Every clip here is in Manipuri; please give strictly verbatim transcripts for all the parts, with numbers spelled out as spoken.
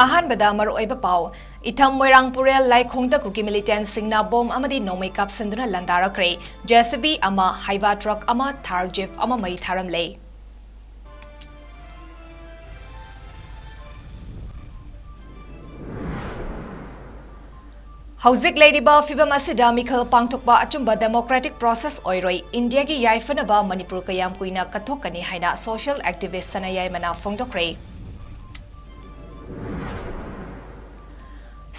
ꯑꯍꯥꯟꯕꯗ ꯃꯔꯨꯑꯣꯏꯕ ꯄꯥꯎ꯫ ꯏꯊꯝ ꯃꯣꯏꯔꯥꯡ ꯄꯨꯔꯦꯜ ꯂꯥꯏꯈꯣꯡꯗ ꯀꯨꯀꯤ militantꯁꯤꯡꯅ ꯕꯣꯝ ꯑꯃꯗꯤ ꯅꯣꯡꯃꯩ ꯀꯥꯞꯁꯤꯟꯗꯨꯅ ꯂꯥꯟꯗꯥꯔꯛꯈ꯭ꯔꯦ꯫ JCB ꯑꯃ, Hiva truck ꯑꯃ, Thar jeep ꯑꯃ ꯃꯩ ꯊꯥꯔꯝꯂꯦ꯫ ꯍꯧꯖꯤꯛ ꯂꯩꯔꯤꯕ ꯐꯤꯕꯝ ꯑꯁꯤꯗ ꯃꯤꯈꯜ ꯄꯥꯡꯊꯣꯛꯄ ꯑꯆꯨꯝꯕ democratic process ꯑꯣꯏꯔꯣꯏ꯫ ꯏꯟꯗꯤꯌꯥꯒꯤ ꯌꯥꯏꯐꯅꯕ ꯃꯅꯤꯄꯨꯔ ꯀꯌꯥꯝ ꯀꯨꯏꯅ ꯀꯠꯊꯣꯛꯀꯅꯤ ꯍꯥꯏꯅ social activist ꯁꯅꯥꯌꯥꯏꯃꯅ ꯐꯣꯡꯗꯣꯛꯈ꯭ꯔꯦ꯫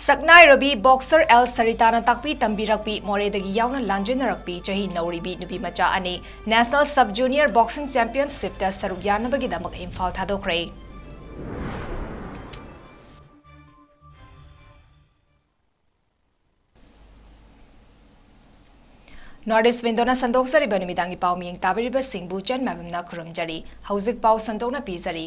ꯁꯛꯅꯥꯏꯔꯕꯤ boxer ꯑꯦꯜ ꯁꯔꯤꯇꯥꯅ ꯇꯥꯛꯄꯤ ꯇꯝꯕꯤꯔꯛꯄꯤ, ꯃꯣꯔꯦꯗꯒꯤ ꯌꯥꯎꯅ ꯂꯥꯟꯖꯦꯟꯅꯔꯛꯄꯤ ꯆꯍꯤ ꯅꯧꯔꯤꯕꯤ ꯅꯨꯄꯤ ꯃꯆꯥ ꯑꯅꯤ National Sub Junior Boxing Championshipꯇ ꯁꯔꯨꯛ ꯌꯥꯅꯕꯒꯤꯗꯃꯛ ꯏꯝꯐꯥꯜ ꯊꯥꯗꯣꯛꯈ꯭ꯔꯦ꯫ North East Windowꯅ ꯁꯟꯗꯣꯛꯆꯔꯤꯕ ꯅꯨꯃꯤꯗꯥꯡꯒꯤ ꯄꯥꯎ ꯃꯤꯌꯦꯡ ꯇꯥꯕꯤꯔꯤꯕꯁꯤꯡꯕꯨ ꯆꯟ ꯃꯥꯏꯕꯝꯅ ꯈꯨꯔꯨꯝꯖꯔꯤ꯫ ꯍꯧꯖꯤꯛ ꯄꯥꯎ ꯁꯟꯗꯣꯛꯅ ꯄꯤꯖꯔꯤ꯫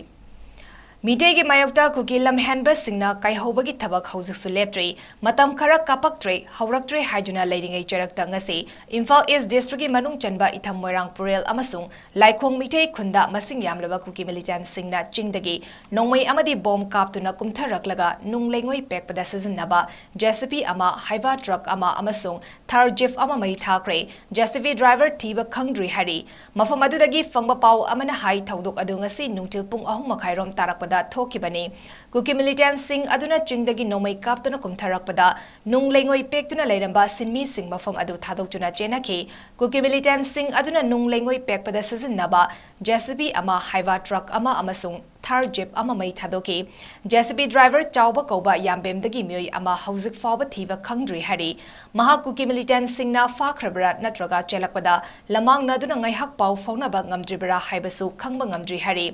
ꯃꯤꯇꯩꯒꯤ ꯃꯥꯌꯣꯛꯇ ꯀꯨꯀꯤ ꯂꯝꯍꯦꯟꯕꯁꯤꯡꯅ ꯀꯥꯏꯍꯧꯕꯒꯤ ꯊꯕꯛ ꯍꯧꯖꯤꯛꯁꯨ ꯂꯦꯞꯇ꯭ꯔꯤ꯫ ꯃꯇꯝ ꯈꯔ ꯀꯥꯞꯄꯛꯇ꯭ꯔꯦ, ꯍꯧꯔꯛꯇ꯭ꯔꯦ ꯍꯥꯏꯗꯨꯅ ꯂꯩꯔꯤꯉꯩ ꯆꯩꯔꯛꯇ ꯉꯁꯤ ꯏꯝꯐꯥꯜ East Districtꯀꯤ ꯃꯅꯨꯡ ꯆꯟꯕ ꯏꯊꯝ ꯃꯣꯏꯔꯥꯡ ꯄꯨꯔꯦꯜ ꯑꯃꯁꯨꯡ ꯂꯥꯏꯈꯣꯡ ꯃꯤꯇꯩ ꯈꯨꯟꯗ ꯃꯁꯤꯡ ꯌꯥꯝꯂꯕ ꯀꯨꯀꯤ militantꯁꯤꯡꯅ ꯆꯤꯡꯗꯒꯤ ꯅꯣꯡꯃꯩ ꯑꯃꯗꯤ ꯕꯣꯝ ꯀꯥꯞꯇꯨꯅ ꯀꯨꯝꯊꯔꯛꯂꯒ ꯅꯨꯡ ꯂꯩꯉꯣꯏ ꯄꯦꯛꯄꯗ ꯁꯤꯖꯤꯟꯅꯕ JCB ꯑꯃ, Hiva truck ꯑꯃ ꯑꯃꯁꯨꯡ Thar jeep ꯑꯃ ꯃꯩ ꯊꯥꯈ꯭ꯔꯦ꯫ JCB driver ꯊꯤꯕ ꯈꯪꯗ꯭ꯔꯤ ꯍꯥꯏꯔꯤ꯫ ꯃꯐꯝ ꯑꯗꯨꯗꯒꯤ ꯐꯪꯕ ꯄꯥꯎ ꯑꯃꯅ ꯍꯥꯏ, ꯊꯧꯗꯣꯛ ꯑꯗꯨ ꯉꯁꯤ ꯅꯨꯡꯊꯤꯜ ꯄꯨꯡ ꯑꯍꯨꯝ ꯃꯈꯥꯏꯔꯣꯝ ꯇꯥꯔꯛꯄꯗ ꯊꯣꯛꯈꯤꯕꯅꯤ꯫ ꯀꯨꯀꯤ militantꯁꯤꯡ ꯑꯗꯨꯅ ꯆꯤꯡꯗꯒꯤ ꯅꯣꯡꯃꯩ ꯀꯥꯞꯇꯨꯅ ꯀꯨꯝꯊꯔꯛꯄꯗ ꯅꯨꯡ ꯂꯩꯉꯣꯏ ꯄꯦꯛꯇꯨꯅ ꯂꯩꯔꯝꯕ ꯁꯤꯟꯃꯤꯁꯤꯡ ꯃꯐꯝ ꯑꯗꯨ ꯊꯥꯗꯣꯛꯇꯨꯅ ꯆꯦꯟꯅꯈꯤ꯫ ꯀꯨꯀꯤ militantꯁꯤꯡ ꯑꯗꯨꯅ ꯅꯨꯡ ꯂꯩꯉꯣꯏ ꯄꯦꯛꯄꯗ ꯁꯤꯖꯤꯟꯅꯕ JCB ꯑꯃ, Hiva truck ꯑꯃ ꯑꯃꯁꯨꯡ Thar jeep ꯑꯃ ꯃꯩ ꯊꯥꯗꯣꯛꯈꯤ꯫ JCB driver ꯆꯥꯎꯕ ꯀꯧꯕ ꯌꯥꯝꯕꯦꯝꯗꯒꯤ ꯃꯤꯑꯣꯏ ꯑꯃ ꯍꯧꯖꯤꯛ ꯐꯥꯎꯕ ꯊꯤꯕ ꯈꯪꯗ꯭ꯔꯤ ꯍꯥꯏꯔꯤ꯫ ꯃꯍꯥꯛ ꯀꯨꯀꯤ militantꯁꯤꯡꯅ ꯐꯥꯈ꯭ꯔꯕ꯭ꯔꯥ ꯅꯠꯇ꯭ꯔꯒ ꯆꯦꯜꯂꯛꯄꯗ ꯂꯃꯥꯡꯅꯗꯨꯅ ꯉꯥꯏꯍꯥꯛ ꯄꯥꯎ ꯐꯥꯎꯅꯕ ꯉꯝꯗ꯭ꯔꯤꯕ꯭ꯔꯥ ꯍꯥꯏꯕꯁꯨ ꯈꯪꯕ ꯉꯝꯗ꯭ꯔꯤ ꯍꯥꯏꯔꯤ꯫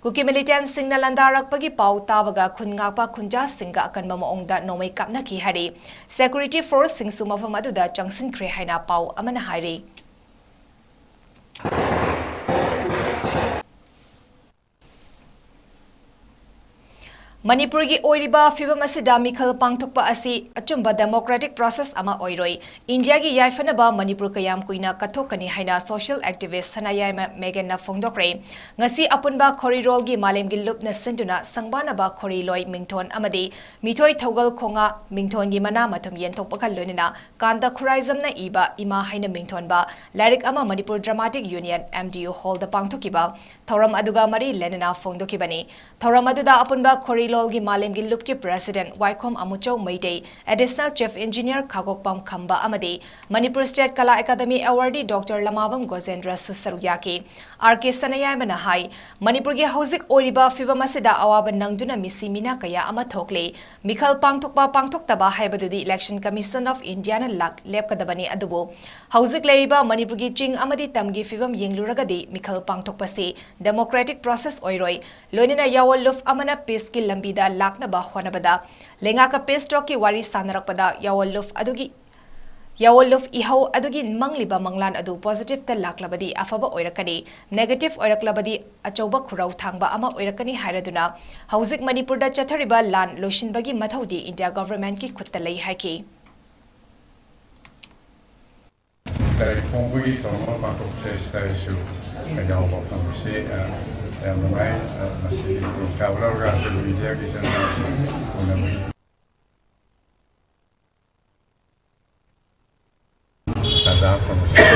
ꯀꯨꯀꯤ militantꯁꯤꯡꯅ ꯂꯥꯟꯗꯥꯔꯛꯄꯒꯤ ꯄꯥꯎ ꯇꯥꯕꯒ ꯈꯨꯟ ꯉꯥꯛꯄ ꯈꯨꯟꯖꯥꯁꯤꯡꯒ ꯑꯀꯟꯕ ꯃꯑꯣꯡꯗ ꯅꯣꯡꯃꯩ ꯀꯥꯞꯅꯈꯤ ꯍꯥꯏꯔꯤ꯫ Security forceꯁꯤꯡꯁꯨ ꯃꯐꯝ ꯑꯗꯨꯗ ꯆꯪꯁꯤꯟꯈ꯭ꯔꯦ ꯍꯥꯏꯅ ꯄꯥꯎ ꯑꯃꯅ ꯍꯥꯏꯔꯤ꯫ ꯃꯅꯤꯄꯨꯔꯒꯤ ꯑꯣꯏꯔꯤꯕ ꯐꯤꯕꯝ ꯑꯁꯤꯗ ꯃꯤꯈꯜ ꯄꯥꯡꯊꯣꯛꯄ ꯑꯁꯤ ꯑꯆꯨꯝꯕ democratic process ꯑꯃ ꯑꯣꯏꯔꯣꯏ꯫ ꯏꯟꯗꯤꯌꯥꯒꯤ ꯌꯥꯏꯐꯅꯕ ꯃꯅꯤꯄꯨꯔ ꯀꯌꯥꯝ ꯀꯨꯏꯅ ꯀꯠꯊꯣꯛꯀꯅꯤ ꯍꯥꯏꯅ social activist ꯁꯅꯥꯌꯥꯏꯃ ꯃꯦꯒꯟꯅ ꯐꯣꯡꯗꯣꯛꯈ꯭ꯔꯦ꯫ ꯉꯁꯤ ꯑꯄꯨꯟꯕ ꯈꯣꯔꯤꯔꯣꯜꯒꯤ ꯃꯥꯂꯦꯝꯒꯤ ꯂꯨꯞꯅ ꯁꯤꯟꯗꯨꯅ ꯁꯪꯕꯥꯅꯕ ꯈꯣꯔꯤꯂꯣꯏ ꯃꯤꯡꯊꯣꯟ ꯑꯃꯗꯤ ꯃꯤꯊꯣꯏ ꯊꯧꯒꯜ ꯈꯣꯡꯉꯥ ꯃꯤꯡꯊꯣꯟꯒꯤ ꯃꯅꯥ ꯃꯊꯨꯝ ꯌꯦꯟꯊꯣꯛꯄꯒ ꯂꯣꯏꯅꯅ ꯀꯥꯟꯇ ꯈꯨꯔꯥꯏꯖꯝꯅ ꯏꯕ ꯏꯃꯥ ꯍꯥꯏꯅ ꯃꯤꯡꯊꯣꯟꯕ ꯂꯥꯏꯔꯤꯛ ꯑꯃ Manipur Dramatic Union, M D U, hall ꯗ ꯄꯥꯡꯊꯣꯛꯈꯤꯕ ꯊꯧꯔꯝ ꯑꯗꯨꯒ ꯃꯔꯤ ꯂꯩꯅꯅ ꯐꯣꯡꯗꯣꯛꯈꯤꯕꯅꯤ꯫ ꯊꯧꯔꯝ ꯑꯗꯨꯗ ꯑꯄꯨꯟꯕ ꯈꯣꯔꯤꯂꯣꯜꯒꯤ ꯃꯥꯂꯦꯝꯒꯤ ꯂꯨꯞꯀꯤ president ꯋꯥꯏꯈꯣꯝ Amuchou Meitei, additional chief engineer ꯈꯥꯒꯣꯛꯄꯝ ꯈꯝꯕ ꯑꯃꯗꯤ ꯃꯅꯤꯄꯨꯔ State ꯀꯂꯥ ꯑꯦꯀꯥꯗꯃꯤ awardee Doctor ꯂꯃꯥꯕꯝ ꯒꯣꯖꯦꯟꯗ꯭ꯔꯁꯨ ꯁꯔꯨꯛ ꯌꯥꯈꯤ꯫ ꯑꯥꯔ ꯀꯦ ꯁꯅꯥꯌꯥꯏꯃꯅ ꯍꯥꯏ, ꯃꯅꯤꯄꯨꯔꯒꯤ ꯍꯧꯖꯤꯛ ꯑꯣꯏꯔꯤꯕ ꯐꯤꯕꯝ ꯑꯁꯤꯗ ꯑꯋꯥꯕ ꯅꯪꯗꯨꯅ ꯃꯤꯁꯤ ꯃꯤꯅꯥ ꯀꯌꯥ ꯑꯃ ꯊꯣꯛꯂꯤ꯫ ꯃꯤꯈꯜ ꯄꯥꯡꯊꯣꯛꯄ ꯄꯥꯡꯊꯣꯛꯇꯕ ꯍꯥꯏꯕꯗꯨꯗꯤ Election Commission of Indiaꯅ ꯂꯥꯛ-, ꯂꯦꯞꯀꯗꯕꯅꯤ, ꯑꯗꯨꯕꯨ ꯍꯧꯖꯤꯛ ꯂꯩꯔꯤꯕ ꯃꯅꯤꯄꯨꯔꯒꯤ ꯆꯤꯡ ꯑꯃꯗꯤ ꯇꯝꯒꯤ ꯐꯤꯕꯝ ꯌꯦꯡꯂꯨꯔꯒꯗꯤ ꯃꯤꯈꯜ ꯄꯥꯡꯊꯣꯛꯄꯁꯤ democratic process ꯑꯣꯏꯔꯣꯏ꯫ ꯂꯣꯏꯅꯅ ꯌꯥꯑꯣꯜ ꯂꯨꯞ ꯑꯃꯅ peaceꯀꯤ ꯂꯝꯕꯤꯗ ꯂꯥꯛꯅꯕ ꯍꯣꯠꯅꯕꯗ ꯂꯩꯉꯥꯛꯀ peace talkꯀꯤ ꯋꯥꯔꯤ ꯁꯥꯟꯅꯔꯛꯄꯗ ꯌꯥꯑꯣꯜ ꯂꯨꯞ ꯑꯗꯨꯒꯤ, ꯌꯥꯑꯣꯜ ꯂꯨꯞ ꯏꯍꯧ ꯑꯗꯨꯒꯤ ꯃꯪꯂꯤꯕ ꯃꯪꯂꯥꯟ ꯑꯗꯨ positiveꯇ ꯂꯥꯛꯂꯕꯗꯤ ꯑꯐꯕ ꯑꯣꯏꯔꯛꯀꯅꯤ, negative ꯑꯣꯏꯔꯛꯂꯕꯗꯤ ꯑꯆꯧꯕ ꯈꯨꯔꯧ ꯊꯥꯡꯕ ꯑꯃ ꯑꯣꯏꯔꯛꯀꯅꯤ ꯍꯥꯏꯔꯗꯨꯅ ꯍꯧꯖꯤꯛ ꯃꯅꯤꯄꯨꯔꯗ ꯆꯠꯊꯔꯤꯕ ꯂꯥꯟ ꯂꯣꯏꯁꯤꯟꯕꯒꯤ ꯃꯊꯧꯗꯤ India governmentꯀꯤ ꯈꯨꯠꯇ ꯂꯩ ꯍꯥꯏꯈꯤ꯫ ꯇꯔꯥꯏ ꯐꯣꯡꯕꯒꯤ ꯊꯧꯔꯝ ꯑꯃ ꯄꯥꯡꯊꯣꯛꯆꯩ꯫ ꯁꯤꯗ ꯑꯩꯁꯨ ꯌꯥꯎꯕ ꯐꯪꯕꯁꯤ, ꯑ, ꯌꯥꯝ ꯅꯨꯡꯉꯥꯏ꯫ ꯑ, ꯃꯁꯤ ꯈꯨꯗꯣꯡꯆꯥꯕ ꯂꯧꯔꯒ ꯑꯩꯈꯣꯏ mediaꯒꯤ ꯏꯆꯤꯟ ꯏꯅꯥꯎꯁꯤꯡ ꯎꯅꯕꯒꯤ ꯇꯥꯟꯖꯥ ꯐꯪꯕꯁꯤ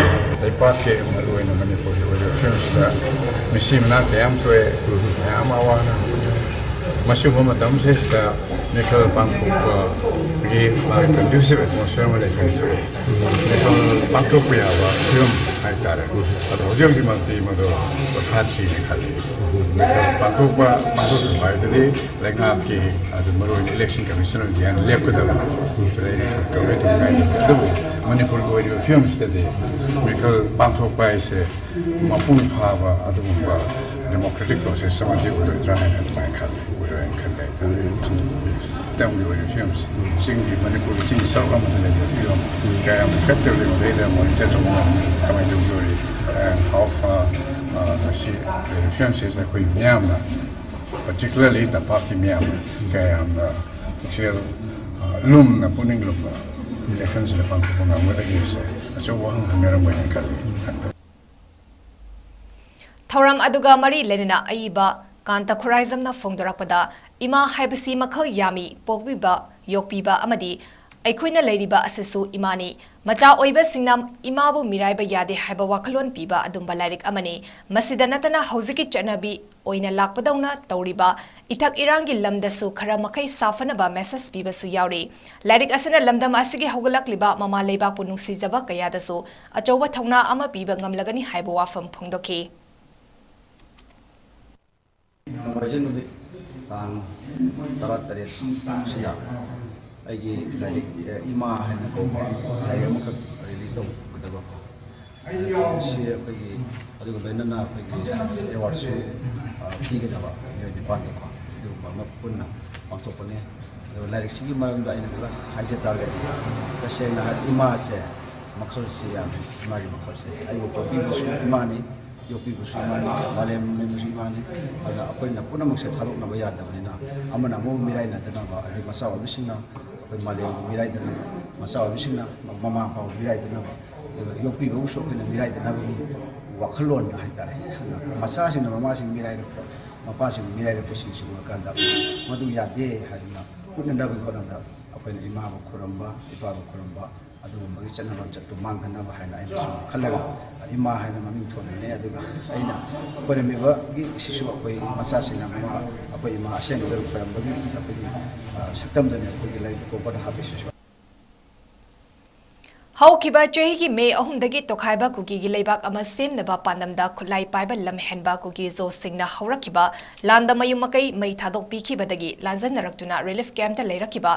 ꯂꯩꯄꯥꯛꯀꯤ ꯃꯔꯨꯑꯣꯏꯅ ꯃꯅꯤꯄꯨꯔꯒꯤ ꯑꯣꯏꯕ ꯐꯤꯕꯝꯁꯤꯗ ꯃꯤꯁꯤ ꯃꯤꯅꯥ ꯀꯌꯥ ꯑꯃ ꯊꯣꯛꯑꯦ, ꯃꯌꯥꯝ ꯑꯃ ꯑꯋꯥ ꯑꯅꯥ ꯃꯁꯤꯒꯨꯝꯕ ꯃꯇꯝꯁꯤꯗꯩꯁꯤꯗ ꯃꯤꯈꯜ ꯄꯥꯡꯊꯣꯛꯄꯒꯤ ꯃꯥꯒꯤ conducive atmosphere ꯑꯃ ꯂꯩꯕꯅ ꯊꯣꯛꯑꯦ꯫ ꯃꯤꯈꯜ ꯄꯥꯡꯊꯣꯛꯄ ꯌꯥꯕ ꯐꯤꯕꯝ ꯍꯥꯏꯇꯥꯔꯦ꯫ ꯑꯗꯣ ꯍꯧꯖꯤꯛ ꯍꯧꯖꯤꯛꯃꯛꯇꯤ ꯃꯗꯨ ꯐꯥꯠꯇ꯭ꯔꯤꯅ ꯈꯜꯂꯤ꯫ ꯃꯤꯈꯜ ꯄꯥꯡꯊꯣꯛꯄ, ꯄꯥꯡꯊꯣꯛꯇꯕ ꯍꯥꯏꯕꯗꯤ ꯂꯩꯉꯥꯛꯀꯤ, ꯑꯗꯨ ꯃꯔꯨꯑꯣꯏꯅ Election Commission of Indiaꯅ ꯂꯦꯞꯀꯗꯕꯅꯤ꯫ ꯑꯗꯨꯕꯨ ꯃꯅꯤꯄꯨꯔꯒꯤ ꯑꯣꯏꯔꯤꯕ ꯐꯤꯕꯝꯁꯤꯗꯗꯤ ꯃꯤꯈꯜ ꯄꯥꯡꯊꯣꯛꯄ ꯍꯥꯏꯁꯦ ꯃꯄꯨꯡ ꯐꯥꯕ ꯑꯗꯨꯒꯨꯝꯕ democratic process ꯑꯃꯗꯤ ꯑꯣꯏꯔꯣꯏꯗ꯭ꯔꯥ ꯍꯥꯏꯅ ꯑꯗꯨꯃꯥꯏꯅ ꯈꯜꯂꯤ, ꯑꯣꯏꯔꯣꯏꯅ ꯈꯜꯂꯦ ꯍꯥꯏꯇꯥꯔꯦ꯫ ꯃꯇꯝꯒꯤ ꯑꯣꯏꯔꯤꯕ ꯐꯤꯕꯝꯁꯤ, ꯆꯤꯡꯒꯤ, ꯃꯅꯤꯄꯨꯔꯒꯤ ꯆꯤꯡꯒꯤ ꯁꯔꯨꯛ ꯑꯃꯗ ꯂꯩꯕ ꯐꯤꯕꯝ ꯀꯌꯥꯝ effective ꯑꯣꯏꯔꯤꯕ ꯃꯣꯏ ꯆꯠꯊꯣꯛ ꯀꯃꯥꯏꯅ ꯇꯧꯗꯣꯔꯤ? And how far, ꯑ, ꯃꯁꯤ ꯂꯩꯔꯤꯕ ꯐꯤꯕꯝꯁꯤꯗ ꯑꯩꯈꯣꯏ ꯃꯤꯌꯥꯝꯅ Particularly ꯇꯝꯄꯥꯛꯀꯤ ꯃꯤꯌꯥꯝꯅ ꯀꯌꯥꯝꯅ ꯄꯨꯛꯆꯦꯜ, ꯑ, ꯂꯨꯝꯅ, ꯄꯨꯛꯅꯤꯡ ꯂꯨꯝꯅ ꯏꯂꯦꯛꯁꯟꯁꯤꯗ ꯄꯥꯡꯊꯣꯛꯄ ꯉꯝꯒꯗꯒꯦꯁꯦ ꯑꯆꯧꯕ ꯋꯥꯍꯪ ꯑꯃ ꯑꯣꯏꯅ ꯈꯜꯂꯤ꯫ ꯊꯧꯔꯝ ꯑꯗꯨꯒ ꯃꯔꯤ ꯂꯩꯅꯅ ꯑꯏꯕ ꯀꯥꯟꯇ ꯈꯨꯔꯥꯏꯖꯝꯅ ꯐꯣꯡꯗꯣꯔꯛꯄꯗ, ꯏꯃꯥ ꯍꯥꯏꯕꯁꯤ ꯃꯈꯜ ꯌꯥꯝꯃꯤ, ꯄꯣꯛꯄꯤꯕ, ꯌꯣꯛꯄꯤꯕ ꯑꯃꯗꯤ ꯑꯩꯈꯣꯏꯅ ꯂꯩꯔꯤꯕ ꯑꯁꯤꯁꯨ ꯏꯃꯥꯅꯤ꯫ ꯃꯆꯥ ꯑꯣꯏꯕꯁꯤꯡꯅ ꯏꯃꯥꯕꯨ ꯃꯤꯔꯥꯏꯕ ꯌꯥꯗꯦ ꯍꯥꯏꯕ ꯋꯥꯈꯜꯂꯣꯟ ꯄꯤꯕ ꯑꯗꯨꯝꯕ ꯂꯥꯏꯔꯤꯛ ꯑꯃꯅꯤ꯫ ꯃꯁꯤꯗ ꯅꯠꯇꯅ ꯍꯧꯖꯤꯛꯀꯤ ꯆꯠꯅꯕꯤ ꯑꯣꯏꯅ ꯂꯥꯛꯄꯗꯧꯅ ꯇꯧꯔꯤꯕ ꯏꯊꯛ ꯏꯔꯥꯡꯒꯤ ꯂꯝꯗꯁꯨ ꯈꯔ ꯃꯈꯩ ꯁꯥꯐꯅꯕ message ꯄꯤꯕꯁꯨ ꯌꯥꯎꯔꯤ꯫ ꯂꯥꯏꯔꯤꯛ ꯑꯁꯤꯅ ꯂꯝꯗꯝ ꯑꯁꯤꯒꯤ ꯍꯧꯒꯠꯂꯛꯂꯤꯕ ꯃꯃꯥ ꯂꯩꯕꯥꯛꯄꯨ ꯅꯨꯡꯁꯤꯖꯕ ꯀꯌꯥꯗꯁꯨ ꯑꯆꯧꯕ ꯊꯧꯅꯥ ꯑꯃ ꯄꯤꯕ ꯉꯝꯂꯒꯅꯤ ꯍꯥꯏꯕ ꯋꯥꯐꯝ ꯐꯣꯡꯗꯣꯛꯈꯤ꯫ ꯅꯣꯡꯃꯥꯏꯖꯤꯡ ꯅꯨꯃꯤꯠ ꯇꯥꯡ ꯇꯔꯥꯇꯔꯦꯠ ꯁꯤꯗ ꯑꯩꯒꯤ ꯂꯥꯏꯔꯤꯛ, ꯑꯦ, ꯏꯃꯥ ꯍꯥꯏꯅ ꯀꯧꯕ ꯂꯥꯏꯔꯤꯛ ꯑꯃꯈꯛ release ꯇꯧꯒꯗꯕ꯫ ꯃꯁꯤ ꯑꯩꯈꯣꯏꯒꯤ, ꯑꯗꯨꯒ ꯂꯣꯏꯅꯅ ꯑꯩꯈꯣꯏꯒꯤ awardꯁꯨ, ꯑ, ꯄꯤꯒꯗꯕ ꯃꯤꯑꯣꯏ ꯅꯤꯄꯥꯟꯗꯀꯣ, ꯑꯗꯨꯒꯨꯝꯕ ꯑꯃ ꯄꯨꯟꯅ ꯄꯥꯡꯊꯣꯛꯄꯅꯦ꯫ ꯑꯗꯨꯒ ꯂꯥꯏꯔꯤꯛꯁꯤꯒꯤ ꯃꯔꯝꯗ ꯑꯩꯅ ꯈꯔ ꯍꯥꯏꯖ ꯇꯥꯔꯒꯗꯤ, ꯇꯁꯦꯡꯅ ꯍꯥꯏꯔꯗꯤ ꯏꯃꯥꯁꯦ ꯃꯈꯜꯁꯤ ꯌꯥꯝꯃꯤ꯫ ꯏꯃꯥꯒꯤ ꯃꯈꯜꯁꯦ ꯑꯩꯕꯨ ꯄꯣꯛꯄꯤꯕꯁꯨ ꯏꯃꯥꯅꯤ, ꯌꯣꯛꯄꯤꯕꯁꯨ ꯏꯃꯥꯅꯤ, ꯃꯥꯂꯦꯝ ꯂꯦꯝꯕꯁꯨ ꯏꯃꯥꯅꯤ꯫ ꯑꯗꯨꯅ ꯑꯩꯈꯣꯏꯅ ꯄꯨꯝꯅꯃꯛꯁꯦ ꯊꯥꯗꯣꯛꯅꯕ ꯌꯥꯗꯕꯅꯤꯅ, ꯑꯃꯅ ꯑꯃꯕꯨ ꯃꯤꯔꯥꯏꯅꯗꯅꯕ, ꯍꯥꯏꯗꯤ ꯃꯆꯥ ꯑꯣꯏꯕꯁꯤꯡꯅ ꯑꯩꯈꯣꯏ ꯃꯥꯂꯦꯝ ꯃꯤꯔꯥꯏꯗꯅꯕ, ꯃꯆꯥ ꯑꯣꯏꯕꯁꯤꯡꯅ ꯃꯃꯥ ꯃꯄꯥꯕꯨ ꯃꯤꯔꯥꯏꯗꯅꯕ, ꯑꯗꯨꯒ ꯌꯣꯛꯄꯤꯕꯕꯨꯁꯨ ꯑꯩꯈꯣꯏꯅ ꯃꯤꯔꯥꯏꯗꯅꯕꯒꯤ ꯋꯥꯈꯜꯂꯣꯟꯗ ꯍꯥꯏꯇꯥꯔꯦ꯫ ꯑꯗꯨꯅ ꯃꯆꯥꯁꯤꯡꯅ ꯃꯃꯥꯁꯤꯡ ꯃꯤꯔꯥꯏꯔꯛꯄ, ꯃꯄꯥꯁꯤꯡ ꯃꯤꯔꯥꯏꯔꯛꯄꯁꯤꯡꯁꯤ ꯎꯔꯀꯥꯟꯗ ꯃꯗꯨ ꯌꯥꯗꯦ ꯍꯥꯏꯗꯨꯅ ꯎꯠꯅꯅꯕꯒꯤ ꯍꯣꯠꯅꯕꯗ ꯑꯩꯈꯣꯏꯅ ꯏꯃꯥꯕꯨ ꯈꯨꯔꯨꯝꯕ, ꯏꯄꯥꯕꯨ ꯈꯨꯔꯨꯝꯕ, ꯑꯗꯨꯒꯨꯝꯕꯒꯤ ꯆꯠꯅ ꯂꯣꯟꯆꯠꯇꯨ ꯃꯥꯡꯗꯅꯕ ꯍꯥꯏꯅ ꯑꯩꯅ ꯁꯨꯝ ꯈꯜꯂꯒ, ꯏꯃꯥ ꯍꯥꯏꯅ ꯃꯃꯤꯡ ꯊꯣꯟꯕꯅꯦ꯫ ꯑꯗꯨꯒ ꯑꯩꯅ ꯈꯣꯏꯔꯝꯃꯤꯕꯒꯤ ꯁꯤꯁꯨ ꯑꯩꯈꯣꯏ ꯃꯆꯥꯁꯤꯡꯅ ꯃꯃꯥ, ꯑꯩꯈꯣꯏ ꯏꯃꯥ ꯑꯁꯦꯡꯕꯗ ꯈꯣꯏꯔꯝꯕꯒꯤ ꯑꯩꯈꯣꯏꯒꯤ, ꯑ, ꯁꯛꯇꯝꯗꯅꯦ ꯑꯩꯈꯣꯏꯒꯤ ꯂꯥꯏꯔꯤꯛꯇ ꯀꯣꯕꯔꯗ ꯍꯥꯞꯄꯤꯁꯤꯁꯨ꯫ ꯍꯧꯈꯤꯕ ꯆꯍꯤꯒꯤ ꯃꯦ ꯑꯍꯨꯝꯗꯒꯤ ꯇꯣꯈꯥꯏꯕ ꯀꯨꯀꯤꯒꯤ ꯂꯩꯕꯥꯛ ꯑꯃ ꯁꯦꯝꯅꯕ ꯄꯥꯟꯗꯝꯗ ꯈꯨꯠꯂꯥꯏ ꯄꯥꯏꯕ ꯂꯝꯍꯦꯟꯕ ꯀꯨꯀꯤ ꯖꯣꯁꯤꯡꯅ ꯍꯧꯔꯛꯈꯤꯕ ꯂꯥꯟꯗ ꯃꯌꯨꯝ ꯃꯀꯩ ꯃꯩ ꯊꯥꯗꯣꯛꯄꯤꯈꯤꯕꯗꯒꯤ ꯂꯥꯟꯖꯟꯅꯔꯛꯇꯨꯅ relief campꯇ ꯂꯩꯔꯛꯈꯤꯕ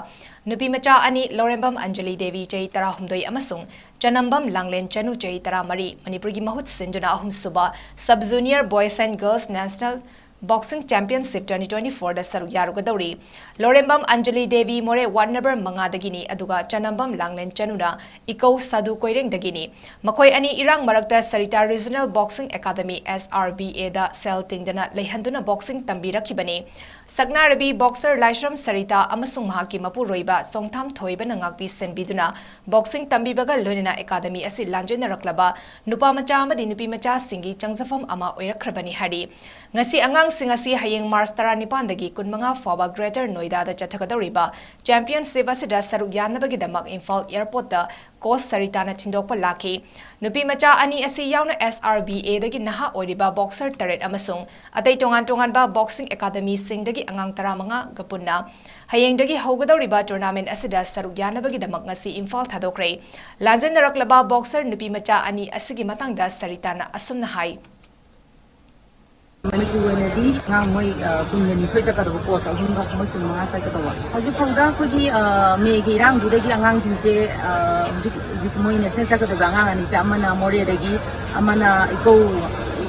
ꯅꯨꯄꯤ ꯃꯆꯥ ꯑꯅꯤ, ꯂꯧꯔꯦꯝꯕꯝ ꯑꯟꯖꯂꯤ ꯗꯦꯕꯤ, ꯆꯍꯤ ꯇꯔꯥꯍꯨꯝꯗꯣꯏ, ꯑꯃꯁꯨꯡ ꯆꯅꯝꯕꯝ ꯂꯥꯡꯂꯦꯟ ꯆꯅꯨ, ꯆꯍꯤ ꯇꯔꯥꯃꯔꯤ, ꯃꯅꯤꯄꯨꯔꯒꯤ ꯃꯍꯨꯠ ꯁꯤꯟꯗꯨꯅ ꯑꯍꯨꯝꯁꯨꯕ Sub Junior Boys and Girls National Boxing Championship twenty twenty-four ꯗ ꯁꯔꯨꯛ ꯌꯥꯔꯨꯒꯗꯧꯔꯤ꯫ ꯂꯣꯔꯦꯝꯕꯝ ꯑꯟꯖꯂꯤ ꯗꯦꯕꯤ ꯃꯣꯔꯦ ward number ꯃꯉꯥꯗꯒꯤꯅꯤ, ꯑꯗꯨꯒ ꯆꯅꯝꯕꯝ ꯂꯥꯡꯂꯦꯟ ꯆꯅꯨꯅ ꯏꯀꯧ ꯁꯥꯗꯨ ꯀꯣꯏꯔꯦꯡꯗꯒꯤꯅꯤ꯫ ꯃꯈꯣꯏ ꯑꯅꯤ ꯏꯔꯥꯡ ꯃꯔꯛꯇ Sarita Regional Boxing Academy, S R B A ꯗ ꯁꯦꯜ ꯇꯤꯡꯗꯅ ꯂꯩꯍꯟꯗꯨꯅ boxing ꯇꯝꯕꯤꯔꯛꯈꯤꯕꯅꯤ꯫ ꯁꯛꯅꯥꯏꯔꯕꯤ boxer ꯂꯥꯏꯁ꯭ꯔꯝ ꯁꯔꯤꯇꯥ ꯑꯃꯁꯨꯡ ꯃꯍꯥꯛꯀꯤ ꯃꯄꯨꯔꯣꯏꯕ ꯁꯣꯡꯊꯥꯝ ꯊꯣꯏꯕꯅ ꯉꯥꯛꯄꯤ ꯁꯦꯟꯕꯤꯗꯨꯅ boxing ꯇꯝꯕꯤꯕꯒ ꯂꯣꯏꯅꯅ academy ꯑꯁꯤ ꯂꯥꯟꯖꯦꯟꯅꯔꯛꯂꯕ ꯅꯨꯄꯥ ꯃꯆꯥ ꯑꯃꯗꯤ ꯅꯨꯄꯤ ꯃꯆꯥꯁꯤꯡꯒꯤ ꯆꯪꯖꯐꯝ ꯑꯃ ꯑꯣꯏꯔꯛꯈ꯭ꯔꯕꯅꯤ ꯍꯥꯏꯔꯤ꯫ ꯉꯁꯤ ꯑꯉꯥꯡꯁꯤꯡ ꯑꯁꯤ ꯍꯌꯦꯡ March ꯇꯔꯥꯅꯤꯄꯥꯟꯗꯒꯤ ꯀꯨꯟꯃꯉꯥ ꯐꯥꯎꯕ Greater ꯅꯣꯏꯗꯥꯗ ꯆꯠꯊꯒꯗꯧꯔꯤꯕ championship ꯑꯁꯤꯗ ꯁꯔꯨꯛ ꯌꯥꯅꯕꯒꯤꯗꯃꯛ ꯏꯝꯐꯥꯜ airport ꯇ coach ꯁꯔꯤꯇꯥꯅ ꯊꯤꯟꯗꯣꯛꯄ ꯂꯥꯛꯈꯤ꯫ ꯅꯨꯄꯤ ꯃꯆꯥ ꯑꯅꯤ ꯑꯁꯤ ꯌꯥꯎꯅ S R B A ꯗꯒꯤ ꯅꯍꯥ ꯑꯣꯏꯔꯤꯕ boxer ꯇꯔꯦꯠ ꯑꯃꯁꯨꯡ ꯑꯇꯩ ꯇꯣꯉꯥꯟ ꯇꯣꯉꯥꯟꯕ boxing academy ꯁꯤꯡꯗꯒꯤ ꯑꯉꯥꯡ ꯇꯔꯥꯃꯉꯥꯒ ꯄꯨꯟꯅ ꯍꯌꯦꯡꯗꯒꯤ ꯍꯧꯒꯗꯧꯔꯤꯕ tournament ꯑꯁꯤꯗ ꯁꯔꯨꯛ ꯌꯥꯅꯕꯒꯤꯗꯃꯛ ꯉꯁꯤ ꯏꯝꯐꯥꯜ ꯊꯥꯗꯣꯛꯈ꯭ꯔꯦ꯫ ꯂꯥꯟꯖꯦꯟꯅꯔꯛꯂꯕ boxer ꯅꯨꯄꯤ ꯃꯆꯥ ꯑꯅꯤ ꯑꯁꯤꯒꯤ ꯃꯇꯥꯡꯗ ꯁꯔꯤꯇꯥꯅ ꯑꯁꯨꯝꯅ ꯍꯥꯏ꯫ ꯃꯅꯤꯄꯨꯔ ꯑꯣꯏꯅꯗꯤ ꯑꯉꯥꯡ ꯃꯣꯏ, ꯑ, ꯀꯨꯟꯒ ꯅꯤꯊꯣꯏ ꯆꯠꯀꯗꯕ, coach ꯑꯍꯨꯝꯒ ꯃꯣꯏ ꯀꯨꯟꯃꯉꯥ ꯆꯠꯀꯗꯧꯕ꯫ ꯍꯧꯖꯤꯛ ꯐꯥꯎꯗ ꯑꯩꯈꯣꯏꯒꯤ, ꯑ, ꯃꯦꯒꯤ ꯏꯔꯥꯡꯗꯨꯗꯒꯤ ꯑꯉꯥꯡꯁꯤꯡꯁꯦ, ꯑ, ꯍꯧꯖꯤꯛ, ꯍꯧꯖꯤꯛ ꯃꯣꯏ national ꯆꯠꯀꯗꯕ ꯑꯉꯥꯡ ꯑꯅꯤꯁꯦ, ꯑꯃꯅ ꯃꯣꯔꯦꯗꯒꯤ, ꯑꯃꯅ ꯏꯀꯧ,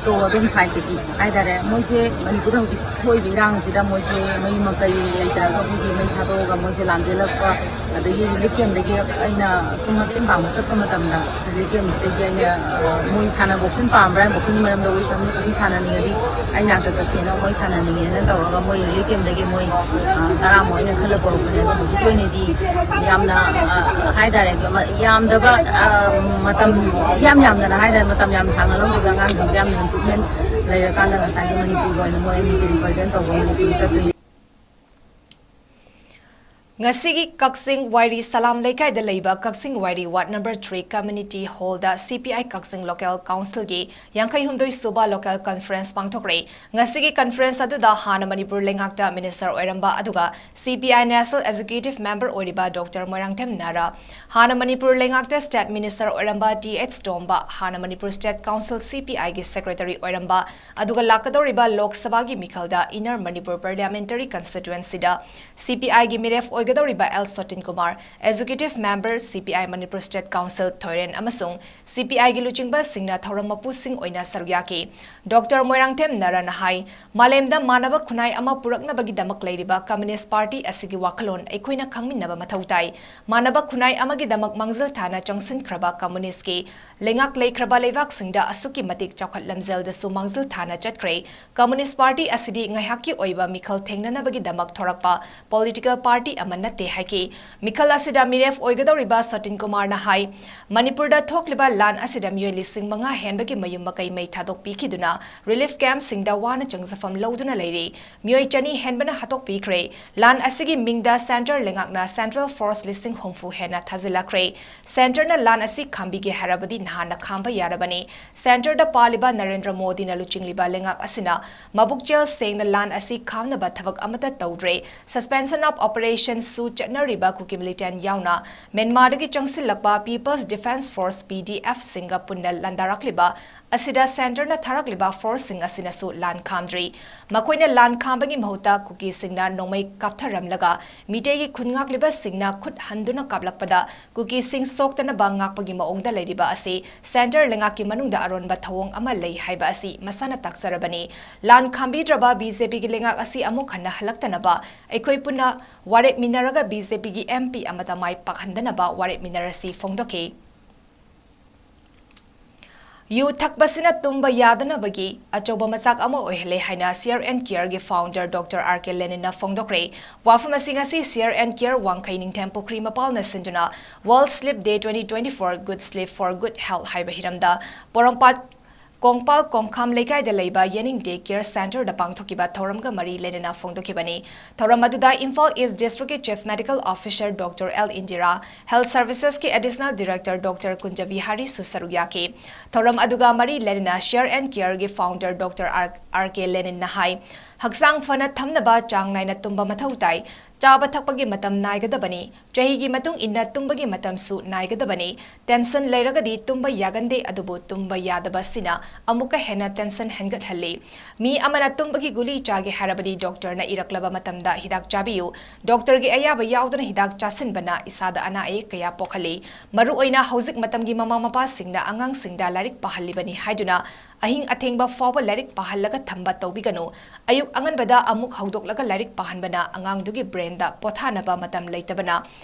ꯏꯀꯧ ꯑꯗꯣꯝ side ꯇꯒꯤ ꯍꯥꯏꯇꯥꯔꯦ꯫ ꯃꯣꯏꯁꯦ ꯃꯅꯤꯄꯨꯔꯗ ꯍꯧꯖꯤꯛ ꯊꯣꯛꯏꯕ ꯏꯔꯥꯡꯁꯤꯗ ꯃꯣꯏꯁꯦ ꯃꯌꯨꯝ ꯃꯀꯩ ꯂꯩꯇ꯭ꯔꯒ ꯑꯩꯈꯣꯏꯒꯤ ꯃꯩ ꯊꯥꯗꯣꯛꯑꯒ ꯃꯣꯏꯁꯦ ꯂꯥꯟꯖꯦꯜꯂꯛꯄ, ꯑꯗꯒꯤ relief camp ꯇꯒꯤ ꯑꯩꯅ ꯁꯨꯝ ꯃꯇꯦꯡ ꯄꯥꯡꯕ ꯆꯠꯄ ꯃꯇꯝꯗ, relief camp ꯁꯤꯗꯒꯤ ꯑꯩꯅ, ꯑ, ꯃꯣꯏ ꯁꯥꯟꯅ boxing ꯄꯥꯝꯕ꯭ꯔꯥ, boxing ꯒꯤ ꯃꯔꯝꯗ ꯋꯥꯔꯤ ꯁꯥꯟꯅ-, ꯋꯥꯔꯤ ꯁꯥꯟꯅꯅꯤꯡꯉꯗꯤ ꯑꯩ ꯅꯥꯛꯇ ꯆꯠꯁꯦꯅ ꯃꯣꯏ ꯁꯥꯟꯅꯅꯤꯡꯉꯦꯅ ꯇꯧꯔꯒ ꯃꯣꯏ relief camp ꯇꯒꯤ ꯃꯣꯏ, ꯑ, ꯇꯔꯥꯃꯨꯛ ꯑꯩꯅ ꯈꯜꯂ ꯄꯨꯔꯛꯄꯅꯦ꯫ ꯑꯗꯣ ꯍꯧꯖꯤꯛꯀꯤ ꯑꯣꯏꯅꯗꯤ ꯌꯥꯝꯅ, ꯑ, ꯍꯥꯏꯇꯥꯔꯦ, ꯌꯥꯝꯗꯕ, ꯑ, ꯃꯇꯝ ꯌꯥꯝ ꯌꯥꯝꯗꯅ ꯍꯥꯏꯇꯥꯔꯦ, ꯃꯇꯝ ꯌꯥꯝ ꯁꯥꯡꯅ ꯂꯧꯗꯕ ꯑꯉꯥꯡꯁꯤꯡꯁꯦ ꯌꯥꯝꯅ improvement ꯂꯩꯔꯀꯥꯟꯗ ꯉꯁꯥꯏꯒꯤ ꯃꯅꯤꯄꯨꯔꯒꯤ ꯑꯣꯏꯅ ꯃꯣꯏ ꯑꯅꯤꯁꯦ represent ꯇꯧꯕ ꯃꯅꯤꯄꯨꯔ ꯆꯠꯇꯣꯏꯅꯤ꯫ ꯉꯁꯤꯒꯤ ꯀꯛꯆꯤꯡ ꯋꯥꯏꯔꯤ ꯁꯂꯥꯝ ꯂꯩꯀꯥꯏꯗ ꯂꯩꯕ ꯀꯛꯆꯤꯡ ꯋꯥꯏꯔꯤ ward number three community hall the C P I Kakching local council ꯒꯤ ꯌꯥꯡꯈꯩ ꯍꯨꯝꯗꯣꯏ ꯁꯨꯕ local conference ꯄꯥꯡꯊꯣꯛꯈ꯭ꯔꯦ꯫ ꯉꯁꯤꯒꯤ conference ꯑꯗꯨꯗ ꯍꯥꯟꯅ ꯃꯅꯤꯄꯨꯔ ꯂꯩꯉꯥꯛꯇ minister ꯑꯣꯏꯔꯝꯕ ꯑꯗꯨꯒ C P I national executive member ꯑꯣꯏꯔꯤꯕ Doctor ꯃꯣꯏꯔꯥꯡꯊꯦꯝ ꯅꯥꯔꯥ, ꯍꯥꯟꯅ ꯃꯅꯤꯄꯨꯔ ꯂꯩꯉꯥꯛꯇ state minister ꯑꯣꯏꯔꯝꯕ T H ꯇꯣꯝꯕ, ꯍꯥꯟꯅ Manipur state council C P I ꯒꯤ secretary ꯑꯣꯏꯔꯝꯕ ꯑꯗꯨꯒ ꯂꯥꯛꯀꯗꯧꯔꯤꯕ ꯂꯣꯛ ꯁꯚꯥꯒꯤ ꯃꯤꯈꯜꯗ Inner Manipur parliamentary constituency the C P I ꯒꯤ ꯃꯤꯔꯦꯞ ꯑꯣꯏꯒ- ꯒꯗꯧꯔꯤꯕ L Sotin Kumar, Executive Member, C P I Manipur State Council, Thoiren ꯑꯃꯁꯨꯡ C P I ꯒꯤ ꯂꯨꯆꯤꯡꯕꯁꯤꯡꯅ ꯊꯧꯔꯝ ꯃꯄꯨꯁꯤꯡ ꯑꯣꯏꯅ ꯁꯔꯨꯛ ꯌꯥꯈꯤ꯫ ꯗꯣꯛꯇꯔ ꯃꯣꯏꯔꯥꯡꯊꯦꯝ ꯅꯔꯥꯅ ꯍꯥꯏ, ꯃꯥꯂꯦꯝꯗ ꯃꯥꯟꯅꯕ ꯈꯨꯟꯅꯥꯏ ꯑꯃ ꯄꯨꯔꯛꯅꯕꯒꯤꯗꯃꯛ ꯂꯩꯔꯤꯕ Communist Party ꯑꯁꯤꯒꯤ ꯋꯥꯈꯜꯂꯣꯟ ꯑꯩꯈꯣꯏꯅ ꯈꯪꯃꯤꯟꯅꯕ ꯃꯊꯧ ꯇꯥꯏ꯫ ꯃꯥꯟꯅꯕ ꯈꯨꯟꯅꯥꯏ ꯑꯃꯒꯤꯗꯃꯛ ꯃꯥꯡꯖꯤꯜ ꯊꯥꯅ ꯆꯪꯁꯤꯟꯈ꯭ꯔꯕ Communist ꯀꯤ ꯂꯩꯉꯥꯛ ꯂꯩꯈ꯭ꯔꯕ ꯂꯩꯕꯥꯛꯁꯤꯡꯗ ꯑꯁꯨꯛꯀꯤ ꯃꯇꯤꯛ ꯆꯥꯎꯈꯠ ꯂꯝꯖꯦꯜꯗꯁꯨ ꯃꯥꯡꯖꯤꯜ ꯊꯥꯅ ꯆꯠꯈ꯭ꯔꯦ꯫ Communist Party ꯑꯁꯤꯗꯤ ꯉꯥꯏꯍꯥꯛꯀꯤ ꯑꯣꯏꯕ ꯃꯤꯈꯜ ꯊꯦꯡꯅꯅꯕꯒꯤꯗꯃꯛ ꯊꯣꯔꯛꯄ political party ꯑꯃ ꯅꯠꯇꯦ ꯍꯥꯏꯈꯤ꯫ ꯃꯤꯈꯜ ꯑꯁꯤꯗ ꯃꯤꯔꯦꯞ ꯑꯣꯏꯒꯗꯧꯔꯤꯕ ꯁꯣꯇꯤꯟ ꯀꯨꯃꯥꯔꯅ ꯍꯥꯏ, ꯃꯅꯤꯄꯨꯔꯗ ꯊꯣꯛꯂꯤꯕ ꯂꯥꯟ ꯑꯁꯤꯗ ꯃꯤꯑꯣꯏ ꯂꯤꯁꯤꯡ ꯃꯉꯥ ꯍꯦꯟꯕꯒꯤ ꯃꯌꯨꯝ ꯃꯀꯩ ꯃꯩ ꯊꯥꯗꯣꯛꯄꯤꯈꯤꯗꯨꯅ relief camp ꯁꯤꯡꯗ ꯋꯥꯅ ꯆꯪꯖꯐꯝ ꯂꯧꯗꯨꯅ ꯂꯩꯔꯤ꯫ ꯃꯤꯑꯣꯏ ꯆꯅꯤ ꯍꯦꯟꯕꯅ ꯍꯥꯠꯇꯣꯛꯄꯤꯈ꯭ꯔꯦ꯫ ꯂꯥꯟ ꯑꯁꯤꯒꯤ ꯃꯤꯡꯗ centre ꯂꯩꯉꯥꯛꯅ central force ꯂꯤꯁꯤꯡ ꯍꯨꯝꯐꯨ ꯍꯦꯟꯅ ꯊꯥꯖꯤꯜꯂꯛꯈ꯭ꯔꯦ꯫ Centre ꯅ ꯂꯥꯟ ꯑꯁꯤ ꯈꯥꯝꯕꯤꯒꯦ ꯍꯥꯏꯔꯕꯗꯤ ꯅꯍꯥꯟꯅ ꯈꯥꯝꯕ ꯌꯥꯔꯕꯅꯤ꯫ Centre ꯗ ꯄꯥꯜꯂꯤꯕ ꯅꯔꯦꯟꯗ꯭ꯔ ꯃꯣꯗꯤꯅ ꯂꯨꯆꯤꯡꯂꯤꯕ ꯂꯩꯉꯥꯛ ꯑꯁꯤꯅ ꯃꯕꯨꯛꯆꯦꯜ ꯁꯦꯡꯅ ꯂꯥꯟ ꯑꯁꯤ ꯈꯥꯝꯅꯕ ꯊꯕꯛ ꯑꯃꯠꯇ ꯇꯧꯗ꯭ꯔꯦ꯫ Suspension of Operation ꯁꯨ ꯆꯠꯅꯔꯤꯕ ꯀꯨꯀꯤ militant ꯌꯥꯎꯅ ꯃ꯭ꯌꯥꯟꯃꯥꯔꯗꯒꯤ ꯆꯪꯁꯤꯜꯂꯛꯄ People's Defence Force, P D F ꯁꯤꯡꯒ ꯄꯨꯟꯅ ꯂꯥꯟꯗꯥꯔꯛꯂꯤꯕ ꯑꯁꯤꯗ centre ꯅ ꯊꯥꯔꯛꯂꯤꯕ force ꯁꯤꯡ ꯑꯁꯤꯅꯁꯨ ꯂꯥꯟ ꯈꯥꯝꯗ꯭ꯔꯤ꯫ ꯃꯈꯣꯏꯅ ꯂꯥꯟ ꯈꯥꯝꯕꯒꯤ ꯃꯍꯨꯠꯇ ꯀꯨꯀꯤꯁꯤꯡꯅ ꯅꯣꯡꯃꯩ ꯀꯥꯞꯊꯔꯝꯂꯒ ꯃꯤꯇꯩꯒꯤ ꯈꯨꯟ ꯉꯥꯛꯂꯤꯕꯁꯤꯡꯅ ꯈꯨꯠ ꯍꯟꯗꯨꯅ ꯀꯥꯞꯂꯛꯄꯗ ꯀꯨꯀꯤꯁꯤꯡ ꯁꯣꯛꯇꯅꯕ ꯉꯥꯛꯄꯒꯤ ꯃꯑꯣꯡꯗ ꯂꯩꯔꯤꯕ ꯑꯁꯤ centre ꯂꯩꯉꯥꯛꯀꯤ ꯃꯅꯨꯡꯗ ꯑꯔꯣꯟꯕ ꯊꯧꯑꯣꯡ ꯑꯃ ꯂꯩ ꯍꯥꯏꯕ ꯑꯁꯤ ꯃꯁꯥꯅ ꯇꯥꯛꯆꯔꯕꯅꯤ꯫ ꯂꯥꯟ ꯈꯥꯝꯕꯤꯗ꯭ꯔꯕ B J P ꯒꯤ ꯂꯩꯉꯥꯛ ꯑꯁꯤ ꯑꯃꯨꯛ ꯍꯟꯅ ꯍꯜꯂꯛꯇꯅꯕ ꯑꯩꯈꯣꯏ ꯄꯨꯟꯅ ꯋꯥꯔꯦꯞꯃꯤꯟꯅꯔꯒ B J P ꯒꯤ M P ꯑꯃꯗ ꯃꯥꯏ ꯄꯥꯛꯍꯟꯗꯅꯕ ꯋꯥꯔꯦꯞꯃꯤꯟꯅꯔꯁꯤ ꯐꯣꯡꯗꯣꯛꯈꯤ꯫ ꯌꯨ ꯊꯛꯄꯁꯤꯅ ꯇꯨꯝꯕ ꯌꯥꯗꯅꯕꯒꯤ ꯑꯆꯧꯕ ꯃꯆꯥꯛ ꯑꯃ ꯑꯣꯏꯍꯜꯂꯦ ꯍꯥꯏꯅ Share and Care ꯒꯤ founder Doctor R K Lenin ꯅ ꯐꯣꯡꯗꯣꯛꯈ꯭ꯔꯦ꯫ ꯋꯥꯐꯝ ꯑꯁꯤ ꯉꯁꯤ Share and Care ꯋꯥꯡꯈꯩ ꯅꯤꯡꯊꯦꯝ ꯄꯨꯈ꯭ꯔꯤ ꯃꯄꯥꯜꯅ ꯁꯤꯟꯗꯨꯅ World Sleep Day twenty twenty-four, Good Sleep for Good Health ꯍꯥꯏꯕ ꯍꯤꯔꯝꯗ ꯄꯣꯔꯣꯝꯄꯥꯠ ꯀꯣꯡꯄꯥꯜ ꯀꯣꯡꯈꯥꯝ ꯂꯩꯀꯥꯏꯗ ꯂꯩꯕ ꯌꯦꯅꯤꯡ Day Care Centre ꯗ ꯄꯥꯡꯊꯣꯛꯈꯤꯕ ꯊꯧꯔꯝꯒ ꯃꯔꯤ ꯂꯩꯅꯅ ꯐꯣꯡꯗꯣꯛꯈꯤꯕꯅꯤ꯫ ꯊꯧꯔꯝ ꯑꯗꯨꯗ ꯏꯝꯐꯥꯜ East District ꯀꯤ Chief Medical Officer Doctor L Indira, Health Services ꯀꯤ Additional Director Doctor ꯀꯨꯟꯖꯕꯤꯍꯥꯔꯤꯁꯨ ꯁꯔꯨꯛ ꯌꯥꯈꯤ꯫ ꯊꯧꯔꯝ ꯑꯗꯨꯒ ꯃꯔꯤ ꯂꯩꯅꯅ Share and Care ꯒꯤ founder Doctor R, R K Lenin ꯅ ꯍꯥꯏ, ꯍꯛꯆꯥꯡ ꯐꯅ ꯊꯝꯅꯕ ꯆꯥꯡ ꯅꯥꯏꯅ ꯇꯨꯝꯕ ꯃꯊꯧ ꯇꯥꯏ꯫ ꯆꯥꯕ ꯊꯛꯄꯒꯤ ꯃꯇꯝ ꯅꯥꯏꯒꯗꯕꯅꯤ꯫ ꯆꯍꯤꯒꯤ ꯃꯇꯨꯡ ꯏꯟꯅ ꯇꯨꯝꯕꯒꯤ ꯃꯇꯝꯁꯨ ꯅꯥꯏꯒꯗꯕꯅꯤ꯫ Tension ꯂꯩꯔꯒꯗꯤ ꯇꯨꯝꯕ ꯌꯥꯒꯟꯗꯦ, ꯑꯗꯨꯕꯨ ꯇꯨꯝꯕ ꯌꯥꯗꯕ ꯑꯁꯤꯅ ꯑꯃꯨꯛꯀ ꯍꯦꯟꯅ tension ꯍꯦꯟꯒꯠꯍꯜꯂꯤ꯫ ꯃꯤ ꯑꯃꯅ ꯇꯨꯝꯕꯒꯤ ꯒꯨꯂꯤ ꯆꯥꯒꯦ ꯍꯥꯏꯔꯕꯗꯤ doctorꯅ ꯏꯔꯛꯂꯕ ꯃꯇꯝꯗ ꯍꯤꯗꯥꯛ ꯆꯥꯕꯤꯌꯨ꯫ Doctorꯒꯤ ꯑꯌꯥꯕ ꯌꯥꯎꯗꯅ ꯍꯤꯗꯥꯛ ꯆꯥꯁꯤꯟꯕꯅ ꯏꯁꯥꯗ ꯑꯅꯥ ꯑꯌꯦꯛ ꯀꯌꯥ ꯄꯣꯛꯍꯜꯂꯤ꯫ ꯃꯔꯨꯑꯣꯏꯅ ꯍꯧꯖꯤꯛ ꯃꯇꯝꯒꯤ ꯃꯃꯥ ꯃꯄꯥꯁꯤꯡꯅ ꯑꯉꯥꯡꯁꯤꯡꯗ ꯂꯥꯏꯔꯤꯛ ꯄꯥꯍꯜꯂꯤꯕꯅꯤ ꯍꯥꯏꯗꯨꯅ ꯑꯍꯤꯡ ꯑꯊꯦꯡꯕ ꯐꯥꯎꯕ ꯂꯥꯏꯔꯤꯛ ꯄꯥꯍꯜꯂꯒ ꯊꯝꯕ ꯇꯧꯕꯤꯒꯅꯨ꯫ ꯑꯌꯨꯛ ꯑꯉꯟꯕꯗ ꯑꯃꯨꯛ ꯍꯧꯗꯣꯛꯂꯒ ꯂꯥꯏꯔꯤꯛ ꯄꯥꯍꯟꯕꯅ ꯑꯉꯥꯡꯗꯨꯒꯤ brainꯗ ꯄꯣꯊꯥꯅꯕ ꯃꯇꯝ ꯂꯩꯇꯕꯅ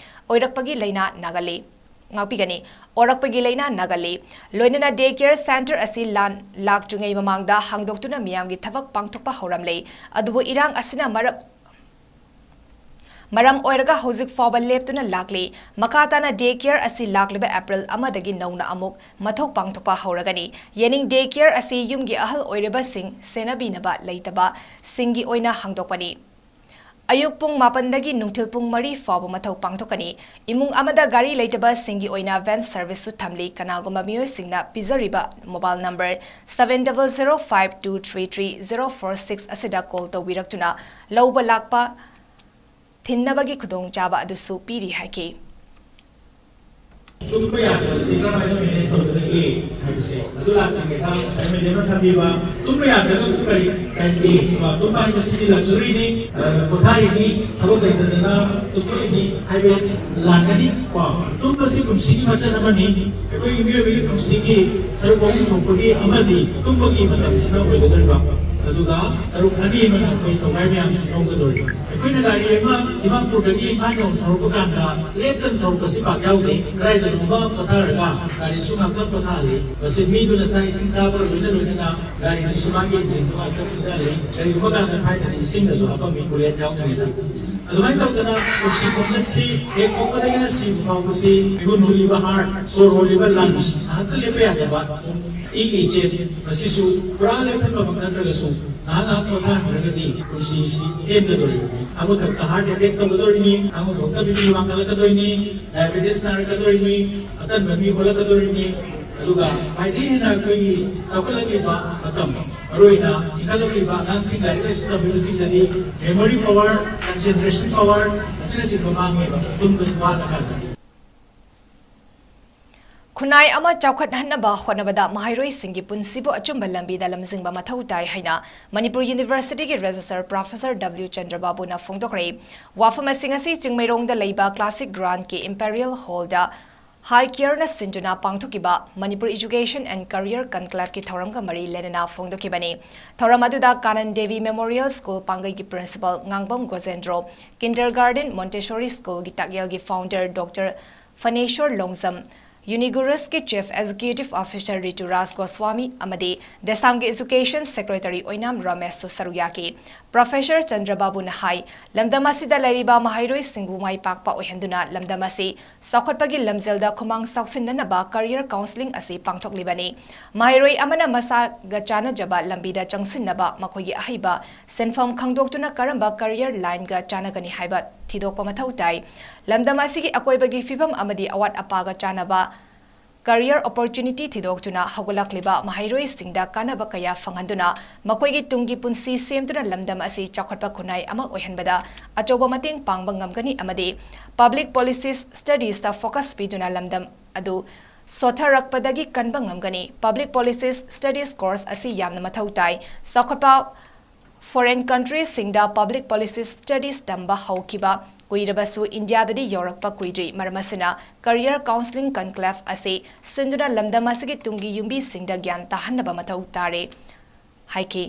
ꯑꯣꯏꯔꯛꯄꯒꯤ ꯂꯥꯏꯅꯥ ꯅꯥꯒꯜꯂꯤ꯫ ꯉꯥꯛꯄꯤꯒꯅꯤ꯫ ꯑꯣꯔꯛꯄꯒꯤ ꯂꯥꯏꯅꯥ ꯅꯥꯒꯜꯂꯤ꯫ ꯂꯣꯏꯅꯅ day care centre ꯑꯁꯤ ꯂꯥꯟ ꯂꯥꯛꯇ꯭ꯔꯤꯉꯩ ꯃꯃꯥꯡꯗ ꯍꯥꯡꯗꯣꯛꯇꯨꯅ ꯃꯤꯌꯥꯝꯒꯤ ꯊꯕꯛ ꯄꯥꯡꯊꯣꯛꯄ ꯍꯧꯔꯝꯂꯦ꯫ ꯑꯗꯨꯕꯨ ꯏꯔꯥꯡ ꯑꯁꯤꯅ ꯃꯔꯝ ꯃꯔꯝ ꯑꯣꯏꯔꯒ ꯍꯧꯖꯤꯛ ꯐꯥꯎꯕ ꯂꯦꯞꯇꯨꯅ ꯂꯥꯛꯂꯤ꯫ ꯃꯈꯥ ꯇꯥꯅ day care ꯑꯁꯤ ꯂꯥꯛꯂꯤꯕ April ꯑꯃꯗꯒꯤ ꯅꯧꯅ ꯑꯃꯨꯛ ꯃꯊꯧ ꯄꯥꯡꯊꯣꯛꯄ ꯍꯧꯔꯒꯅꯤ꯫ ꯌꯦꯅꯤꯡ day care ꯑꯁꯤ ꯌꯨꯝꯒꯤ ꯑꯍꯜ ꯑꯣꯏꯔꯕꯁꯤꯡ ꯁꯦꯟꯅꯕꯤꯅꯕ ꯂꯩꯇꯕ ꯁꯤꯡꯒꯤ ꯑꯣꯏꯅ ꯍꯥꯡꯗꯣꯛꯄꯅꯤ꯫ ꯑꯌꯨꯛ ꯄꯨꯡ ꯃꯥꯄꯟꯗꯒꯤ ꯅꯨꯡꯊꯤꯜ ꯄꯨꯡ ꯃꯔꯤ ꯐꯥꯎꯕ ꯃꯊꯧ ꯄꯥꯡꯊꯣꯛꯀꯅꯤ꯫ ꯏꯃꯨꯡ ꯑꯃꯗ ꯒꯥꯔꯤ ꯂꯩꯇꯕꯁꯤꯡꯒꯤ ꯑꯣꯏꯅ van serviceꯁꯨ ꯊꯝꯂꯤ꯫ ꯀꯅꯥꯒꯨꯝꯕ ꯃꯤꯑꯣꯏꯁꯤꯡꯅ ꯄꯤꯖꯔꯤꯕ mobile number seven double zero five two three three zero four six ꯑꯁꯤꯗ call ꯇꯧꯕꯤꯔꯛꯇꯨꯅ ꯂꯧꯕ ꯂꯥꯛꯄ ꯊꯤꯟꯅꯕꯒꯤ ꯈꯨꯗꯣꯡꯆꯥꯕ ꯑꯗꯨꯁꯨ ꯄꯤꯔꯤ ꯍꯥꯏꯈꯤ꯫ ꯇꯨꯝꯕ ꯌꯥꯗꯕꯁꯤ ꯀꯔꯝꯍꯥꯏꯅ manage ꯇꯧꯒꯗꯒꯦ ꯍꯥꯏꯕꯁꯦ ꯑꯗꯨ ꯂꯥꯛꯇ꯭ꯔꯤꯉꯩꯗ ꯉꯁꯥꯏ madamꯅ ꯊꯝꯕꯤꯕ ꯇꯨꯝꯕ ꯌꯥꯗ꯭ꯔꯒꯕꯨ ꯀꯔꯤ ꯀꯥꯏꯗꯦ? ꯇꯨꯝꯕ ꯍꯥꯏꯕꯁꯤꯗꯤ luxuryꯅꯤ, ꯑ, ꯄꯣꯊꯥꯔꯤꯅꯤ, ꯊꯕꯛ ꯂꯩꯇꯗꯅ ꯇꯨꯝꯊꯣꯛꯏꯅꯤ ꯍꯥꯏꯕ ꯂꯥꯛꯀꯅꯤ꯫ ꯀꯣ, ꯇꯨꯝꯕꯁꯤ ꯄꯨꯟꯁꯤꯒꯤ ꯃꯆꯠ ꯑꯃꯅꯤ꯫ ꯑꯩꯈꯣꯏꯒꯤ ꯃꯤꯑꯣꯏꯕꯒꯤ ꯄꯨꯟꯁꯤꯒꯤ ꯁꯔꯨꯛ ꯑꯍꯨꯝ ꯊꯣꯛꯄꯒꯤ ꯑꯃꯗꯤ ꯇꯨꯝꯕꯒꯤ ꯃꯇꯝꯁꯤꯅ ꯑꯣꯏꯒꯗꯧꯔꯤꯕ꯫ ꯑꯗꯨꯒ ꯁꯔꯨꯛ ꯑꯅꯤ ꯑꯃꯅ ꯑꯩꯈꯣꯏ ꯊꯧꯒꯥꯏ ꯃꯌꯥꯝꯁꯤ ꯂꯧꯒꯗꯧꯔꯤꯕ꯫ ꯑꯩꯈꯣꯏꯅ ꯒꯥꯔꯤ ꯑꯃ ꯏꯝꯐꯥꯜ ꯄꯨꯔꯗꯒꯤ ꯏꯝꯐꯥꯜ ꯌꯧꯅ ꯊꯧꯔꯛꯄ ꯀꯥꯟꯗ ꯂꯦꯞꯇꯅ ꯊꯧꯔꯛꯄꯁꯤ ꯄꯥꯛ ꯌꯥꯎꯗꯦ꯫ ꯀꯗꯥꯏꯗꯅꯣꯃ ꯄꯣꯊꯥꯔꯒ ꯒꯥꯔꯤꯁꯨ ꯉꯥꯛꯇꯪ ꯄꯣꯊꯥꯍꯜꯂꯤ꯫ ꯃꯁꯤ ꯃꯤꯗꯨꯅ ꯆꯥꯛ ꯏꯁꯤꯡ ꯆꯥꯕꯒ ꯂꯣꯏꯅ ꯂꯣꯏꯅꯅ ꯒꯥꯔꯤꯗꯨꯁꯨ ꯃꯥꯒꯤ engine ꯗꯨ ꯉꯥꯛꯇꯪ ꯏꯪꯊꯍꯜꯂꯤ꯫ ꯀꯔꯤꯒꯨꯝꯕ ꯀꯥꯟꯗ ꯊꯥꯏꯅꯗꯤ ꯏꯁꯤꯡꯗꯁꯨ ꯍꯥꯞꯄꯝꯃꯤ, coolant ꯌꯥꯎꯗ꯭ꯔꯤꯉꯩꯗ꯫ ꯑꯗꯨꯃꯥꯏꯅ ꯇꯧꯗꯅ ꯄꯨꯟꯁꯤ ꯈꯣꯡꯆꯠꯁꯤ ꯍꯦꯛ ꯄꯣꯛꯄꯗꯒꯤꯅ ꯁꯤꯕ ꯐꯥꯎꯕꯁꯤ ꯃꯤꯍꯨꯟ ꯍꯨꯜꯂꯤꯕ heart, ꯁꯣꯔ ꯍꯣꯜꯂꯤꯕ lungs, ꯉꯥꯏꯍꯥꯛꯇ ꯂꯦꯞꯄ ꯌꯥꯗꯕ ꯏꯒꯤ ꯏꯆꯦꯜ, ꯃꯁꯤꯁꯨ ꯄꯨꯔꯥ ꯂꯦꯞꯍꯟꯕꯃꯛ ꯅꯠꯇ꯭ꯔꯒꯁꯨ ꯉꯥꯏꯍꯥꯛ ꯉꯥꯏꯍꯥꯛ ꯄꯣꯊꯥꯍꯟꯗ꯭ꯔꯒꯗꯤ ꯄꯨꯟꯁꯤꯁꯤ ꯇꯦꯟꯒꯗꯧꯔꯤꯕꯅꯤ꯫ ꯑꯉꯨꯊꯛꯇ heart attack ꯇꯧꯒꯗꯧꯔꯤꯅꯤ, ꯑꯉꯨꯊꯛꯇ BP ꯋꯥꯡꯈꯠꯂꯛꯀꯗꯣꯏꯅꯤ, diabetes ꯅꯥꯔꯛꯀꯗꯣꯏꯅꯤ, ꯑꯇꯟꯕ ꯃꯤ ꯑꯣꯜꯂꯛꯀꯗꯣꯔꯤꯅꯤ꯫ ꯑꯗꯨꯒ ꯈ꯭ꯋꯥꯏꯗꯒꯤ ꯍꯦꯟꯅ ꯑꯩꯈꯣꯏꯒꯤ ꯆꯥꯎꯈꯠꯂꯛꯂꯤꯕ ꯃꯇꯝ, ꯃꯔꯨꯑꯣꯏꯅ ꯏꯟꯈꯠꯂꯛꯂꯤꯕ ꯑꯉꯥꯡꯁꯤꯡ ꯂꯥꯏꯔꯤꯛ ꯂꯥꯏꯁꯨ ꯇꯝꯕꯤꯕꯁꯤꯡꯗꯗꯤ memory power, concentration power ꯑꯁꯤꯅꯆꯤꯡꯕ ꯃꯥꯡꯉꯦꯕ꯫ ꯇꯨꯝꯕꯁꯨ ꯋꯥꯠꯂꯀꯥꯟꯗ꯫ ꯈꯨꯟꯅꯥꯏ ꯑꯃ ꯆꯥꯎꯈꯠꯍꯟꯅꯕ ꯍꯣꯠꯅꯕꯗ ꯃꯍꯩꯔꯣꯏꯁꯤꯡꯒꯤ ꯄꯨꯟꯁꯤꯕꯨ ꯑꯆꯨꯝꯕ ꯂꯝꯕꯤꯗ ꯂꯝꯖꯤꯡꯕ ꯃꯊꯧ ꯇꯥꯏ ꯍꯥꯏꯅ ꯃꯅꯤꯄꯨꯔ ꯌꯨꯅꯤꯚꯔꯁꯤꯇꯤꯒꯤ ꯔꯦꯖꯤꯁꯇ꯭ꯔꯥꯔ ꯄ꯭ꯔꯣꯐꯦꯁꯔ ꯗꯕ꯭ꯂꯤꯎ ꯆꯟꯗ꯭ꯔꯕꯥꯕꯨꯅ ꯐꯣꯡꯗꯣꯛꯈ꯭ꯔꯦ꯫ ꯋꯥꯐꯝ ꯑꯁꯤꯡ ꯑꯁꯤ ꯆꯤꯡꯃꯩꯔꯣꯡꯗ ꯂꯩꯕ ꯀ꯭ꯂꯥꯁꯤꯛ ꯒ꯭ꯔꯥꯟꯀꯤ ꯏꯝꯄꯦꯔꯤꯌꯦꯜ ꯍꯣꯜꯗ ꯍꯥꯏ ꯀꯤꯌꯔꯅ ꯁꯤꯟꯗꯨꯅ ꯄꯥꯡꯊꯣꯛꯈꯤꯕ ꯃꯅꯤꯄꯨꯔ Education and Career Conclaveꯀꯤ ꯊꯧꯔꯝꯒ ꯃꯔꯤ ꯂꯩꯅꯅ ꯐꯣꯡꯗꯣꯛꯈꯤꯕꯅꯤ꯫ ꯊꯧꯔꯝ ꯑꯗꯨꯗ ꯀꯥꯅꯟ ꯗꯦꯕꯤ ꯃꯦꯃꯣꯔꯤꯌꯦꯜ ꯁ꯭ꯀꯨꯜ ꯄꯥꯡꯒꯩꯒꯤ principal Ngangbam Gojendro, kindergarten Montessori ꯁ꯭ꯀꯨꯜꯒꯤ ꯇꯥꯛꯌꯦꯜꯒꯤ ꯐꯥꯎꯟꯗꯔ ꯗꯣꯛꯇꯔ ꯐꯅꯦꯁꯣꯔ ꯂꯣꯡꯖꯝ, ꯌꯨꯅꯤꯒꯨꯔꯁꯀꯤ chief executive officer Rituraj Goswami ꯑꯃꯗꯤ ꯗꯦꯁꯥꯝꯒꯤ ꯑꯦꯖꯨꯀꯦꯁꯟ ꯁꯦꯀ꯭ꯔꯦꯇꯔꯤ ꯑꯣꯏꯅꯥꯝ ꯔꯥꯃꯦꯁꯁꯨ ꯁꯔꯨꯛ ꯌꯥꯈꯤ꯫ ꯄ꯭ꯔꯣꯐꯦꯁꯔ ꯆꯟꯗ꯭ꯔꯕꯥꯕꯨꯅ ꯍꯥꯏ, ꯂꯝꯗꯝ ꯑꯁꯤꯗ ꯂꯩꯔꯤꯕ ꯃꯍꯩꯔꯣꯏꯁꯤꯡꯕꯨ ꯃꯥꯏ ꯄꯥꯛꯄ ꯑꯣꯏꯍꯟꯗꯨꯅ ꯂꯝꯗꯝ ꯑꯁꯤ ꯆꯥꯎꯈꯠꯄꯒꯤ ꯂꯝꯖꯦꯜꯗ ꯈꯨꯃꯥꯡ ꯆꯥꯎꯁꯤꯟꯅꯅꯕ ꯀꯔꯤꯌꯔ ꯀꯥꯎꯟꯁꯤꯂꯤꯡ ꯑꯁꯤ ꯄꯥꯡꯊꯣꯛꯂꯤꯕꯅꯤ꯫ ꯃꯍꯩꯔꯣꯏ ꯑꯃꯅ ꯃꯁꯥꯒ ꯆꯥꯟꯅꯖꯕ ꯂꯝꯕꯤꯗ ꯆꯪꯁꯤꯟꯅꯕ ꯃꯈꯣꯏꯒꯤ ꯑꯍꯩꯕ, ꯁꯤꯟꯐꯝ ꯈꯪꯗꯣꯛꯇꯨꯅ ꯀꯔꯝꯕ ꯀꯔꯤꯌꯔ ꯂꯥꯏꯟꯒ ꯆꯥꯟꯅꯒꯅꯤ ꯍꯥꯏꯕ ꯊꯤꯗꯣꯛꯄ ꯃꯊꯧ ꯇꯥꯏ꯫ ꯂꯝꯗꯝ ꯑꯁꯤꯒꯤ ꯑꯀꯣꯏꯕꯒꯤ ꯐꯤꯕꯝ ꯑꯃꯗꯤ ꯑꯋꯥꯠ ꯑꯄꯥꯒ ꯆꯥꯟꯅꯕ ꯀꯔꯤꯌꯔ ꯑꯣꯄꯣꯔꯆꯨꯅꯤꯇꯤ ꯊꯤꯗꯣꯛꯇꯨꯅ ꯍꯧꯒꯠꯂꯛꯂꯤꯕ ꯃꯍꯩꯔꯣꯏꯁꯤꯡꯗ ꯀꯥꯟꯅꯕ ꯀꯌꯥ ꯐꯪꯍꯟꯗꯨꯅ ꯃꯈꯣꯏꯒꯤ ꯇꯨꯡꯒꯤ ꯄꯨꯟꯁꯤ ꯁꯦꯝꯗꯨꯅ ꯂꯝꯗꯝ ꯑꯁꯤ ꯆꯥꯎꯈꯠꯄ ꯈꯨꯟꯅꯥꯏ ꯑꯃ ꯑꯣꯏꯍꯟꯕꯗ ꯑꯆꯧꯕ ꯃꯇꯦꯡ ꯄꯥꯡꯕ ꯉꯝꯒꯅꯤ ꯑꯃꯗꯤ public policies studiesꯇ focus ꯄꯤꯗꯨꯅ ꯂꯝꯗꯝ ꯑꯗꯨ ꯁꯣꯠꯊꯔꯛꯄꯗꯒꯤ ꯀꯟꯕ ꯉꯝꯒꯅꯤ꯫ Public policies studies course ꯑꯁꯤ ꯌꯥꯝꯅ ꯃꯊꯧ ꯇꯥꯏ꯫ ꯆꯥꯎꯈꯠꯄ foreign countryꯁꯤꯡꯗ public policies studies ꯇꯝꯕ ꯍꯧꯈꯤꯕ ꯀꯨꯏꯔꯕꯁꯨ ꯏꯟꯗꯤꯌꯥꯗꯗꯤ ꯌꯧꯔꯛꯄ ꯀꯨꯏꯗ꯭ꯔꯤ꯫ ꯃꯔꯝ ꯑꯁꯤꯅ career counselling conclave ꯑꯁꯤ ꯁꯤꯟꯗꯨꯅ ꯂꯝꯗꯝ ꯑꯁꯤꯒꯤ ꯇꯨꯡꯒꯤ ꯌꯨꯝꯕꯤꯁꯤꯡꯗ ꯒ꯭ꯌꯥꯟ ꯇꯥꯍꯟꯅꯕ ꯃꯊꯧ ꯇꯥꯔꯦ ꯍꯥꯏꯈꯤ꯫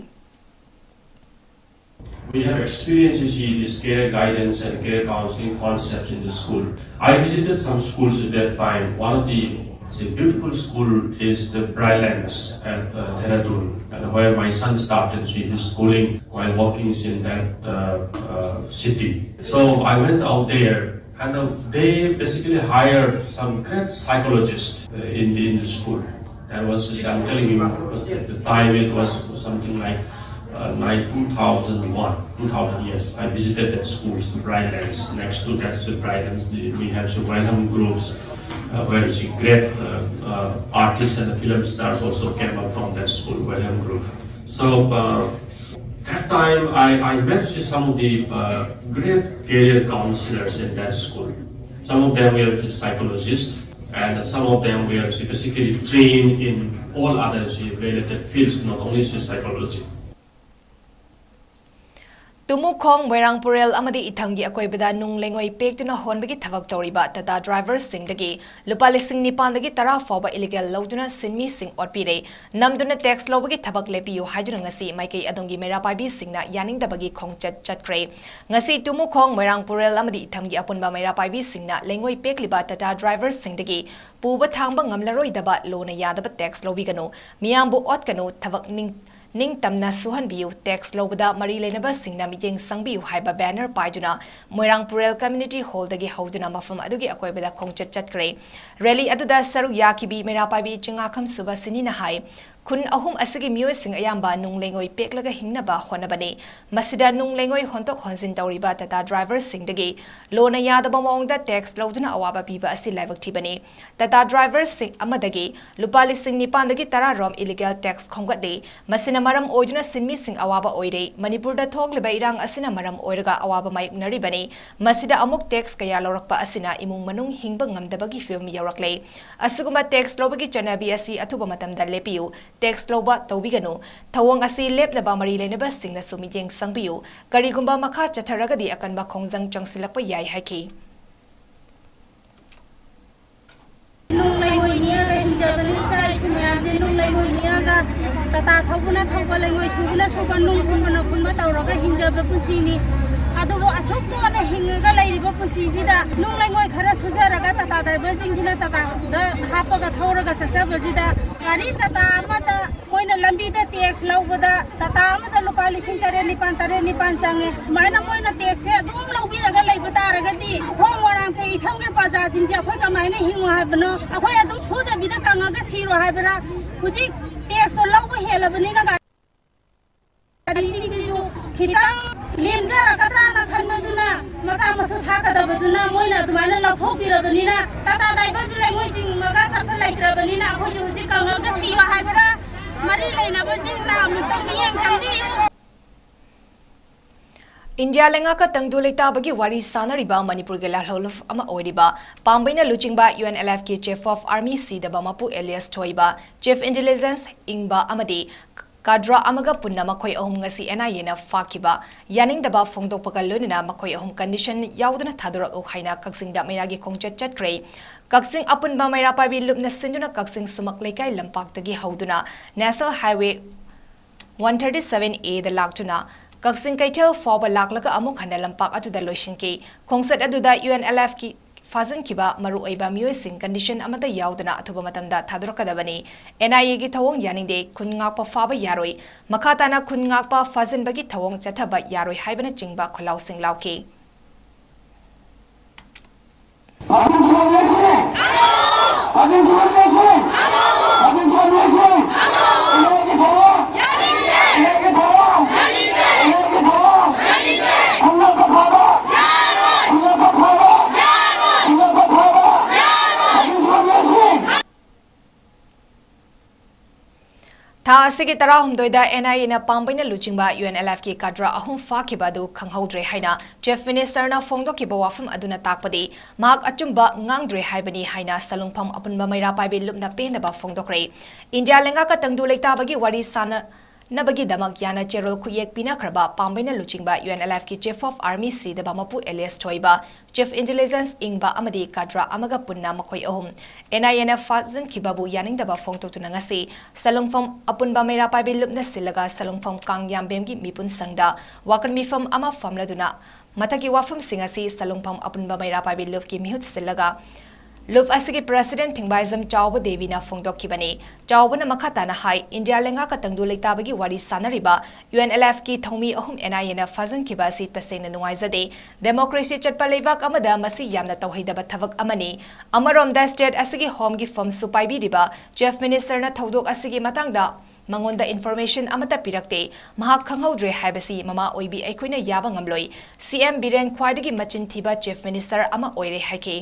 We have experienced, you see, this career guidance and career counseling concepts in the school. I visited some schools at that time. One of the, the beautiful school is the Brightlands at uh, Dehradun, and where my son started, see, his schooling while working is in that uh, uh, city. So I went out there, and uh, they basically hired some great psychologists uh, in, the, in the school. That was, I'm telling you, at the time it was something like uh, like two thousand one, two thousand, yes. I visited that school, Brightlands. Next to that is Brightlands. The, we have some Welham groups. uh, where you see great uh, uh, artists and film stars also came up from that school, William Group. So uh, that time I, I met see some of the uh, great career counselors in that school. Some of them were psychologists, and some of them were basically trained in all other related fields, not only psychology. ꯇꯨꯃꯨꯈꯣꯡ, ꯃꯣꯏꯔꯥꯡ ꯄꯨꯔꯦꯜ ꯑꯃꯗꯤ ꯏꯊꯝꯒꯤ ꯑꯀꯣꯏꯕꯗ ꯅꯨꯡ ꯂꯩꯉꯣꯏ ꯄꯦꯛꯇꯨꯅ ꯍꯣꯟꯕꯒꯤ ꯊꯕꯛ ꯇꯧꯔꯤꯕ ꯇꯥꯇꯥ ꯗ꯭ꯔꯥꯏꯚꯔꯁꯤꯡꯗꯒꯤ ꯂꯨꯄꯥ ꯂꯤꯁꯤꯡ ꯅꯤꯄꯥꯟꯗꯒꯤ ꯇꯔꯥ ꯐꯥꯎꯕ ꯏꯂꯤꯒꯦꯜ ꯂꯧꯗꯨꯅ ꯁꯤꯟꯃꯤꯁꯤꯡ ꯑꯣꯠꯄꯤꯔꯦ꯫ ꯅꯝꯗꯨꯅ ꯇꯦꯛꯁ ꯂꯧꯕꯒꯤ ꯊꯕꯛ ꯂꯦꯞꯄꯤꯌꯨ ꯍꯥꯏꯗꯨꯅ ꯉꯁꯤ ꯃꯥꯏꯀꯩ ꯑꯗꯣꯝꯒꯤ ꯃꯩꯔꯥ ꯄꯥꯏꯕꯤꯁꯤꯡꯅ ꯌꯥꯅꯤꯡꯗꯕꯒꯤ ꯈꯣꯡꯆꯠ ꯆꯠꯈ꯭ꯔꯦ꯫ ꯉꯁꯤ ꯇꯨꯃꯨꯈꯣꯡ, ꯃꯣꯏꯔꯥꯡ ꯄꯨꯔꯦꯜ ꯑꯃꯗꯤ ꯏꯊꯝꯒꯤ ꯑꯄꯨꯟꯕ ꯃꯩꯔꯥ ꯄꯥꯏꯕꯤꯁꯤꯡꯅ ꯂꯩꯉꯣꯏ ꯄꯦꯛꯂꯤꯕ ꯇꯥꯇꯥ ꯗ꯭ꯔꯥꯏꯚꯔꯁꯤꯡꯗꯒꯤ ꯄꯨꯕ ꯊꯥꯡꯕ ꯉꯝꯂꯔꯣꯏꯗꯕ ꯂꯣꯅ ꯌꯥꯗꯕ ꯇꯦꯛꯁ ꯂꯧꯕꯤꯒꯅꯨ, ꯃꯤꯌꯥꯝꯕꯨ ꯑꯣꯠꯀꯅꯨ, ꯊꯕꯛ ꯅꯤꯡ ꯅꯤꯡꯇꯝꯅ ꯁꯨꯍꯟꯕꯤꯌꯨ, ꯇꯦꯛꯁ ꯂꯧꯕꯗ ꯃꯔꯤ ꯂꯩꯅꯕꯁꯤꯡꯅ ꯃꯤꯠꯌꯦꯡ ꯆꯪꯕꯤꯌꯨ ꯍꯥꯏꯕ ꯕꯦꯅꯔ ꯄꯥꯏꯗꯨꯅ ꯃꯣꯏꯔꯥꯡ ꯄꯨꯔꯦꯜ ꯀꯝꯃ꯭ꯌꯨꯅꯤꯇꯤ ꯍꯣꯜꯗꯒꯤ ꯍꯧꯗꯨꯅ ꯃꯐꯝ ꯑꯗꯨꯒꯤ ꯑꯀꯣꯏꯕꯗ ꯈꯣꯡꯆꯠ ꯆꯠꯈ꯭ꯔꯦ꯫ ꯔꯦꯂꯤ ꯑꯗꯨꯗ ꯁꯔꯨꯛ ꯌꯥꯈꯤꯕꯤ ꯃꯩꯔꯥ ꯄꯥꯏꯕꯤ ꯆꯤꯡꯉꯥꯈꯝ ꯁꯨꯕꯥꯁꯤꯅꯤꯅ ꯍꯥꯏ, ꯈꯨꯟ ꯑꯍꯨꯝ ꯑꯁꯤꯒꯤ ꯃꯤꯑꯣꯏꯁꯤꯡ ꯑꯌꯥꯝꯕ ꯅꯨꯡ ꯂꯩꯉꯣꯏ ꯄꯦꯛꯂꯒ ꯍꯤꯡꯅꯕ ꯍꯣꯠꯅꯕꯅꯤ꯫ ꯃꯁꯤꯗ ꯅꯨꯡ ꯂꯩꯉꯣꯏ ꯍꯣꯟꯗꯣꯛ ꯍꯣꯟꯖꯤꯟ ꯇꯧꯔꯤꯕ ꯇꯥꯇꯥ ꯗ꯭ꯔꯥꯏꯚꯔꯁꯤꯡꯗꯒꯤ ꯂꯣꯅ ꯌꯥꯗꯕ ꯃꯑꯣꯡꯗ ꯇꯦꯛꯁ ꯂꯧꯗꯨꯅ ꯑꯋꯥꯕ ꯄꯤꯕ ꯑꯁꯤ ꯂꯥꯏꯕꯛ ꯊꯤꯕꯅꯤ꯫ ꯇꯥꯇꯥ ꯗ꯭ꯔꯥꯏꯚꯔꯁꯤꯡ ꯑꯃꯗꯒꯤ ꯂꯨꯄꯥ ꯂꯤꯁꯤꯡ ꯅꯤꯄꯥꯟꯗꯒꯤ ꯇꯔꯥ ꯔꯣꯝ ꯏꯂꯤꯒꯦꯜ ꯇꯦꯛꯁ ꯈꯣꯝꯒꯠꯂꯤ꯫ ꯃꯁꯤꯅ ꯃꯔꯝ ꯑꯣꯏꯗꯨꯅ ꯁꯤꯟꯃꯤꯁꯤꯡ ꯑꯋꯥꯕ ꯑꯣꯏꯔꯦ꯫ ꯃꯅꯤꯄꯨꯔꯗ ꯊꯣꯛꯂꯤꯕ ꯏꯔꯥꯡ ꯑꯁꯤꯅ ꯃꯔꯝ ꯑꯣꯏꯔꯒ ꯑꯋꯥꯕ ꯃꯥꯌꯣꯛꯅꯔꯤꯕꯅꯤ꯫ ꯃꯁꯤꯗ ꯑꯃꯨꯛ ꯇꯦꯛꯁ ꯀꯌꯥ ꯂꯧꯔꯛꯄ ꯑꯁꯤꯅ ꯏꯃꯨꯡ ꯃꯅꯨꯡ ꯍꯤꯡꯕ ꯉꯝꯗꯕꯒꯤ ꯐꯤꯚꯝ ꯌꯧꯔꯛꯂꯦ꯫ ꯑꯁꯤꯒꯨꯝꯕ ꯇꯦꯛꯁ ꯂꯧꯕꯒꯤ ꯆꯠꯅꯕꯤ ꯑꯁꯤ ꯑꯊꯨꯕ ꯃꯇꯝꯗ ꯂꯦꯞꯄꯤꯌꯨ꯫ ꯇꯦꯛꯁ ꯂꯧꯕ ꯇꯧꯕꯤꯒꯅꯨ꯫ ꯊꯧꯑꯣꯡ ꯑꯁꯤ ꯂꯦꯞꯅꯕ ꯃꯔꯤ ꯂꯩꯅꯕꯁꯤꯡꯅꯁꯨ ꯃꯤꯠꯌꯦꯡ ꯆꯪꯕꯤꯌꯨ꯫ ꯀꯔꯤꯒꯨꯝꯕ ꯃꯈꯥ ꯆꯠꯊꯔꯒꯗꯤ ꯑꯀꯟꯕ ꯈꯣꯡꯖꯪ ꯆꯪꯁꯤꯜꯂꯛꯄ ꯌꯥꯏ ꯍꯥꯏꯈꯤ꯫ ꯅꯨꯡ ꯂꯩꯉꯣꯏ ꯅꯦꯛꯑꯒ ꯍꯤꯡꯖꯕꯅꯤ꯫ ꯏꯆꯥ ꯏꯁꯨ ꯃꯌꯥꯝꯁꯦ ꯅꯨꯡ ꯂꯩꯉꯣꯏ ꯅꯦꯛꯑꯒ ꯇꯥꯇꯥ ꯊꯧꯕꯅ ꯊꯧꯕ, ꯂꯩꯉꯣꯏ ꯁꯨꯕꯅ ꯁꯨꯕ, ꯅꯨꯡ ꯈꯨꯟꯕꯅ ꯈꯨꯟꯕ ꯇꯧꯔꯒ ꯍꯤꯡꯖꯕ ꯄꯨꯟꯁꯤꯅꯤ꯫ ꯑꯗꯨꯕꯨ ꯑꯁꯨꯛ ꯋꯥꯅ ꯍꯤꯡꯉꯒ ꯂꯩꯔꯤꯕ ꯄꯨꯟꯁꯤꯁꯤꯗ ꯅꯨꯡ ꯂꯩꯉꯣꯏ ꯈꯔ ꯁꯨꯖꯔꯒ ꯇꯥꯇꯥ ꯗ꯭ꯔꯥꯏꯚꯔꯁꯤꯡꯁꯤꯅ ꯇꯥꯇꯥꯗ ꯍꯥꯞꯄꯒ ꯊꯧꯔꯒ ꯆꯠꯆꯕꯁꯤꯗ ꯒꯥꯔꯤ ꯇꯥꯇꯥ ꯑꯃꯗ ꯃꯣꯏꯅ ꯂꯝꯕꯤꯗ ꯇꯦꯛꯁ ꯂꯧꯕꯗ ꯇꯥꯇꯥ ꯑꯃꯗ ꯂꯨꯄꯥ ꯂꯤꯁꯤꯡ ꯇꯔꯦꯠ ꯅꯤꯄꯥꯟ, ꯇꯔꯦꯠ ꯅꯤꯄꯥꯟ ꯆꯪꯉꯦ꯫ ꯁꯨꯃꯥꯏꯅ ꯃꯣꯏꯅ ꯇꯦꯛꯁꯁꯦ ꯑꯗꯨꯝ ꯂꯧꯕꯤꯔꯒ ꯂꯩꯕ ꯇꯥꯔꯒꯗꯤ ꯈꯣꯡ ꯃꯣꯏꯔꯥꯡ ꯄꯨꯔꯦꯜ ꯏꯊꯝꯒꯤ ꯄ꯭ꯔꯖꯥꯁꯤꯡꯁꯦ ꯑꯩꯈꯣꯏ ꯀꯃꯥꯏꯅ ꯍꯤꯡꯉꯣ ꯍꯥꯏꯕꯅꯣ? ꯑꯩꯈꯣꯏ ꯑꯗꯨꯝ ꯁꯨꯗꯕꯤꯗ ꯀꯪꯉꯒ ꯁꯤꯔꯣ ꯍꯥꯏꯕ꯭ꯔꯥ? ꯍꯧꯖꯤꯛ ꯇꯦꯛꯁꯇꯣ ꯂꯧꯕ ꯍꯦꯜꯂꯕꯅꯤꯅ ꯒꯥꯔꯤꯁꯤꯡꯁꯤꯁꯨ ꯈꯤꯇꯪ ꯂꯦꯝꯖꯔꯛꯀꯗ꯭ꯔꯥꯅ ꯈꯟꯕꯗꯨꯅ ꯃꯆꯥ ꯃꯁꯨ ꯊꯥꯛꯀꯗꯕꯗꯨ ꯅ ꯃꯣꯏꯅ ꯑꯗꯨꯃꯥꯏꯅ ꯂꯧꯊꯣꯛꯄꯤꯔꯕꯅꯤꯅ, ꯇꯥꯇꯥ ꯗ꯭ꯔꯥꯏꯚꯔꯁꯨ ꯂꯩꯉꯣꯏ ꯆꯤꯡꯉꯒ ꯆꯠꯄ ꯂꯩꯇ꯭ꯔꯕꯅꯤꯅ, ꯑꯩꯈꯣꯏꯁꯨ ꯍꯧꯖꯤꯛ ꯀꯪꯉꯒ ꯁꯤꯌꯣ ꯍꯥꯏꯕ꯭ꯔꯥ? ꯃꯔꯤ ꯂꯩꯅꯕꯁꯤꯡꯅ ꯑꯃꯨꯛꯇꯪ ꯃꯤꯠꯌꯦꯡ ꯆꯪꯕꯤꯌꯨ꯫ ꯏꯟꯗꯤꯌꯥ ꯂꯩꯉꯥꯛꯀ ꯇꯪꯗꯨ ꯂꯩꯇꯥꯕꯒꯤ ꯋꯥꯔꯤ ꯁꯥꯟꯅꯔꯤꯕ ꯃꯅꯤꯄꯨꯔꯒꯤ ꯂꯥꯜꯍꯧꯂꯨꯞ ꯑꯃ ꯑꯣꯏꯔꯤꯕ ꯄꯥꯝꯕꯩꯅ ꯂꯨꯆꯤꯡꯕ ꯌꯨ ꯑꯦꯟ ꯑꯦꯜ ꯑꯦꯐꯀꯤ ꯆꯤꯐ ꯑꯣꯐ ꯑꯥꯔꯃꯤ ꯁꯤꯗꯕ ꯃꯄꯨ ꯑꯦꯂꯤꯌꯥꯁ ꯊꯣꯏꯕ, ꯆꯤꯐ ꯏꯟꯇꯦꯂꯤꯖꯦꯟꯁ ꯏꯪꯕ ꯑꯃꯗꯤ ꯀꯥꯗ꯭ꯔꯥ ꯑꯃꯒ ꯄꯨꯟꯅ ꯃꯈꯣꯏ ꯑꯍꯨꯝ ꯉꯁꯤ ꯑꯦꯟ ꯑꯥꯏ ꯑꯦꯅ ꯐꯥꯈꯤꯕ ꯌꯥꯅꯤꯡꯗꯕ ꯐꯣꯡꯗꯣꯛꯄꯒ ꯂꯣꯏꯅꯅ ꯃꯈꯣꯏ ꯑꯍꯨꯝ ꯀꯟꯗꯤꯁꯟ ꯌꯥꯎꯗꯅ ꯊꯥꯗꯣꯔꯛꯎ ꯍꯥꯏꯅ ꯀꯛꯆꯤꯡꯗ ꯃꯩꯔꯥꯒꯤ ꯈꯣꯡꯆꯠ ꯆꯠꯈ꯭ꯔꯦ꯫ ꯀꯛꯆꯤꯡ ꯑꯄꯨꯟꯕ ꯃꯩꯔꯥ ꯄꯥꯏꯕꯤ ꯂꯨꯞꯅ ꯁꯤꯟꯗꯨꯅ ꯀꯛꯆꯤꯡ ꯁꯨꯃꯛ ꯂꯩꯀꯥꯏ ꯂꯝꯄꯥꯛꯇꯒꯤ ꯍꯧꯗꯨꯅ national highway one thirty seven ꯑꯦꯗ ꯂꯥꯛꯇꯨꯅ ꯀꯛꯆꯤꯡ ꯀꯩꯊꯦꯜ ꯐꯥꯎꯕ ꯂꯥꯛꯂꯒ ꯑꯃꯨꯛ ꯍꯟꯅ ꯂꯝꯄꯥꯛ ꯑꯗꯨꯗ ꯂꯣꯏꯁꯤꯟꯈꯤ꯫ ꯈꯣꯡꯆꯠ ꯑꯗꯨꯗ ꯌꯨ ꯑꯦꯟ ꯑꯦꯜ ꯑꯦꯐꯀꯤ ꯐꯥꯖꯤꯟꯈꯤꯕ ꯃꯔꯨꯑꯣꯏꯕ ꯃꯤꯑꯣꯏꯁꯤꯡ ꯀꯟꯗꯤꯁꯟ ꯑꯃꯠꯇ ꯌꯥꯎꯗꯅ ꯑꯊꯨꯕ ꯃꯇꯝꯗ ꯊꯥꯗꯣꯔꯛꯀꯗꯕꯅꯤ꯫ ꯑꯦꯟ ꯑꯥꯏ ꯑꯦꯒꯤ ꯊꯧꯑꯣꯡ ꯌꯥꯅꯤꯡꯗꯦ, ꯈꯨꯟ ꯉꯥꯛꯄ ꯐꯥꯕ ꯌꯥꯔꯣꯏ, ꯃꯈꯥ ꯇꯥꯅ ꯈꯨꯟ ꯉꯥꯛꯄ ꯐꯥꯖꯤꯟꯕꯒꯤ ꯊꯧꯑꯣꯡ ꯆꯠꯊꯕ ꯌꯥꯔꯣꯏ ꯍꯥꯏꯕꯅꯆꯤꯡꯕ ꯈꯣꯜꯂꯥꯎꯁꯤꯡ ꯂꯥꯎꯈꯤ꯫ ꯊꯥ ꯑꯁꯤꯒꯤ ꯇꯔꯥꯍꯨꯝꯗꯣꯏꯗ ꯑꯦꯟ ꯑꯥꯏ ꯑꯦꯅ ꯄꯥꯝꯕꯩꯅ ꯂꯨꯆꯤꯡꯕ ꯌꯨ ꯑꯦꯟ ꯑꯦꯜ ꯑꯦꯐꯀꯤ ꯀꯥꯗ꯭ꯔꯥ ꯑꯍꯨꯝ ꯐꯥꯈꯤꯕ ꯑꯗꯨ ꯈꯪꯍꯧꯗ꯭ꯔꯦ ꯍꯥꯏꯅ ꯆꯤꯐ ꯃꯤꯅꯤꯁꯇꯔꯅ ꯐꯣꯡꯗꯣꯛꯈꯤꯕ ꯋꯥꯐꯝ ꯑꯗꯨꯅ ꯇꯥꯛꯄꯗꯤ ꯃꯍꯥꯛ ꯑꯆꯨꯝꯕ ꯉꯥꯡꯗ꯭ꯔꯦ ꯍꯥꯏꯕꯅꯤ ꯍꯥꯏꯅ ꯁꯂꯨꯡꯐꯝ ꯑꯄꯨꯟꯕ ꯃꯩꯔꯥ ꯄꯥꯏꯕꯤ ꯂꯨꯞꯅ ꯄꯦꯟꯗꯕ ꯐꯣꯡꯗꯣꯛꯈ꯭ꯔꯦ꯫ ꯏꯟꯗꯤꯌꯥ ꯂꯩꯉꯥꯛꯀ ꯇꯪꯗꯨ ꯂꯩꯇꯥꯕꯒꯤ ꯋꯥꯔꯤ ꯁꯥꯟꯅ ꯅꯕꯒꯤꯗꯃꯛ ꯌꯥꯅ ꯆꯦꯔꯣꯜ ꯈꯨꯠꯌꯦꯛ ꯄꯤꯅꯈ꯭ꯔꯕ ꯄꯥꯝꯕꯩꯅ ꯂꯨꯆꯤꯡꯕ ꯌꯨ ꯑꯦꯟ ꯑꯦꯜ ꯑꯦꯐꯀꯤ ꯆꯤꯐ ꯑꯣꯐ ꯑꯥꯔꯃꯤ ꯁꯤꯗꯕ ꯃꯄꯨ ꯑꯦꯂꯤꯌꯥꯁ ꯊꯣꯏꯕ, ꯆꯤꯐ ꯏꯟꯇꯦꯂꯤꯖꯦꯟꯁ ꯏꯪꯕ ꯑꯃꯗꯤ ꯀꯥꯗ꯭ꯔꯥ ꯑꯃꯒ ꯄꯨꯟꯅ ꯃꯈꯣꯏ ꯑꯍꯨꯝ ꯑꯦꯟ ꯑꯥꯏ ꯑꯦꯅ ꯐꯥꯖꯤꯟꯈꯤꯕꯕꯨ ꯌꯥꯅꯤꯡꯗꯕ ꯐꯣꯡꯗꯣꯛꯇꯨꯅ ꯉꯁꯤ ꯁꯂꯨꯡꯐꯝ ꯑꯄꯨꯟꯕ ꯃꯩꯔꯥ ꯄꯥꯏꯕꯤ ꯂꯨꯞꯅ ꯁꯤꯜꯂꯒ ꯁꯂꯨꯡꯐꯝ ꯀꯥꯡ ꯌꯥꯝꯕꯦꯝꯒꯤ ꯃꯤꯄꯨꯟ ꯁꯪꯗ ꯋꯥꯀꯟ ꯃꯤꯐꯝ ꯑꯃ ꯐꯝꯂꯗꯨꯅ ꯃꯊꯛꯀꯤ ꯋꯥꯐꯝꯁꯤꯡ ꯑꯁꯤ ꯁꯂꯨꯡꯐꯝ ꯑꯄꯨꯟꯕ ꯃꯩꯔꯥ ꯄꯥꯏꯕꯤ ꯂꯨꯞꯀꯤ ꯃꯤꯍꯨꯠ ꯁꯤꯜꯂꯒ ꯂꯨꯞ ꯑꯁꯤꯒꯤ ꯄ꯭ꯔꯦꯁꯤꯗꯦꯟꯠ ꯊꯤꯡꯕꯥꯏꯖꯝ ꯆꯥꯎꯕ ꯗꯦꯕꯤꯅ ꯐꯣꯡꯗꯣꯛꯈꯤꯕꯅꯤ꯫ ꯆꯥꯎꯕꯅ ꯃꯈꯥ ꯇꯥꯅ ꯍꯥꯏ, ꯏꯟꯗꯤꯌꯥ ꯂꯩꯉꯥꯛꯀ ꯇꯪꯗꯨ ꯂꯩꯇꯥꯕꯒꯤ ꯋꯥꯔꯤ ꯁꯥꯟꯅꯔꯤꯕ ꯌꯨ ꯑꯦꯟ ꯑꯦꯜ ꯑꯦꯐꯀꯤ ꯊꯧꯃꯤ ꯑꯍꯨꯝ ꯑꯦꯟ ꯑꯥꯏ ꯑꯦꯅ ꯐꯥꯖꯤꯟꯈꯤꯕ ꯑꯁꯤ ꯇꯁꯦꯡꯅ ꯅꯨꯡꯉꯥꯏꯖꯗꯦ꯫ ꯗꯦꯃꯣꯀ꯭ꯔꯦꯁꯤ ꯆꯠꯄ ꯂꯩꯕꯥꯛ ꯑꯃꯗ ꯃꯁꯤ ꯌꯥꯝꯅ ꯇꯧꯍꯩꯗꯕ ꯊꯕꯛ ꯑꯃꯅꯤ꯫ ꯑꯃꯔꯣꯝꯗ ꯁ꯭ꯇꯦꯠ ꯑꯁꯤꯒꯤ ꯍꯣꯝꯒꯤ ꯐꯝꯁꯨ ꯄꯥꯏꯕꯤꯔꯤꯕ ꯆꯤꯐ ꯃꯤꯅꯤꯁꯇꯔꯅ ꯊꯧꯗꯣꯛ ꯑꯁꯤꯒꯤ ꯃꯇꯥꯡꯗ ꯃꯉꯣꯟꯗ information ꯑꯃꯠꯇ ꯄꯤꯔꯛꯇꯦ꯫ ꯃꯍꯥꯛ ꯈꯪꯍꯧꯗ꯭ꯔꯦ ꯍꯥꯏꯕꯁꯤ ꯃꯃꯥ ꯑꯣꯏꯕꯤ ꯑꯩꯈꯣꯏꯅ ꯌꯥꯕ ꯉꯝꯂꯣꯏ꯫ ꯁꯤ ꯑꯦꯝ ꯕꯤꯔꯦꯟ ꯈ꯭ꯋꯥꯏꯗꯒꯤ ꯃꯆꯤꯟ ꯊꯤꯕ Chief Minister ꯑꯃ ꯑꯣꯏꯔꯦ ꯍꯥꯏꯈꯤ꯫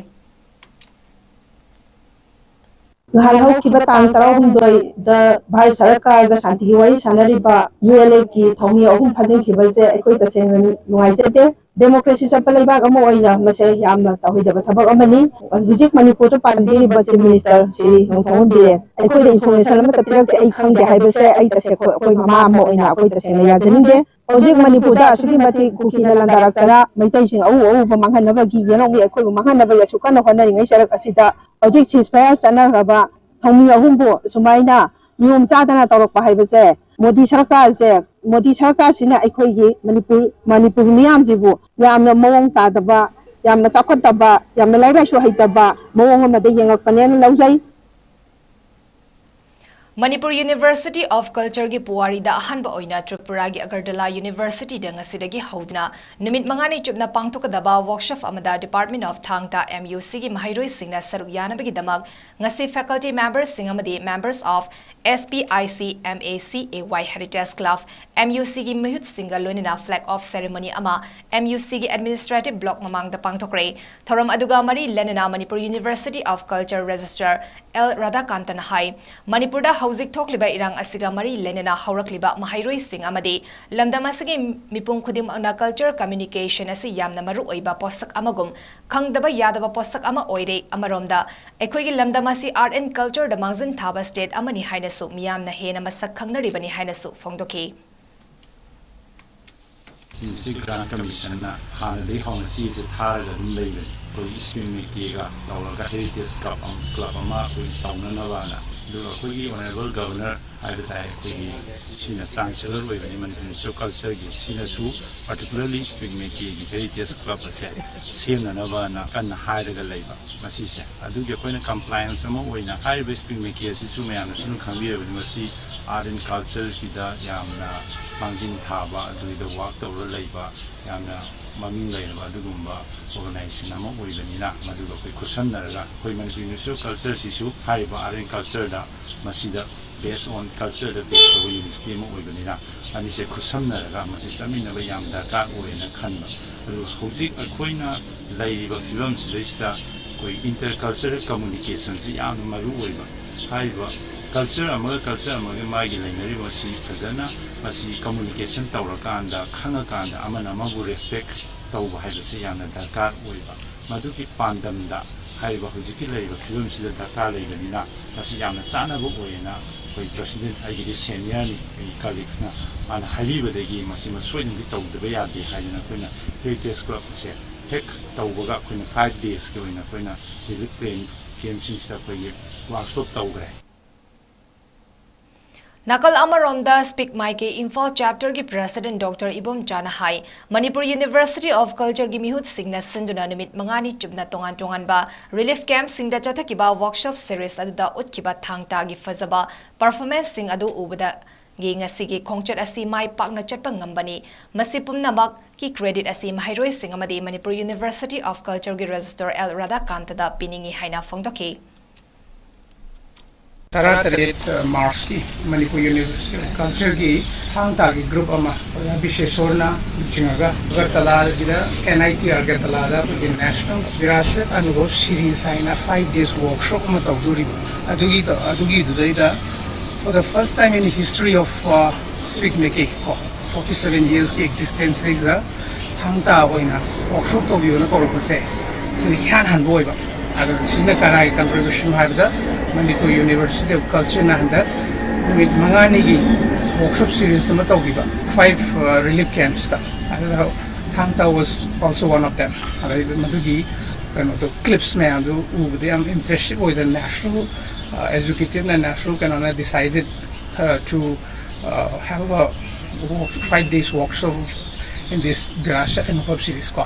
ꯉꯍꯥꯟ ꯍꯧꯈꯤꯕ ꯇꯥꯡ ꯇꯔꯥꯍꯨꯝꯗꯣꯏꯗ ꯚꯥꯔꯠ ꯁꯔꯀꯥꯔꯒ ꯁꯥꯟꯇꯤꯒꯤ ꯋꯥꯔꯤ ꯁꯥꯟꯅꯔꯤꯕ ꯌꯨ ꯑꯦꯜ ꯑꯦꯐꯀꯤ ꯊꯧꯃꯤ ꯑꯍꯨꯝ ꯐꯥꯖꯤꯟꯈꯤꯕꯁꯦ ꯑꯩꯈꯣꯏ ꯇꯁꯦꯡꯅ ꯅꯨꯡꯉꯥꯏꯖꯗꯦ꯫ ꯗꯦꯃꯣꯀ꯭ꯔꯦꯁꯤ ꯆꯠꯄ ꯂꯩꯕꯥꯛ ꯑꯃ ꯑꯣꯏꯅ ꯃꯁꯦ ꯌꯥꯝꯅ ꯇꯧꯍꯩꯗꯕ ꯊꯕꯛ ꯑꯃꯅꯤ꯫ ꯍꯧꯖꯤꯛ ꯃꯅꯤꯄꯨꯔꯗ ꯄꯥꯟꯕꯤꯔꯤꯕ Chief Minister ꯁ꯭ꯔꯤ ꯅꯣꯡꯊꯣꯝꯕꯝ ꯕꯤꯔꯦꯟ, ꯑꯩꯈꯣꯏꯗ information ꯑꯃꯠꯇ ꯄꯤꯔꯛꯇꯦ, ꯑꯩ ꯈꯪꯗꯦ ꯍꯥꯏꯕꯁꯦ ꯑꯩ ꯇꯁꯦꯡ-, ꯑꯩꯈꯣꯏ ꯃꯃꯥ ꯑꯃ ꯑꯣꯏꯅ ꯑꯩꯈꯣꯏ ꯇꯁꯦꯡꯅ ꯌꯥꯖꯅꯤꯡꯗꯦ꯫ ꯍꯧꯖꯤꯛ ꯃꯅꯤꯄꯨꯔꯗ ꯑꯁꯨꯛꯀꯤ ꯃꯇꯤꯛ ꯀꯨꯀꯤꯅ ꯂꯥꯟꯗꯥꯔꯛꯇꯅ ꯃꯩꯇꯩꯁꯤꯡ ꯑꯎ ꯑꯎꯕ ꯃꯥꯡꯍꯟꯅꯕꯒꯤ, ꯌꯦꯅꯣꯡꯃꯤ ꯑꯩꯈꯣꯏꯕꯨ ꯃꯥꯡꯍꯟꯅꯕꯒꯤ ꯑꯁꯨꯛ ꯀꯟꯅ ꯍꯣꯠꯅꯔꯤꯉꯩ ꯁꯔꯛ ꯑꯁꯤꯗ ꯍꯧꯖꯤꯛ ceasefire ꯆꯠꯅꯈ꯭ꯔꯕ ꯊꯧꯃꯤ ꯑꯍꯨꯝꯕꯨ ꯁꯨꯃꯥꯏꯅ ꯅꯤꯌꯣꯝ ꯆꯥꯗꯅ ꯇꯧꯔꯛꯄ ꯍꯥꯏꯕꯁꯦ ꯃꯣꯗꯤ ꯁꯔꯀꯥꯔꯁꯦ, ꯃꯣꯗꯤ ꯁꯔꯀꯥꯔꯁꯤꯅ ꯑꯩꯈꯣꯏꯒꯤ ꯃꯅꯤꯄꯨꯔ, ꯃꯅꯤꯄꯨꯔꯒꯤ ꯃꯤꯌꯥꯝꯁꯤꯕꯨ ꯌꯥꯝꯅ ꯃꯑꯣꯡ ꯇꯥꯗꯕ, ꯌꯥꯝꯅ ꯆꯥꯎꯈꯠꯇꯕ, ꯌꯥꯝꯅ ꯂꯥꯏꯔꯤꯛ ꯂꯥꯏꯁꯨ ꯍꯩꯇꯕ ꯃꯑꯣꯡ ꯑꯃꯗ ꯌꯦꯡꯉꯛꯄꯅꯦꯅ ꯂꯧꯖꯩ꯫ ꯃꯅꯤꯄꯨꯔ University of Culture ꯒꯤ ꯄꯨꯋꯥꯔꯤꯗ ꯑꯍꯥꯟꯕ ꯑꯣꯏꯅ ꯇ꯭ꯔꯤꯄꯨꯔꯥꯒꯤ ꯑꯒꯔꯇꯂꯥ University ꯗ ꯉꯁꯤꯗꯒꯤ ꯍꯧꯗꯨꯅ ꯅꯨꯃꯤꯠ ꯃꯉꯥꯅꯤ ꯆꯨꯞꯅ ꯄꯥꯡꯊꯣꯛꯀꯗꯕ workshop ꯑꯃꯗ Department of ꯊꯥꯡ ꯇꯥ M U C ꯒꯤ ꯃꯍꯩꯔꯣꯏꯁꯤꯡꯅ ꯁꯔꯨꯛ ꯌꯥꯅꯕꯒꯤꯗꯃꯛ ꯉꯁꯤ faculty member ꯁꯤꯡ ꯑꯃꯗꯤ members of S P I C M A C A Y Heritage Club, M U C ꯒꯤ ꯃꯤꯍꯨꯠꯁꯤꯡꯒ ꯂꯣꯏꯅꯅ flag off ceremony ꯑꯃ M U C ꯒꯤ administrative block ꯃꯃꯥꯡꯗ ꯄꯥꯡꯊꯣꯛꯈ꯭ꯔꯦ꯫ ꯊꯧꯔꯝ ꯑꯗꯨꯒ ꯃꯔꯤ ꯂꯩꯅꯅ Manipur University of Culture Registrar L ꯔꯥꯙꯥꯀꯥꯟꯇꯅ ꯍꯥꯏ, ꯃꯅꯤꯄꯨꯔꯗ ꯍꯧꯖꯤꯛ ꯊꯣꯛꯂꯤꯕ ꯏꯔꯥꯡ ꯑꯁꯤꯒ ꯃꯔꯤ ꯂꯩꯅꯅ ꯍꯧꯔꯛꯂꯤꯕ ꯃꯍꯩꯔꯣꯏꯁꯤꯡ ꯑꯃꯗꯤ ꯂꯝꯗꯝ ꯑꯁꯤꯒꯤ ꯃꯤꯄꯨꯝ ꯈꯨꯗꯤꯡꯃꯛꯅ culture communication ꯑꯁꯤ ꯌꯥꯝꯅ ꯃꯔꯨ ꯑꯣꯏꯕ ꯄꯣꯠꯁꯛ ꯑꯃꯒꯨꯝ ꯈꯪꯗꯕ ꯌꯥꯗꯕ ꯄꯣꯠꯁꯛ ꯑꯃ ꯑꯣꯏꯔꯦ꯫ ꯑꯃꯔꯣꯝꯗ ꯑꯩꯈꯣꯏꯒꯤ ꯂꯝꯗꯝ ꯑꯁꯤ art and culture ꯗ ꯃꯥꯡꯖꯤꯟ ꯊꯥꯕ state ꯑꯃꯅꯤ ꯍꯥꯏꯅꯁꯨ ꯃꯤꯌꯥꯝꯅ ꯍꯦꯟꯅ ꯃꯁꯛ ꯈꯪꯅꯔꯤꯕꯅꯤ ꯍꯥꯏꯅꯁꯨ ꯐꯣꯡꯗꯣꯛꯈꯤ꯫ ꯃꯁꯤ Grant Commission ꯅ ꯍꯥꯟꯅꯗꯒꯤ ꯍꯧꯅ ꯆꯦꯁꯦ ꯊꯥꯔꯒ ꯑꯗꯨꯝ ꯂꯩꯕꯅꯤ꯫ ꯑꯩꯈꯣꯏ Speak Meitei ꯒ ꯇꯧꯔꯒ Heritage Club ꯑꯃ, club ꯑꯃ ꯑꯩꯈꯣꯏ ꯇꯧꯅꯅꯕꯅ꯫ ꯑꯗꯨꯒ ꯑꯩꯈꯣꯏꯒꯤ Honourable Governor ꯍꯥꯏꯕ ꯇꯥꯏ, ꯑꯩꯈꯣꯏꯒꯤ ꯁꯤꯅ Chancellor ꯑꯣꯏꯕꯅꯤ ꯃꯅꯤꯄꯨꯔ Ministry of Culture ꯒꯤ, ꯁꯤꯅꯁꯨ particularly Speak Meitei ꯒꯤ Heritage Club ꯑꯁꯦ ꯁꯦꯝꯅꯅꯕꯅ ꯀꯟꯅ ꯍꯥꯏꯔꯒ ꯂꯩꯕ ꯃꯁꯤꯁꯦ꯫ ꯑꯗꯨꯒꯤ ꯑꯩꯈꯣꯏꯅ compliance ꯑꯃ ꯑꯣꯏꯅ ꯍꯥꯏꯔꯤꯕ Speak Meitei ꯑꯁꯤꯁꯨ ꯃꯌꯥꯝꯅꯁꯨ ꯑꯗꯨꯝ ꯈꯪꯕꯤꯔꯕꯅꯤ, ꯃꯁꯤ art and culture ꯒꯤꯗ ꯌꯥꯝꯅ ꯃꯥꯡꯖꯤꯟ ꯊꯥꯕ, ꯑꯗꯨꯒꯤꯗ work ꯇꯧꯔ ꯂꯩꯕ ꯌꯥꯝꯅ ꯃꯃꯤꯡ ꯂꯩꯔꯕ ꯑꯗꯨꯒꯨꯝꯕ organization ꯑꯃ ꯑꯣꯏꯕꯅꯤꯅ, ꯃꯗꯨꯒ ꯑꯩꯈꯣꯏ ꯈꯨꯠꯁꯝꯅꯔꯒ ꯑꯩꯈꯣꯏ ꯃꯅꯤꯄꯨꯔ Ministry of Culture ꯁꯤꯁꯨ ꯍꯥꯏꯔꯤꯕ art and culture ꯗ ꯃꯁꯤꯗ Based on culture the base ꯇꯧꯕ university ꯑꯃ ꯑꯣꯏꯕꯅꯤꯅ, ꯑꯅꯤꯁꯦ ꯈꯨꯠꯁꯝꯅꯔꯒ ꯃꯁꯤ ꯆꯠꯃꯤꯟꯅꯕ ꯌꯥꯝ ꯗꯔꯀꯥꯔ ꯑꯣꯏꯌꯦꯅ ꯈꯟꯕ꯫ ꯑꯗꯨꯒ ꯍꯧꯖꯤꯛ ꯑꯩꯈꯣꯏꯅ ꯂꯩꯔꯤꯕ ꯐꯤꯕꯝꯁꯤꯗꯩꯁꯤꯗ ꯑꯩꯈꯣꯏ intercultural communication ꯁꯤ ꯌꯥꯝꯅ ꯃꯔꯨ ꯑꯣꯏꯕ꯫ ꯍꯥꯏꯔꯤꯕ culture ꯑꯃꯒ culture ꯑꯃꯒ ꯃꯥꯒꯤ ꯂꯩꯅꯔꯤꯕ ꯑꯁꯤ ꯐꯖꯅ ꯃꯁꯤ communication ꯇꯧꯔꯀꯥꯟꯗ, ꯈꯪꯉꯀꯥꯟꯗ ꯑꯃꯅ ꯑꯃꯕꯨ respect ꯇꯧꯕ ꯍꯥꯏꯕꯁꯤ ꯌꯥꯝꯅ ꯗꯔꯀꯥꯔ ꯑꯣꯏꯕ꯫ ꯃꯗꯨꯒꯤ ꯄꯥꯟꯗꯝꯗ ꯍꯥꯏꯔꯤꯕ ꯍꯧꯖꯤꯛꯀꯤ ꯂꯩꯔꯤꯕ ꯐꯤꯕꯝꯁꯤꯗ ꯗꯔꯀꯥꯔ ꯂꯩꯕꯅꯤꯅ, ꯃꯁꯤ ꯌꯥꯝꯅ ꯆꯥꯅꯕ ꯑꯣꯏꯌꯦꯅ ꯑꯩꯈꯣꯏ president, ꯑꯩꯒꯤꯗꯤ senior ꯅꯤ, ꯑꯩꯒꯤ colleagues ꯅ, ꯃꯥꯅ ꯍꯥꯏꯕꯤꯕꯗꯒꯤ ꯃꯁꯤꯃ ꯁꯣꯏꯗꯅꯗꯤ ꯇꯧꯗꯕ ꯌꯥꯗꯦ ꯍꯥꯏꯗꯅ ꯑꯩꯈꯣꯏꯅ Heritage Club ꯑꯁꯦ ꯍꯦꯛ ꯇꯧꯕꯒ ꯑꯩꯈꯣꯏꯅ five days ꯀꯤ ꯑꯣꯏꯅ ꯑꯩꯈꯣꯏꯅ relief camp, camp ꯁꯤꯡꯁꯤꯗ ꯑꯩꯈꯣꯏꯒꯤ workshop ꯇꯧꯈ꯭ꯔꯦ꯫ ꯅꯥꯀꯜ ꯑꯃꯔꯣꯝꯗ, SPIC ꯃꯥꯏꯀꯩ ꯏꯝꯐꯥꯜ chapter ꯒꯤ president Doctor ꯏꯕꯣꯝꯆꯥꯅ high, Manipur University of Culture ꯒꯤ ꯃꯤꯍꯨꯠꯁꯤꯡꯅ ꯁꯤꯟꯗꯨꯅ ꯅꯨꯃꯤꯠ ꯃꯉꯥꯅꯤ ꯆꯨꯞꯅ ꯇꯣꯉꯥꯟ ꯇꯣꯉꯥꯟꯕ relief camp ꯁꯤꯡꯗ ꯆꯠꯊꯈꯤꯕ workshop series ꯑꯗꯨꯗ ꯎꯠꯈꯤꯕ ꯊꯥꯡ ꯇꯥꯒꯤ ꯐꯖꯕ performance ꯁꯤꯡ ꯑꯗꯨ ꯎꯕꯗꯒꯤ ꯉꯁꯤꯒꯤ ꯈꯣꯡꯆꯠ ꯑꯁꯤ ꯃꯥꯏ ꯄꯥꯛꯅ ꯆꯠꯄ ꯉꯝꯕꯅꯤ꯫ ꯃꯁꯤ ꯄꯨꯝꯅꯃꯛꯀꯤ credit ꯑꯁꯤ ꯃꯍꯩꯔꯣꯏꯁꯤꯡ ꯑꯃꯗꯤ ꯃꯅꯤꯄꯨꯔ University of Culture ꯒꯤ registrar ꯑꯦꯜ ꯔꯥꯙꯥꯀꯥꯟꯇꯗ ꯄꯤꯅꯤꯡꯏ ꯍꯥꯏꯅ ꯐꯣꯡꯗꯣꯛꯈꯤ꯫ ꯇꯔꯥꯇꯔꯦꯠ March ꯀꯤ ꯃꯅꯤꯄꯨꯔ University of Culture ꯒꯤ ꯊꯥꯡ ꯇꯥꯒꯤ group ꯑꯃ ꯑꯣꯖꯥ ꯕꯤꯁꯦꯁꯣꯔꯅ ꯂꯨꯆꯤꯡꯉꯒ ꯑꯒꯔꯇꯂꯥꯒꯤꯗ, NIT ꯑꯒꯔꯇꯂꯥꯗ ꯑꯩꯈꯣꯏꯒꯤ National Virasat Anubhav Series ꯍꯥꯏꯅ five days workshop ꯑꯃ ꯇꯧꯗꯣꯔꯤꯕ꯫ ꯑꯗꯨꯒꯤ, ꯑꯗꯨꯒꯤꯗꯨꯗꯩꯗ for the first time in history of, uh, SPIC ꯃꯥꯏꯀꯩ ꯀꯣ, forty seven years ꯀꯤ existence ꯁꯤꯗ ꯊꯥꯡ ꯇꯥ ꯑꯣꯏꯅ workshop ꯇꯧꯕꯤꯌꯣꯅ ꯀꯧꯔꯛꯄꯁꯦ, ꯁꯤꯅ ꯏꯍꯥꯟ ꯍꯥꯟꯕ ꯑꯣꯏꯕ꯫ ꯑꯗꯣ ꯁꯤꯅ ꯀꯅꯥꯒꯤ contribution ꯍꯥꯏꯕꯗ, ꯃꯅꯤꯄꯨꯔ University of Culture ꯅ ꯍꯟꯗꯛ ꯅꯨꯃꯤꯠ ꯃꯉꯥꯅꯤꯒꯤ workshop series ꯑꯃ ꯇꯧꯈꯤꯕ, five, uh, relief camps ꯇ꯫ ꯑꯗꯨꯗ ꯊꯥꯡ ꯇꯥ was also one of them꯫ ꯑꯗꯩ ꯃꯗꯨꯒꯤ ꯀꯩꯅꯣꯗꯣ, clips ꯃꯌꯥꯝꯗꯨ ꯎꯕꯗ ꯌꯥꯝ impressive ꯑꯣꯏꯗꯅ, national, uh, executive ꯅ, national ꯀꯩꯅꯣꯅ decided, uh, to, uh, have a work, five days workshop in this Virasat Anubhav Series ꯀꯣ꯫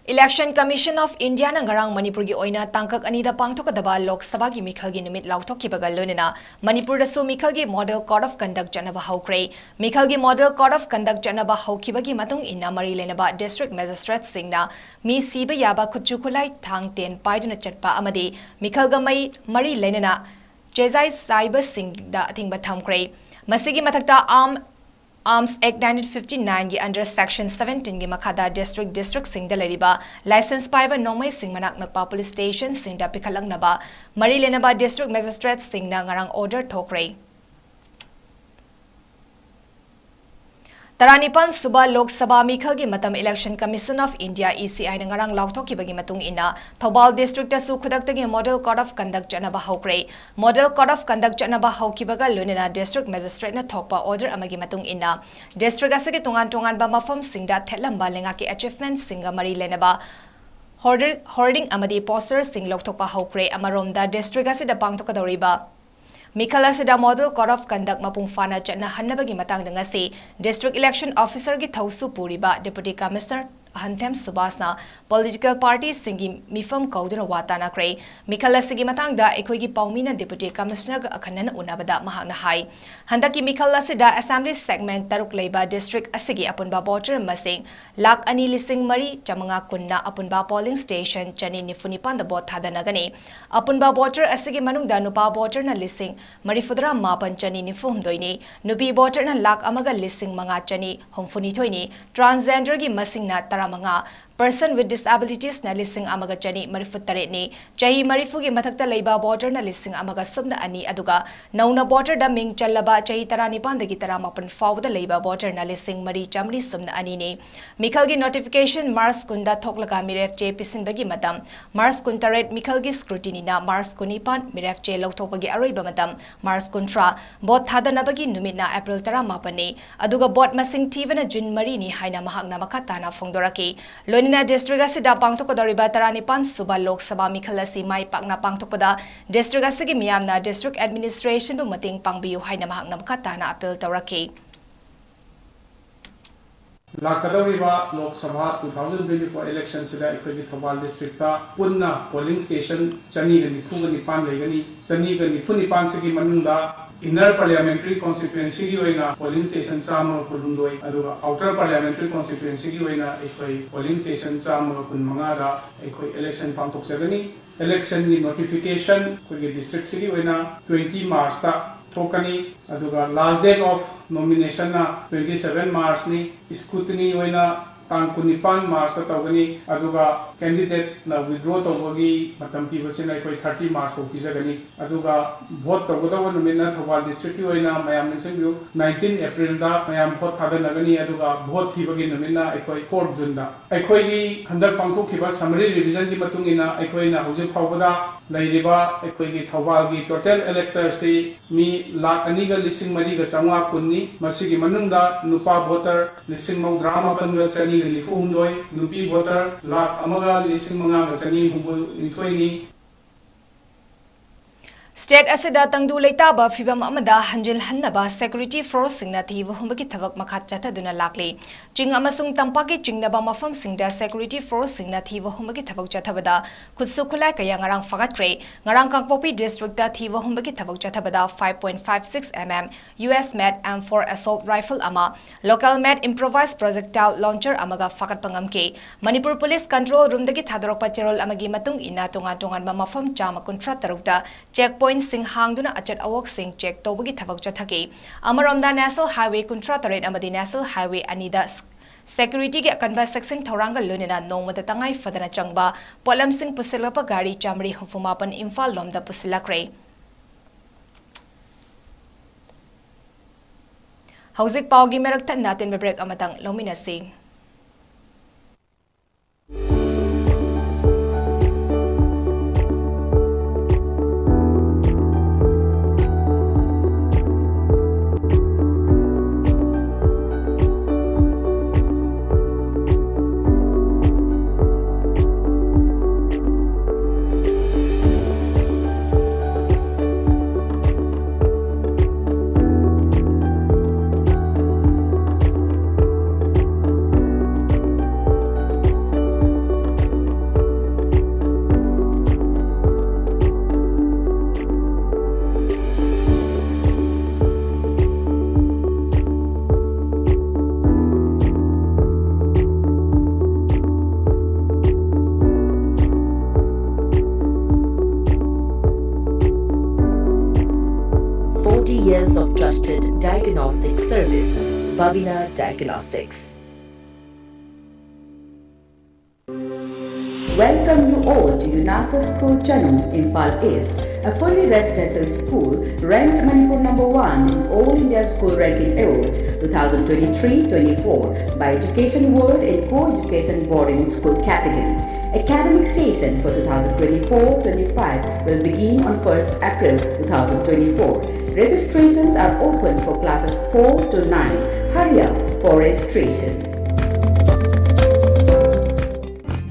Election Commission of India ꯅ ꯉꯔꯥꯡ ꯃꯅꯤꯄꯨꯔꯒꯤ ꯑꯣꯏꯅ ꯇꯥꯡꯀꯛ ꯑꯅꯤꯗ ꯄꯥꯡꯊꯣꯛꯀꯗꯕ ꯂꯣꯛ ꯁꯚꯥꯒꯤ ꯃꯤꯈꯜꯒꯤ ꯅꯨꯃꯤꯠ ꯂꯥꯎꯊꯣꯛꯈꯤꯕꯒ ꯂꯣꯏꯅꯅ ꯃꯅꯤꯄꯨꯔꯗꯁꯨ ꯃꯤꯈꯜꯒꯤ Model Code of Conduct ꯆꯠꯅꯕ ꯍꯧꯈ꯭ꯔꯦ꯫ ꯃꯤꯈꯜꯒꯤ Model Code of Conduct ꯆꯠꯅꯕ ꯍꯧꯈꯤꯕꯒꯤ ꯃꯇꯨꯡ ꯏꯟꯅ ꯃꯔꯤ ꯂꯩꯅꯕ district magistrate ꯁꯤꯡꯅ ꯃꯤ ꯁꯤꯕ ꯌꯥꯕ ꯈꯨꯠꯁꯨ ꯈꯨꯠꯂꯥꯏ ꯊꯥꯡ ꯇꯦꯟ ꯄꯥꯏꯗꯨꯅ ꯆꯠꯄ ꯑꯃꯗꯤ ꯃꯤꯈꯜꯒ ꯃꯩ ꯃꯔꯤ ꯂꯩꯅꯅ ꯆꯦꯖꯥꯏ ꯆꯥꯏꯕꯁꯤꯡꯗ ꯑꯊꯤꯡꯕ ꯊꯝꯈ꯭ꯔꯦ꯫ ꯃꯁꯤꯒꯤ ꯃꯊꯛꯇ ꯑꯥꯔꯝ ꯑꯥꯔꯝꯁ ꯑꯦꯛ ꯅꯥꯏꯟꯇꯤꯟ ꯐꯤꯐꯇꯤ ꯅꯥꯏꯟꯒꯤ under section seventeen ꯒꯤ ꯃꯈꯥꯗ district district ꯁꯤꯡꯗ ꯂꯩꯔꯤꯕ license ꯄꯥꯏꯕ ꯅꯣꯡꯃꯩꯁꯤꯡ ꯃꯅꯥꯛ ꯅꯛꯄ police station ꯁꯤꯡꯗ ꯄꯤꯈꯠꯂꯛꯅꯕ ꯃꯔꯤ ꯂꯩꯅꯕ district magistrate ꯁꯤꯡꯅ ꯉꯔꯥꯡ order ꯊꯣꯛꯈ꯭ꯔꯦ꯫ ꯇꯔꯥꯅꯤꯄꯥꯟ ꯁꯨꯕ ꯂꯣꯛ ꯁꯚꯥ ꯃꯤꯈꯜꯒꯤ ꯃꯇꯝ Election Commission of India, E C I ꯅ ꯉꯔꯥꯡ ꯂꯥꯎꯊꯣꯛꯈꯤꯕꯒꯤ ꯃꯇꯨꯡ ꯏꯟꯅ, ꯊꯧꯕꯥꯜ district ꯇꯁꯨ ꯈꯨꯗꯛꯇꯒꯤ Model Code of Conduct ꯆꯠꯅꯕ ꯍꯧꯈ꯭ꯔꯦ꯫ Model Code of Conduct ꯆꯠꯅꯕ ꯍꯧꯈꯤꯕꯒ ꯂꯣꯏꯅꯅ district magistrate ꯅ ꯊꯣꯛꯄ order ꯑꯃꯒꯤ ꯃꯇꯨꯡ ꯏꯟꯅ, district ꯑꯁꯤꯒꯤ ꯇꯣꯉꯥꯟ ꯇꯣꯉꯥꯟꯕ ꯃꯐꯝꯁꯤꯡꯗ ꯊꯦꯠꯂꯝꯕ ꯂꯩꯉꯥꯛꯀꯤ achievement ꯁꯤꯡꯒ ꯃꯔꯤ ꯂꯩꯅꯕ hoarder-, hoarding ꯑꯃꯗꯤ poster ꯁꯤꯡ ꯂꯧꯊꯣꯛꯄ ꯍꯧꯈ꯭ꯔꯦ꯫ ꯑꯃꯔꯣꯝꯗ, district ꯑꯁꯤꯗ ꯄꯥꯡꯊꯣꯛꯀꯗꯧꯔꯤꯕ ꯃꯤꯈꯜ ꯑꯁꯤꯗ Model Code of Conduct ꯃꯄꯨꯡ ꯐꯥꯅ ꯆꯠꯅꯍꯟꯅꯕꯒꯤ ꯃꯇꯥꯡꯗ ꯉꯁꯤ district election officer ꯒꯤ ꯊꯧꯁꯨ ꯄꯨꯔꯤꯕ Deputy Commissioner ꯑꯍꯟꯊꯦꯝ ꯁꯨꯕꯥꯁꯅ political party ꯁꯤꯡꯒꯤ ꯃꯤꯐꯝ ꯀꯧꯗꯨꯅ ꯋꯥ ꯇꯥꯅꯈ꯭ꯔꯦ꯫ ꯃꯤꯈꯜ ꯑꯁꯤꯒꯤ ꯃꯇꯥꯡꯗ ꯑꯩꯈꯣꯏꯒꯤ ꯄꯥꯎꯃꯤꯅ Deputy Commissioner ꯒ ꯑꯈꯟꯅꯅ ꯎꯅꯕꯗ ꯃꯍꯥꯛꯅ ꯍꯥꯏ, ꯍꯟꯗꯛꯀꯤ ꯃꯤꯈꯜ ꯑꯁꯤꯗ assembly segment ꯇꯔꯨꯛ ꯂꯩꯕ district ꯑꯁꯤꯒꯤ ꯑꯄꯨꯟꯕ voter ꯃꯁꯤꯡ ꯂꯥꯈ ꯑꯅꯤ ꯂꯤꯁꯤꯡ ꯃꯔꯤ ꯆꯥꯃꯉꯥ ꯀꯨꯟꯅ ꯑꯄꯨꯟꯕ polling station ꯆꯅꯤ ꯅꯤꯐꯨ ꯅꯤꯄꯥꯟꯗ vote ꯊꯥꯗꯅꯒꯅꯤ꯫ ꯑꯄꯨꯟꯕ voter ꯑꯁꯤꯒꯤ ꯃꯅꯨꯡꯗ ꯅꯨꯄꯥ voter ꯅ ꯂꯤꯁꯤꯡ ꯃꯔꯤꯐꯨꯇꯔꯥ ꯃꯥꯄꯟ ꯆꯅꯤ ꯅꯤꯐꯨ ꯍꯨꯝꯗꯣꯏꯅꯤ, ꯅꯨꯄꯤ voter ꯅ ꯂꯥꯈ ꯑꯃꯒ ꯂꯤꯁꯤꯡ ꯃꯉꯥ ꯆꯅꯤ ꯍꯨꯝꯐꯨꯅꯤꯊꯣꯏꯅꯤ, transgender ꯒꯤ ꯃꯁꯤꯡꯅ ꯇꯔꯥꯃꯉꯥ, person with disabilities ꯅ ꯂꯤꯁꯤꯡ ꯑꯃꯒ ꯆꯅꯤ ꯃꯔꯤꯐꯨꯇꯔꯦꯠꯅꯤ, ꯆꯍꯤ ꯃꯔꯤꯐꯨꯒꯤ ꯃꯊꯛꯇ ꯂꯩꯕ voter ꯅ ꯂꯤꯁꯤꯡ ꯑꯃꯒ ꯁꯨꯞꯅ ꯑꯅꯤ, ꯑꯗꯨꯒ ꯅꯧꯅ voter ꯗ ꯃꯤꯡ ꯆꯜꯂꯕ ꯆꯍꯤ ꯇꯔꯥꯅꯤꯄꯥꯟꯗꯒꯤ ꯇꯔꯥꯃꯥꯄꯟ ꯐꯥꯎꯕꯗ ꯂꯩꯕ voter ꯅ ꯂꯤꯁꯤꯡ ꯃꯔꯤ ꯆꯥꯃꯔꯤ ꯁꯨꯞꯅ ꯑꯅꯤꯅꯤ꯫ ꯃꯤꯈꯜꯒꯤ notification March ꯀꯨꯟꯗ ꯊꯣꯛꯂꯒ ꯃꯤꯔꯦꯞ ꯆꯦ ꯄꯤꯁꯤꯟꯕꯒꯤ ꯃꯇꯝ March ꯀꯨꯟꯇꯔꯦꯠ, ꯃꯤꯈꯜꯒꯤ scrutiny ꯅ March ꯀꯨꯟꯅꯤꯄꯥꯟ, ꯃꯤꯔꯦꯞ ꯆꯦ ꯂꯧꯊꯣꯛꯄꯒꯤ ꯑꯔꯣꯏꯕ ꯃꯇꯝ March ꯀꯨꯟꯊ꯭ꯔꯥ, vote ꯊꯥꯗꯅꯕꯒꯤ ꯅꯨꯃꯤꯠꯅ April ꯇꯔꯥꯃꯥꯄꯟꯅꯤ꯫ ꯑꯗꯨꯒ vote ꯃꯁꯤꯡ ꯊꯤꯕꯅ June ꯃꯔꯤꯅꯤ ꯍꯥꯏꯅ ꯃꯍꯥꯛꯅ ꯃꯈꯥ ꯇꯥꯅ ꯐꯣꯡꯗꯣꯔꯛꯈꯤ꯫ ꯂꯣꯏꯅꯅ district ꯑꯁꯤꯗ ꯄꯥꯡꯊꯣꯛꯀꯗꯧꯔꯤꯕ ꯇꯔꯥꯅꯤꯄꯥꯟ ꯁꯨꯕ ꯂꯣꯛ ꯁꯚꯥ ꯃꯤꯈꯜ ꯑꯁꯤ ꯃꯥꯏ ꯄꯥꯛꯅ ꯄꯥꯡꯊꯣꯛꯄꯗ district ꯑꯁꯤꯒꯤ ꯃꯤꯌꯥꯝꯅ district administration ꯕꯨ ꯃꯇꯦꯡ ꯄꯥꯡꯕꯤꯌꯨ ꯍꯥꯏꯅ ꯃꯍꯥꯛꯅ ꯃꯈꯥ ꯇꯥꯅ appeal ꯇꯧꯔꯛꯈꯤ꯫ ꯂꯥꯛꯀꯗꯧꯔꯤꯕ Lok Sabha two thousand twenty-four election ꯁꯤꯗ ꯑꯩꯈꯣꯏꯒꯤ ꯊꯧꯕꯥꯜ district ꯇ ꯄꯨꯟꯅ polling station ꯆꯅꯤꯒ ꯅꯤꯐꯨꯒ ꯅꯤꯄꯥꯟ ꯂꯩꯒꯅꯤ꯫ ꯆꯅꯤꯒ ꯅꯤꯐꯨ ꯅꯤꯄꯥꯟ ꯁꯤꯒꯤ ꯃꯅꯨꯡꯗ Inner Parliamentary Constituencyꯒꯤ ꯑꯣꯏꯅ polling station ꯆꯥꯝꯃꯒ ꯀꯨꯟꯍꯨꯝꯗꯣꯏ, ꯑꯗꯨꯒ Outer Parliamentary Constituencyꯒꯤ ꯑꯣꯏꯅ ꯑꯩꯈꯣꯏ polling station ꯆꯥꯝꯃꯒ ꯀꯨꯟꯃꯉꯥꯗ ꯑꯩꯈꯣꯏ election ꯄꯥꯡꯊꯣꯛꯆꯒꯅꯤ꯫ Electionꯒꯤ notification ꯑꯩꯈꯣꯏꯒꯤ districtꯁꯤꯒꯤ ꯑꯣꯏꯅ twenty Marchꯇ ꯊꯣꯛꯀꯅꯤ, ꯑꯗꯨꯒ last date of nominationꯅ twenty seven Marchꯅꯤ꯫ Scrutiny ꯑꯣꯏꯅ ꯇꯥꯡ ꯀꯨꯟꯅꯤꯄꯥꯟ Marchꯇ ꯇꯧꯒꯅꯤ, ꯑꯗꯨꯒ candidateꯅ withdraw ꯇꯧꯕꯒꯤ ꯃꯇꯝ ꯄꯤꯕꯁꯤꯅ ꯑꯩꯈꯣꯏ thirty March ꯐꯥꯎ ꯄꯤꯖꯒꯅꯤ꯫ ꯑꯗꯨꯒ vote ꯇꯧꯒꯗꯧꯕ ꯅꯨꯃꯤꯠꯅ ꯊꯧꯕꯥꯜ districtꯀꯤ ꯑꯣꯏꯅ ꯃꯌꯥꯝ ꯅꯤꯡꯁꯤꯡꯕꯤꯌꯨ, nineteen Aprilꯗ ꯃꯌꯥꯝ vote ꯊꯥꯗꯅꯒꯅꯤ, ꯑꯗꯨꯒ vote ꯊꯤꯕꯒꯤ ꯅꯨꯃꯤꯠꯅ ꯑꯩꯈꯣꯏ fourth Juneꯗ꯫ ꯑꯩꯈꯣꯏꯒꯤ ꯍꯟꯗꯛ ꯄꯥꯡꯊꯣꯛꯈꯤꯕ summary revisionꯒꯤ ꯃꯇꯨꯡ ꯏꯟꯅ ꯑꯩꯈꯣꯏꯅ ꯍꯧꯖꯤꯛ ꯐꯥꯎꯕꯗ ꯂꯩꯔꯤꯕ ꯑꯩꯈꯣꯏꯒꯤ ꯊꯧꯕꯥꯜꯒꯤ total electorꯁꯤ ꯃꯤ ꯂꯥꯈ ꯑꯅꯤꯒ ꯂꯤꯁꯤꯡ ꯃꯔꯤꯒ ꯆꯥꯝꯃꯉꯥ ꯀꯨꯟꯅꯤ꯫ ꯃꯁꯤꯒꯤ ꯃꯅꯨꯡꯗ ꯅꯨꯄꯥ voter ꯂꯤꯁꯤꯡ ꯃꯧꯗ꯭ꯔꯥ ꯃꯥꯄꯟꯒ ꯆꯅꯤꯒ ꯅꯤꯐꯨ ꯍꯨꯝꯗꯣꯏ, ꯅꯨꯄꯤ voter ꯂꯥꯈ ꯑꯃꯒ ꯂꯤꯁꯤꯡ ꯃꯉꯥꯒ ꯆꯅꯤ ꯍꯨꯝꯐꯨ ꯅꯤꯊꯣꯏꯅꯤ꯫ State ꯑꯁꯤꯗ ꯇꯪꯗꯨ ꯂꯩꯇꯥꯕ ꯐꯤꯚꯝ ꯑꯃꯗ ꯍꯟꯖꯤꯜꯍꯟꯅꯕ security forceꯁꯤꯡꯅ ꯊꯤꯕ ꯍꯨꯝꯕꯒꯤ ꯊꯕꯛ ꯃꯈꯥ ꯆꯠꯊꯗꯨꯅ ꯂꯥꯛꯂꯤ꯫ ꯆꯤꯡ ꯑꯃꯁꯨꯡ ꯇꯝꯄꯥꯛꯀꯤ ꯆꯤꯡꯅꯕ ꯃꯐꯝꯁꯤꯡꯗ security forceꯁꯤꯡꯅ ꯊꯤꯕ ꯍꯨꯝꯕꯒꯤ ꯊꯕꯛ ꯆꯠꯊꯕꯗ ꯈꯨꯠꯁꯨ ꯈꯨꯠꯂꯥꯏ ꯀꯌꯥ ꯉꯔꯥꯡ ꯐꯥꯒꯠꯈ꯭ꯔꯦ꯫ ꯉꯔꯥꯡ ꯀꯥꯡꯄꯣꯛꯄꯤ districtꯇ ꯊꯤꯕ ꯍꯨꯝꯕꯒꯤ ꯊꯕꯛ ꯆꯠꯊꯕꯗ five point five six mm US made M four assault rifle ꯑꯃ, local made improvised projectile launcher ꯑꯃꯒ ꯐꯥꯒꯠꯄ ꯉꯝꯈꯤ꯫ ꯃꯅꯤꯄꯨꯔ Police Control Roomꯗꯒꯤ ꯊꯥꯗꯣꯔꯛꯄ ꯆꯦꯔꯣꯜ ꯑꯃꯒꯤ ꯃꯇꯨꯡ ꯏꯟꯅ, ꯇꯣꯉꯥꯟ ꯇꯣꯉꯥꯟꯕ ꯃꯐꯝ ꯆꯥꯝꯃ ꯀꯨꯟꯊ꯭ꯔꯥ ꯇꯔꯨꯛꯇ check pointꯁꯤꯡ ꯍꯥꯡꯗꯨꯅ ꯑꯆꯠ ꯑꯋꯣꯛꯁꯤꯡ check ꯇꯧꯕꯒꯤ ꯊꯕꯛ ꯆꯠꯊꯈꯤ꯫ ꯑꯃꯔꯣꯝꯗ, National Highway ꯀꯨꯟꯊ꯭ꯔꯥ ꯇꯔꯦꯠ ꯑꯃꯗꯤ National Highway ꯑꯅꯤꯗ securityꯒꯤ ꯑꯀꯟꯕ ꯆꯦꯛꯁꯤꯟ ꯊꯧꯔꯥꯡꯒ ꯂꯣꯏꯅꯅ ꯅꯣꯡꯃꯗ ꯇꯉꯥꯏ ꯐꯗꯅ ꯆꯪꯕ ꯄꯣꯠꯂꯝꯁꯤꯡ ꯄꯨꯁꯤꯜꯂꯛꯄ ꯒꯥꯔꯤ ꯆꯥꯃꯔꯤ ꯍꯨꯝꯐꯨ ꯃꯥꯄꯟ ꯏꯝꯐꯥꯜ ꯂꯣꯝꯗ ꯄꯨꯁꯤꯜꯂꯛꯈ꯭ꯔꯦ꯫ ꯍꯧꯖꯤꯛ ꯄꯥꯎꯒꯤ ꯃꯔꯛ ꯊꯠꯅ ꯑꯇꯦꯟꯕ break ꯑꯃꯇꯪ ꯂꯧꯃꯤꯟꯅꯁꯤ꯫ trusted diagnostic service, Babina Diagnostics. Welcome you all to UNACO School Chanung, Imphal East, a fully residential school ranked Manipur number one in All India School Ranking Awards two thousand twenty-three twenty-four by Education World in Co-Education Boarding School category. Academic session for two thousand twenty-four twenty-five will begin on first April two thousand twenty-four. Registrations are open for classes four to nine. Hurry up for registration.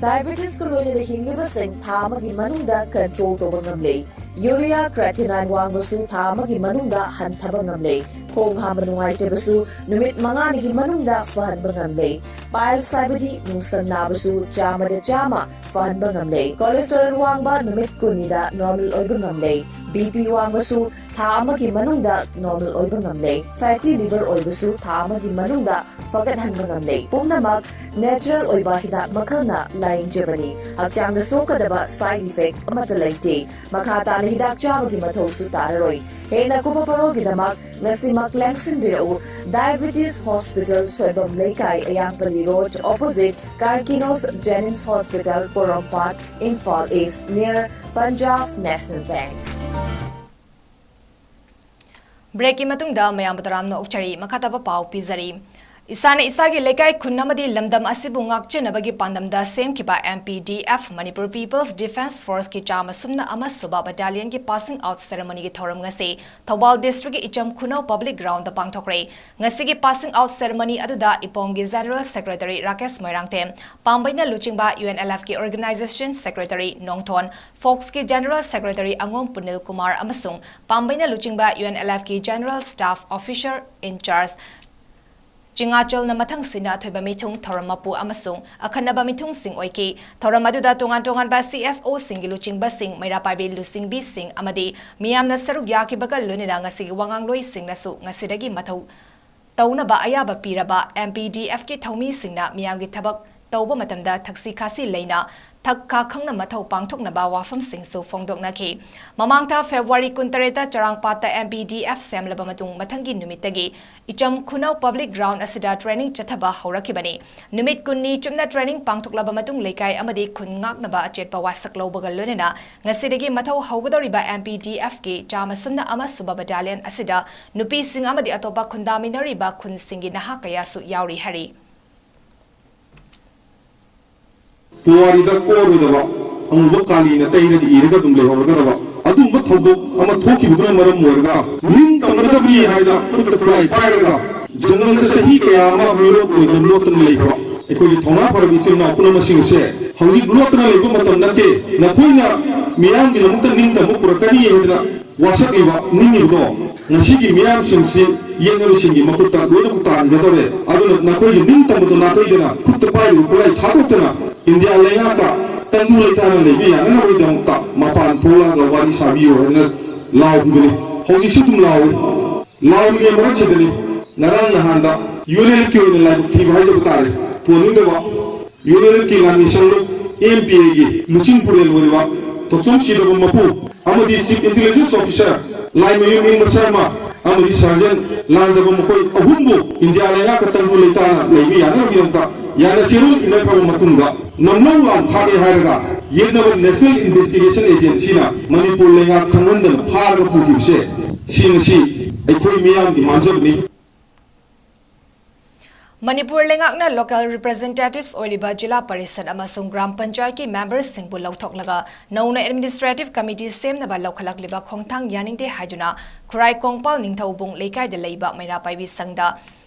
Diabetes ꯀ ꯂꯣꯏꯅꯅ ꯍꯤꯡꯂꯤꯕꯁꯤꯡ ꯊꯥ ꯑꯃꯒꯤ ꯃꯅꯨꯡꯗ control ꯇꯧꯕ ꯉꯝꯂꯦ꯫ Urea creatinine ꯋꯥꯡꯕꯁꯨ ꯊꯥ ꯑꯃꯒꯤ ꯃꯅꯨꯡꯗ ꯍꯟꯊꯕ ꯉꯝꯂꯦ꯫ ꯈꯣꯡ ꯍꯥꯝꯕ ꯅꯨꯡꯉꯥꯏꯇꯕꯁꯨ ꯅꯨꯃꯤꯠ ꯃꯉꯥꯅꯤꯒꯤ ꯃꯅꯨꯡꯗ ꯐꯍꯟꯕ ꯉꯝꯂꯦ꯫ Piles ꯍꯥꯏꯕꯗꯤ ꯅꯨꯡꯁꯪ ꯅꯥꯕꯁꯨ ꯆꯥꯝꯃꯗ ꯆꯥꯝꯃ ꯐꯍꯟꯕ ꯉꯝꯂꯦ꯫ Cholesterol ꯋꯥꯡꯕ ꯅꯨꯃꯤꯠ ꯀꯨꯟꯅꯤꯗ normal ꯑꯣꯏꯕ ꯉꯝꯂꯦ꯫ BP ꯋꯥꯡꯕꯁꯨ ꯊꯥ ꯑꯃꯒꯤ ꯃꯅꯨꯡꯗ normal ꯑꯣꯏꯕ ꯉꯝꯂꯦ꯫ Fatty liver ꯑꯣꯏꯕꯁꯨ ꯊꯥ ꯑꯃꯒꯤ ꯃꯅꯨꯡꯗ ꯐꯒꯠꯍꯟꯕ ꯉꯝꯂꯦ꯫ ꯄꯨꯝꯅꯃꯛ natural ꯑꯣꯏꯕ ꯍꯤꯗꯥꯛ ꯃꯈꯜꯅ ꯂꯥꯌꯦꯡꯖꯕꯅꯤ꯫ ꯍꯛꯆꯥꯡꯗ ꯁꯣꯛꯀꯗꯕ side effect ꯑꯃꯠꯇ ꯂꯩꯇꯦ꯫ ꯃꯈꯥ ꯇꯥꯅ ꯍꯤꯗꯥꯛ ꯆꯥꯕꯒꯤ ꯃꯊꯧꯁꯨ ꯇꯥꯔꯔꯣꯏ꯫ ꯍꯦꯟꯅ ꯀꯨꯞꯄ ꯄꯔꯣꯜꯒꯤꯗꯃꯛ ꯉꯁꯤꯃꯛ ꯂꯦꯡꯁꯤꯟꯕꯤꯔꯛꯎ꯫ Diabetes Hospital, ꯁꯣꯏꯕꯝ ꯂꯩꯀꯥꯏ, ꯑꯌꯥꯡꯄꯜꯂꯤ Road, opposite Carkinos Jennings Hospital, ꯄꯣꯔꯣꯝꯄꯥꯠ, Imphal East, near Punjab National Bank. Break ꯀꯤ ꯃꯇꯨꯡꯗ ꯃꯌꯥꯝꯕꯨ ꯇꯔꯥꯝꯅ ꯑꯣꯛꯆꯔꯤ꯫ ꯃꯈꯥ ꯇꯥꯕ ꯄꯥꯎ ꯄꯤꯖꯔꯤ꯫ ꯏꯁꯥꯅ ꯏꯁꯥꯒꯤ ꯂꯩꯀꯥꯏ, ꯈꯨꯟ ꯑꯃꯗꯤ ꯂꯝꯗꯝ ꯑꯁꯤꯕꯨ ꯉꯥꯛꯆꯅꯕꯒꯤ ꯄꯥꯟꯗꯝꯗ ꯁꯦꯝꯈꯤꯕ M P D F, Manipur People's Defence Force ꯀꯤ ꯆꯥꯝꯃ ꯁꯨꯞꯅ ꯑꯃ ꯁꯨꯕ battalion ꯒꯤ passing out ceremony ꯒꯤ ꯊꯧꯔꯝ ꯉꯁꯤ ꯊꯧꯕꯥꯜ district ꯀꯤ ꯏꯆꯝ ꯈꯨꯅꯧ public ground ꯗ ꯄꯥꯡꯊꯣꯛꯈ꯭ꯔꯦ꯫ ꯉꯁꯤꯒꯤ passing out ceremony ꯑꯗꯨꯗ ꯏꯄꯣꯝꯒꯤ General Secretary ꯔꯥꯀꯦꯁ ꯃꯣꯏꯔꯥꯡꯊꯦꯝ, ꯄꯥꯝꯕꯩꯅ ꯂꯨꯆꯤꯡꯕ U N L F ꯀꯤ Organization Secretary ꯅꯣꯡꯊꯣꯟ, Force ꯀꯤ General Secretary ꯑꯉꯣꯝ ꯄꯨꯅꯤꯜ ꯀꯨꯃꯥꯔ ꯑꯃꯁꯨꯡ ꯄꯥꯝꯕꯩꯅ ꯂꯨꯆꯤꯡꯕ U N L F ꯀꯤ General Staff Officer in Charge ꯆꯤꯉꯥꯆꯜꯅ ꯃꯊꯪ ꯁꯤꯟꯅ ꯑꯊꯣꯏꯕ ꯃꯤꯊꯨꯡ, ꯊꯧꯔꯝ ꯃꯄꯨ ꯑꯃꯁꯨꯡ ꯑꯈꯟꯅꯕ ꯃꯤꯊꯨꯡꯁꯤꯡ ꯑꯣꯏꯈꯤ꯫ ꯊꯧꯔꯝ ꯑꯗꯨꯗ ꯇꯣꯉꯥꯟ ꯇꯣꯉꯥꯟꯕ C S O ꯁꯤꯡꯒꯤ ꯂꯨꯆꯤꯡꯕꯁꯤꯡ, ꯃꯩꯔꯥ ꯄꯥꯏꯕꯤ ꯂꯨꯆꯤꯡꯕꯤꯁꯤꯡ ꯑꯃꯗꯤ ꯃꯤꯌꯥꯝꯅ ꯁꯔꯨꯛ ꯌꯥꯈꯤꯕꯒ ꯂꯣꯏꯅꯅ ꯉꯁꯤꯒꯤ ꯋꯥꯉꯥꯡꯂꯣꯏꯁꯤꯡꯅꯁꯨ ꯉꯁꯤꯗꯒꯤ ꯃꯊꯧ ꯇꯧꯅꯕ ꯑꯌꯥꯕ ꯄꯤꯔꯕ M P D F ꯀꯤ ꯊꯧꯃꯤꯁꯤꯡꯅ ꯃꯤꯌꯥꯝꯒꯤ ꯊꯕꯛ ꯇꯧꯕ ꯃꯇꯝꯗ ꯊꯛꯁꯤ ꯈꯥꯁꯤ ꯂꯩꯅ ꯊꯛ ꯈꯥ ꯈꯪꯅ ꯃꯊꯧ ꯄꯥꯡꯊꯣꯛꯅꯕ ꯋꯥꯐꯝꯁꯤꯡꯁꯨ ꯐꯣꯡꯗꯣꯛꯅꯈꯤ꯫ ꯃꯃꯥꯡ ꯊꯥ ꯐꯦꯕ꯭ꯔꯨꯋꯥꯔꯤ ꯀꯨꯟꯇꯔꯦꯠꯇ ꯆꯔꯥꯡꯄꯥꯠꯇ M P D F ꯁꯦꯝꯂꯕ ꯃꯇꯨꯡ ꯃꯊꯪꯒꯤ ꯅꯨꯃꯤꯠꯇꯒꯤ ꯏꯆꯝ ꯈꯨꯅꯧ public ground ꯑꯁꯤꯗ training ꯆꯠꯊꯕ ꯍꯧꯔꯛꯈꯤꯕꯅꯤ꯫ ꯅꯨꯃꯤꯠ ꯀꯨꯟꯅꯤ ꯆꯨꯞꯅ training ꯄꯥꯡꯊꯣꯛꯂꯕ ꯃꯇꯨꯡ ꯂꯩꯀꯥꯏ ꯑꯃꯗꯤ ꯈꯨꯟ ꯉꯥꯛꯅꯕ ꯑꯆꯦꯠꯄ ꯋꯥꯁꯛ ꯂꯧꯕꯒ ꯂꯣꯏꯅꯅ ꯉꯁꯤꯗꯒꯤ ꯃꯊꯧ ꯍꯧꯒꯗꯧꯔꯤꯕ M P D F ꯀꯤ ꯆꯥꯝꯃ ꯁꯨꯞꯅ ꯑꯃ ꯁꯨꯕ battalion ꯑꯁꯤꯗ ꯅꯨꯄꯤꯁꯤꯡ ꯑꯃꯗꯤ ꯑꯇꯣꯞꯄ ꯈꯨꯟꯗꯥꯃꯤꯟꯅꯔꯤꯕ ꯈꯨꯟꯁꯤꯡꯒꯤ ꯅꯍꯥ ꯀꯌꯥꯁꯨ ꯌꯥꯎꯔꯤ ꯍꯥꯏꯔꯤ꯫ ꯄꯨꯋꯥꯔꯤꯗ ꯀꯣꯔꯣꯏꯗꯕ, ꯑꯃꯨꯕ ꯀꯥꯂꯤꯅ ꯇꯩꯔꯒ ꯏꯔꯒ ꯑꯗꯨꯝ ꯂꯩꯍꯧꯔꯒꯗꯕ ꯑꯗꯨꯒꯨꯝꯕ ꯊꯧꯗꯣꯛ ꯑꯃ ꯊꯣꯛꯈꯤꯕꯗꯨꯅ ꯃꯔꯝ ꯑꯣꯏꯔꯒ ꯅꯤꯡꯇꯝꯒꯗꯕꯅꯤ ꯍꯥꯏꯗꯅ ꯈꯨꯠꯇ ꯈꯨꯠꯂꯥꯏ ꯄꯥꯏꯔꯒ ꯖꯪꯒꯜꯗ ꯆꯍꯤ ꯀꯌꯥ ꯑꯃ ꯃꯤꯔꯣꯜ ꯑꯣꯏꯗꯅ ꯂꯣꯠꯇꯨꯅ ꯂꯩꯈ꯭ꯔꯕ ꯑꯩꯈꯣꯏꯒꯤ ꯊꯧꯅꯥ ꯐꯔꯕ ꯏꯆꯤꯜ ꯏꯅꯥꯎ ꯄꯨꯝꯅꯃꯛꯁꯤꯡ ꯑꯁꯦ ꯍꯧꯖꯤꯛ ꯂꯣꯠꯇꯅ ꯂꯩꯕ ꯃꯇꯝ ꯅꯠꯇꯦ꯫ ꯅꯈꯣꯏꯅ ꯃꯤꯌꯥꯝꯒꯤꯗꯃꯛꯇ ꯅꯤꯡꯇꯝꯕ ꯄꯨꯔꯛꯀꯅꯤ ꯍꯥꯏꯗꯅ ꯋꯥꯁꯛꯂꯤꯕ ꯅꯤꯡꯉꯤꯕꯗꯣ ꯉꯁꯤꯒꯤ ꯃꯤꯌꯥꯝꯁꯤꯡꯁꯤ ꯌꯦꯠꯅꯕꯁꯤꯡꯒꯤ ꯃꯈꯨꯠꯇ ꯂꯣꯏꯅꯃꯛ ꯇꯥꯍꯟꯒꯗꯧꯔꯦ꯫ ꯑꯗꯨꯅ ꯅꯈꯣꯏꯒꯤ ꯅꯤꯡꯇꯝꯕꯗꯣ ꯅꯥꯊꯩꯗꯅ ꯈꯨꯠꯇ ꯄꯥꯏꯔꯤꯕ ꯈꯨꯠꯂꯥꯏ ꯊꯥꯗꯣꯛꯇꯅ ꯏꯟꯗꯤꯌꯥ ꯂꯩꯉꯥꯛꯀ ꯇꯪꯗꯨ ꯂꯩꯇꯥꯅ ꯂꯩꯕ ꯌꯥꯅꯅꯕꯒꯤꯗꯃꯛꯇ ꯃꯄꯥꯟ ꯊꯣꯛꯂꯛꯑꯒ ꯋꯥꯔꯤ ꯁꯥꯕꯤꯌꯨ ꯍꯥꯏꯅ ꯂꯥꯎꯈꯤꯕꯅꯤ꯫ ꯍꯧꯖꯤꯛꯁꯨ ꯑꯗꯨꯝ ꯂꯥꯎꯏ꯫ ꯂꯥꯎꯔꯤꯉꯩ ꯃꯔꯛꯁꯤꯗꯅꯤ ꯉꯔꯥꯡ ꯅꯍꯥꯟꯗ UNLFꯀꯤ ꯑꯣꯏꯅ ꯂꯥꯏꯕꯛ ꯊꯤꯕ ꯍꯥꯏꯖꯕ ꯇꯥꯔꯦ꯫ ꯊꯣꯟꯅꯤꯡꯗꯕ UNLFꯀꯤ ꯂꯥꯟꯃꯤ ꯁꯪꯂꯨꯞ MPAꯒꯤ ꯂꯨꯆꯤꯡ ꯄꯨꯔꯦꯜ ꯑꯣꯏꯔꯤꯕ ꯇꯣꯆꯣꯝ ꯁꯤꯗꯕ ꯃꯄꯨ ꯑꯃꯗꯤ Chief Intelligence Officer ꯂꯥꯏꯃꯌꯨꯝ ꯏꯪꯕ ꯁꯔꯃ ꯑꯃꯗꯤ Sergeant ꯂꯥꯟꯗꯕ ꯃꯈꯣꯏ ꯑꯍꯨꯝꯕꯨ ꯏꯟꯗꯤꯌꯥ ꯂꯩꯉꯥꯛꯀ ꯇꯪꯗꯨ ꯂꯩꯇꯥꯅ ꯂꯩꯕ ꯌꯥꯅꯕꯒꯤꯗꯃꯛꯇ ꯌꯥꯝꯅ ꯆꯦꯔꯣꯜ ꯏꯟꯅꯈ꯭ꯔꯕ ꯃꯇꯨꯡꯗ ꯅꯝꯂꯧ ꯂꯥꯟ ꯊꯥꯛꯑꯦ ꯍꯥꯏꯔꯒ ꯌꯦꯠꯅꯕ National Investigation Agencyꯅ ꯃꯅꯤꯄꯨꯔ ꯂꯩꯉꯥꯛ ꯈꯪꯍꯟꯗꯅ ꯐꯥꯔꯒ ꯄꯨꯈꯤꯕꯁꯦ ꯁꯤ ꯉꯁꯤ ꯑꯩꯈꯣꯏ ꯃꯤꯌꯥꯝꯒꯤ ꯃꯥꯡꯖꯕꯅꯤ꯫ ꯃꯅꯤꯄꯨꯔ ꯂꯩꯉꯥꯛꯅ local representatives ꯑꯣꯏꯔꯤꯕ ꯖꯤꯂꯥ ꯄꯔꯤꯁꯠ ꯑꯃꯁꯨꯡ ꯒ꯭ꯔꯥꯝ ꯄꯟꯆꯥꯌꯠꯀꯤ memberꯁꯤꯡꯕꯨ ꯂꯧꯊꯣꯛꯂꯒ ꯅꯧꯅ administrative committee ꯁꯦꯝꯅꯕ ꯂꯧꯈꯠꯂꯛꯂꯤꯕ ꯈꯣꯡꯊꯥꯡ ꯌꯥꯅꯤꯡꯗꯦ ꯍꯥꯏꯗꯨꯅ ꯈꯨꯔꯥꯏ ꯀꯣꯡꯄꯥꯜ ꯅꯤꯡꯊꯧꯕꯨꯡ ꯂꯩꯀꯥꯏꯗ ꯂꯩꯕ ꯃꯩꯔꯥ ꯄꯥꯏꯕꯤ ꯁꯪꯗ,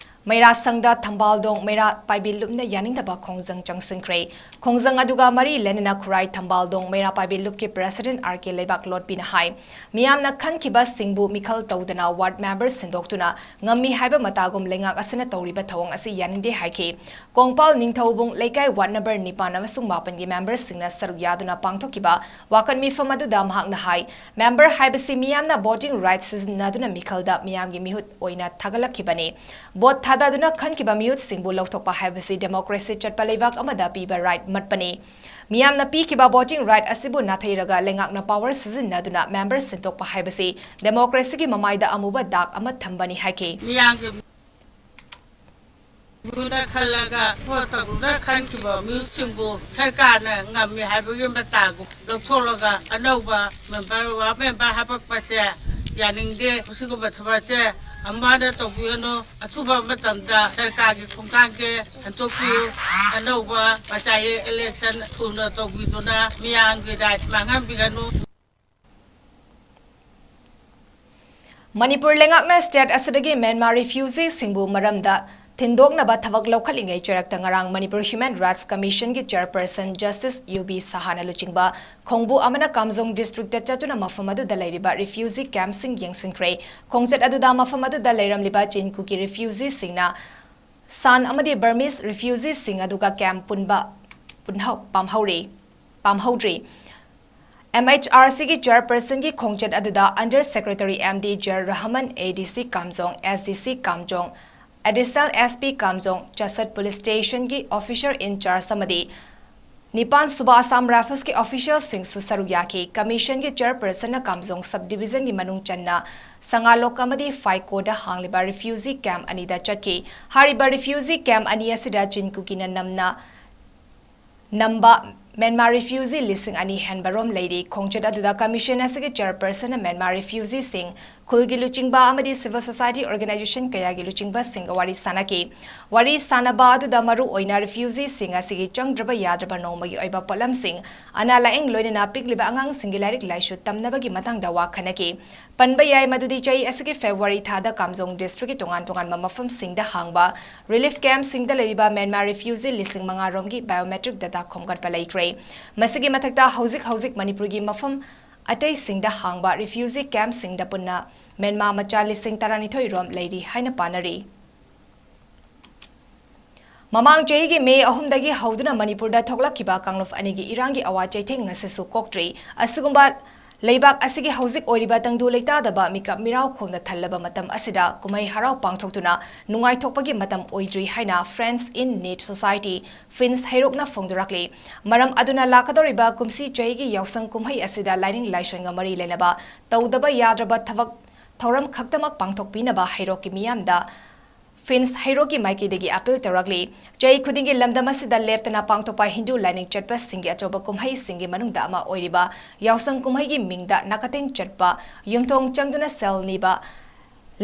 ꯃꯩꯔꯥ ꯁꯪꯗ ꯊꯝꯕꯥꯜꯗꯣꯡ ꯃꯩꯔꯥ ꯄꯥꯏꯕꯤ ꯂꯨꯞꯅ ꯌꯥꯅꯤꯡꯗꯕ ꯈꯣꯡꯖꯪ ꯆꯪꯁꯤꯟꯈ꯭ꯔꯦ꯫ ꯈꯣꯡꯖꯪ ꯑꯗꯨꯒ ꯃꯔꯤ ꯂꯩꯅꯅ ꯈꯨꯔꯥꯏ ꯊꯝꯕꯥꯜꯗꯣꯡ ꯃꯩꯔꯥ ꯄꯥꯏꯕꯤ ꯂꯨꯞꯀꯤ president R K ꯂꯩꯕꯥꯛꯂꯣꯠꯄꯤꯅ ꯍꯥꯏ, ꯃꯤꯌꯥꯝꯅ ꯈꯟꯈꯤꯕꯁꯤꯡꯕꯨ ꯃꯤꯈꯜ ꯇꯧꯗꯅ ward member ꯁꯤꯟꯗꯣꯛꯇꯨꯅ ꯉꯝꯃꯤ ꯍꯥꯏꯕ ꯃꯇꯥꯒꯨꯝ ꯂꯩꯉꯥꯛ ꯑꯁꯤꯅ ꯇꯧꯔꯤꯕ ꯊꯧꯑꯣꯡ ꯑꯁꯤ ꯌꯥꯅꯤꯡꯗꯦ ꯍꯥꯏꯈꯤ꯫ ꯀꯣꯡꯄꯥꯜ ꯅꯤꯡꯊꯧꯕꯨꯡ ꯂꯩꯀꯥꯏ ward number ꯅꯤꯄꯥꯟ ꯑꯃꯁꯨꯡ ꯃꯥꯄꯟꯒꯤ memberꯁꯤꯡꯅ ꯁꯔꯨꯛ ꯌꯥꯗꯨꯅ ꯄꯥꯡꯊꯣꯛꯈꯤꯕ ꯋꯥꯀꯠ ꯃꯤꯐꯝ ꯑꯗꯨꯗ ꯃꯍꯥꯛꯅ ꯍꯥꯏ, member ꯍꯥꯏꯕꯁꯤ ꯃꯤꯌꯥꯝꯅ voting right ꯁꯤꯖꯤꯟꯅꯗꯨꯅ ꯃꯤꯈꯜꯗ ꯃꯤꯌꯥꯝꯒꯤ ꯃꯤꯍꯨꯠ ꯑꯣꯏꯅ ꯊꯥꯒꯠꯂꯛꯈꯤꯕꯅꯤ꯫ Vote ꯊꯥꯗꯗꯨꯅ ꯈꯟꯈꯤꯕ ꯃꯤꯍꯨꯠꯁꯤꯡꯕꯨ ꯂꯧꯊꯣꯛꯄ ꯍꯥꯏꯕꯁꯤ democracy ꯆꯠꯄ ꯂꯩꯕꯥꯛ ꯑꯃꯗ ꯄꯤꯕ right ꯃꯠꯄꯅꯤ꯫ ꯃꯤꯌꯥꯝꯅ ꯄꯤꯈꯤꯕ voting right ꯑꯁꯤꯕꯨ ꯅꯥꯊꯩꯔꯒ ꯂꯩꯉꯥꯛꯅ power ꯁꯤꯖꯤꯟꯅꯗꯨꯅ member ꯁꯤꯟꯗꯣꯛꯄ ꯍꯥꯏꯕꯁꯤ democracyꯒꯤ ꯃꯃꯥꯏꯗ ꯑꯃꯨꯕ ꯗꯥꯛ ꯑꯃ ꯊꯝꯕꯅꯤ ꯍꯥꯏꯈꯤ꯫ ꯃꯤꯌꯥꯝꯒꯤ ꯃꯤꯍꯨꯠꯅ ꯈꯜꯂꯒ ꯊꯕꯛ ꯇꯧꯗꯨꯅ ꯈꯟꯈꯤꯕ ꯃꯤꯍꯨꯠꯁꯤꯡꯕꯨ ꯁꯔꯀꯥꯔꯅ ꯉꯝꯃꯤ ꯍꯥꯏꯕꯒꯤ ꯃꯇꯥꯒꯨꯝ ꯂꯧꯊꯣꯛꯂꯒ ꯑꯅꯧꯕ member, ward member ꯍꯥꯄꯛꯄꯁꯦ ꯌꯥꯅꯤꯡꯗꯦ꯫ ꯃꯁꯤꯒꯨꯝꯕ ꯊꯕꯛꯁꯦ ꯑꯃꯨꯛ ꯍꯟꯅ ꯇꯧꯕꯤꯒꯅꯨ꯫ ꯑꯊꯨꯕ ꯃꯇꯝꯗ ꯁꯔꯀꯥꯔꯒꯤ ꯈꯣꯡꯊꯥꯡꯁꯦ ꯍꯟꯗꯣꯛꯄꯤꯌꯨ꯫ ꯑꯅꯧꯕ ꯃꯆꯥꯌꯦ election ꯊꯨꯅ ꯇꯧꯕꯤꯗꯨꯅ ꯃꯤꯌꯥꯝꯒꯤ right ꯃꯥꯡꯍꯟꯕꯤꯒꯅꯨ꯫ ꯃꯅꯤꯄꯨꯔ ꯂꯩꯉꯥꯛꯅ state ꯑꯁꯤꯗꯒꯤ ꯃ꯭ꯌꯥꯟꯃꯥꯔ refugeeꯁꯤꯡꯕꯨ ꯃꯔꯝꯗ ꯊꯤꯟꯗꯣꯛꯅꯕ ꯊꯕꯛ ꯂꯧꯈꯠꯂꯤꯉꯩ ꯆꯔꯛꯇ ꯉꯔꯥꯡ ꯃꯅꯤꯄꯨꯔ Human Rights Commissionꯒꯤ chairperson Justice ꯌꯨ ꯕꯤ ꯁꯍꯥꯅ ꯂꯨꯆꯤꯡꯕ ꯈꯣꯡꯕꯨ ꯑꯃꯅ ꯀꯥꯝꯖꯣꯡ districtꯇ ꯆꯠꯇꯨꯅ ꯃꯐꯝ ꯑꯗꯨꯗ ꯂꯩꯔꯤꯕ refugee campꯁꯤꯡ ꯌꯦꯡꯁꯤꯟꯈ꯭ꯔꯦ꯫ ꯈꯣꯡꯆꯠ ꯑꯗꯨꯗ ꯃꯐꯝ ꯑꯗꯨꯗ ꯂꯩꯔꯝꯂꯤꯕ ꯆꯤꯟ ꯀꯨꯀꯤ refugeeꯁꯤꯡꯅ ꯁꯥꯟ ꯑꯃꯗꯤ Burmese refugeeꯁꯤꯡ ꯑꯗꯨꯒ camp ꯄꯨꯟꯕ ꯄꯨꯟꯍꯧ-, ꯄꯥꯝꯍꯧꯔꯤ, ꯄꯥꯝꯍꯧꯗ꯭ꯔꯤ꯫ MHRCꯒꯤ chairpersonꯒꯤ ꯈꯣꯡꯆꯠ ꯑꯗꯨꯗ Under Secretary ꯑꯦꯝ ꯗꯤ ꯖꯔ ꯔꯍꯃꯟ, ꯑꯦ ꯗꯤ ꯁꯤ ꯀꯥꯝꯖꯣꯡ, ꯑꯦꯁ ꯗꯤ ꯁꯤ ꯀꯥꯝꯖꯣꯡ, Additional S P Kamjong, ꯆꯁꯠ police stationꯒꯤ officer in charge ꯑꯃꯗꯤ ꯅꯤꯄꯥꯟ ꯁꯨꯕ Assam Riflesꯀꯤ officialꯁꯤꯡꯁꯨ ꯁꯔꯨꯛ ꯌꯥꯈꯤ꯫ Commissionꯒꯤ chairpersonꯅ ꯀꯥꯝꯖꯣꯡ sub divisionꯒꯤ ꯃꯅꯨꯡ ꯆꯟꯅ ꯁꯉꯥꯂꯣꯛ ꯑꯃꯗꯤ ꯐꯥꯏꯀꯣꯗ ꯍꯥꯡꯂꯤꯕ refugee camp ꯑꯅꯤꯗ ꯆꯠꯈꯤ꯫ ꯍꯥꯏꯔꯤꯕ refugee camp ꯑꯅꯤ ꯑꯁꯤꯗ ꯆꯤꯟ ꯀꯨꯀꯤꯅ ꯅꯝꯅ ꯅꯝꯕ ꯃ꯭ꯌꯥꯟꯃꯥꯔ refugee ꯂꯤꯁꯤꯡ ꯑꯅꯤ ꯍꯦꯟꯕꯔꯣꯝ ꯂꯩꯔꯤ꯫ ꯈꯣꯡꯆꯠ ꯑꯗꯨꯗ commission ꯑꯁꯤꯒꯤ chairpersonꯅ ꯃ꯭ꯌꯥꯟꯃꯥꯔ refugeeꯁꯤꯡ, ꯈꯨꯜꯒꯤ ꯂꯨꯆꯤꯡꯕ ꯑꯃꯗꯤ civil society organization ꯀꯌꯥꯒꯤ ꯂꯨꯆꯤꯡꯕꯁꯤꯡꯒ ꯋꯥꯔꯤ ꯁꯥꯟꯅꯈꯤ꯫ ꯋꯥꯔꯤ ꯁꯥꯟꯅꯕ ꯑꯗꯨꯗ ꯃꯔꯨ ꯑꯣꯏꯅ refugeeꯁꯤꯡ ꯑꯁꯤꯒꯤ ꯆꯪꯗ꯭ꯔꯕ ꯌꯥꯗ꯭ꯔꯕ ꯅꯣꯡꯃꯒꯤ ꯑꯣꯏꯕ ꯄꯣꯠꯂꯝꯁꯤꯡ, ꯑꯅꯥ ꯂꯥꯌꯦꯡ ꯂꯣꯏꯅꯅ ꯄꯤꯛꯂꯤꯕ ꯑꯉꯥꯡꯁꯤꯡꯒꯤ ꯂꯥꯏꯔꯤꯛ ꯂꯥꯏꯁꯨ ꯇꯝꯅꯕꯒꯤ ꯃꯇꯥꯡꯗ ꯋꯥ ꯈꯟꯅꯈꯤ꯫ ꯄꯟꯕ ꯌꯥꯏ ꯃꯗꯨꯗꯤ ꯆꯍꯤ ꯑꯁꯤꯒꯤ February ꯊꯥꯗ ꯀꯥꯝꯖꯣꯡ districtꯀꯤ ꯇꯣꯉꯥꯟ ꯇꯣꯉꯥꯟꯕ ꯃꯐꯝꯁꯤꯡꯗ ꯍꯥꯡꯕ relief campꯁꯤꯡꯗ ꯂꯩꯔꯤꯕ ꯃ꯭ꯌꯥꯟꯃꯥꯔ refugee ꯂꯤꯁꯤꯡ ꯃꯉꯥ ꯔꯣꯝꯒꯤ biometric data ꯈꯣꯝꯒꯠꯄ ꯂꯩꯈ꯭ꯔꯦ꯫ ꯃꯁꯤꯒꯤ ꯃꯊꯛꯇ ꯍꯧꯖꯤꯛ ꯍꯧꯖꯤꯛ ꯃꯅꯤꯄꯨꯔꯒꯤ ꯃꯐꯝ ꯑꯇꯩꯁꯤꯡꯗ ꯍꯥꯡꯕ refugee campꯁꯤꯡꯗ ꯄꯨꯟꯅ ꯃ꯭ꯌꯥꯟꯃꯥꯔ ꯃꯆꯥ ꯂꯤꯁꯤꯡ ꯇꯔꯥꯅꯤꯊꯣꯏ ꯔꯣꯝ ꯂꯩꯔꯤ ꯍꯥꯏꯅ ꯄꯥꯅꯔꯤ꯫ ꯃꯃꯥꯡ ꯆꯍꯤꯒꯤ ꯃꯦ ꯑꯍꯨꯝꯗꯒꯤ ꯍꯧꯗꯨꯅ ꯃꯅꯤꯄꯨꯔꯗ ꯊꯣꯛꯂꯛꯈꯤꯕ ꯀꯥꯡꯂꯨꯞ ꯑꯅꯤꯒꯤ ꯏꯔꯥꯡꯒꯤ ꯑꯋꯥ ꯆꯩꯊꯦꯡ ꯉꯁꯤꯁꯨ ꯀꯣꯛꯇ꯭ꯔꯤ꯫ ꯑꯁꯤꯒꯨꯝꯕ ꯂꯩꯕꯥꯛ ꯑꯁꯤꯒꯤ ꯍꯧꯖꯤꯛ ꯑꯣꯏꯔꯤꯕ ꯇꯪꯗꯨ ꯂꯩꯇꯥꯗꯕ ꯃꯤꯀꯞ ꯃꯤꯔꯥꯎꯈꯣꯡꯗ ꯊꯜꯂꯕ ꯃꯇꯝ ꯑꯁꯤꯗ ꯀꯨꯝꯍꯩ ꯍꯔꯥꯎ ꯄꯥꯡꯊꯣꯛꯇꯨꯅ ꯅꯨꯡꯉꯥꯏꯊꯣꯛꯄꯒꯤ ꯃꯇꯝ ꯑꯣꯏꯗ꯭ꯔꯤ ꯍꯥꯏꯅ Friends in Need Society, FINS ꯍꯩꯔꯣꯛꯅ ꯐꯣꯡꯗꯣꯔꯛꯂꯤ꯫ ꯃꯔꯝ ꯑꯗꯨꯅ ꯂꯥꯛꯀꯗꯧꯔꯤꯕ ꯀꯨꯝꯁꯤ ꯆꯍꯤꯒꯤ ꯌꯥꯎꯁꯪ ꯀꯨꯝꯍꯩ ꯑꯁꯤꯗ ꯂꯥꯏꯅꯤꯡ ꯂꯥꯏꯁꯣꯟꯒ ꯃꯔꯤ ꯂꯩꯅꯕ ꯇꯧꯗꯕ ꯌꯥꯗ꯭ꯔꯕ ꯊꯕꯛ ꯊꯧꯔꯝ ꯈꯛꯇꯃꯛ ꯄꯥꯡꯊꯣꯛꯄꯤꯅꯕ ꯍꯩꯔꯣꯛꯀꯤ ꯃꯤꯌꯥꯝꯗ ꯐꯤꯟꯁ ꯍꯩꯔꯣꯛꯀꯤ ꯃꯥꯏꯀꯩꯗꯒꯤ ꯑꯥꯄꯤꯜ ꯇꯧꯔꯛꯂꯤ꯫ ꯆꯍꯤ ꯈꯨꯗꯤꯡꯒꯤ ꯂꯝꯗꯝ ꯑꯁꯤꯗ ꯂꯦꯞꯇꯅ ꯄꯥꯡꯊꯣꯛꯄ ꯍꯤꯟꯗꯨ ꯂꯥꯏꯅꯤꯡ ꯆꯠꯄꯁꯤꯡꯒꯤ ꯑꯆꯧꯕ ꯀꯨꯝꯍꯩꯁꯤꯡꯒꯤ ꯃꯅꯨꯡꯗ ꯑꯃ ꯑꯣꯏꯔꯤꯕ ꯌꯥꯎꯁꯪ ꯀꯨꯝꯍꯩꯒꯤ ꯃꯤꯡꯗ ꯅꯥꯀꯊꯦꯡ ꯆꯠꯄ, ꯌꯨꯝꯊꯣꯡ ꯆꯪꯗꯨꯅ ꯁꯦꯜ ꯅꯤꯕ,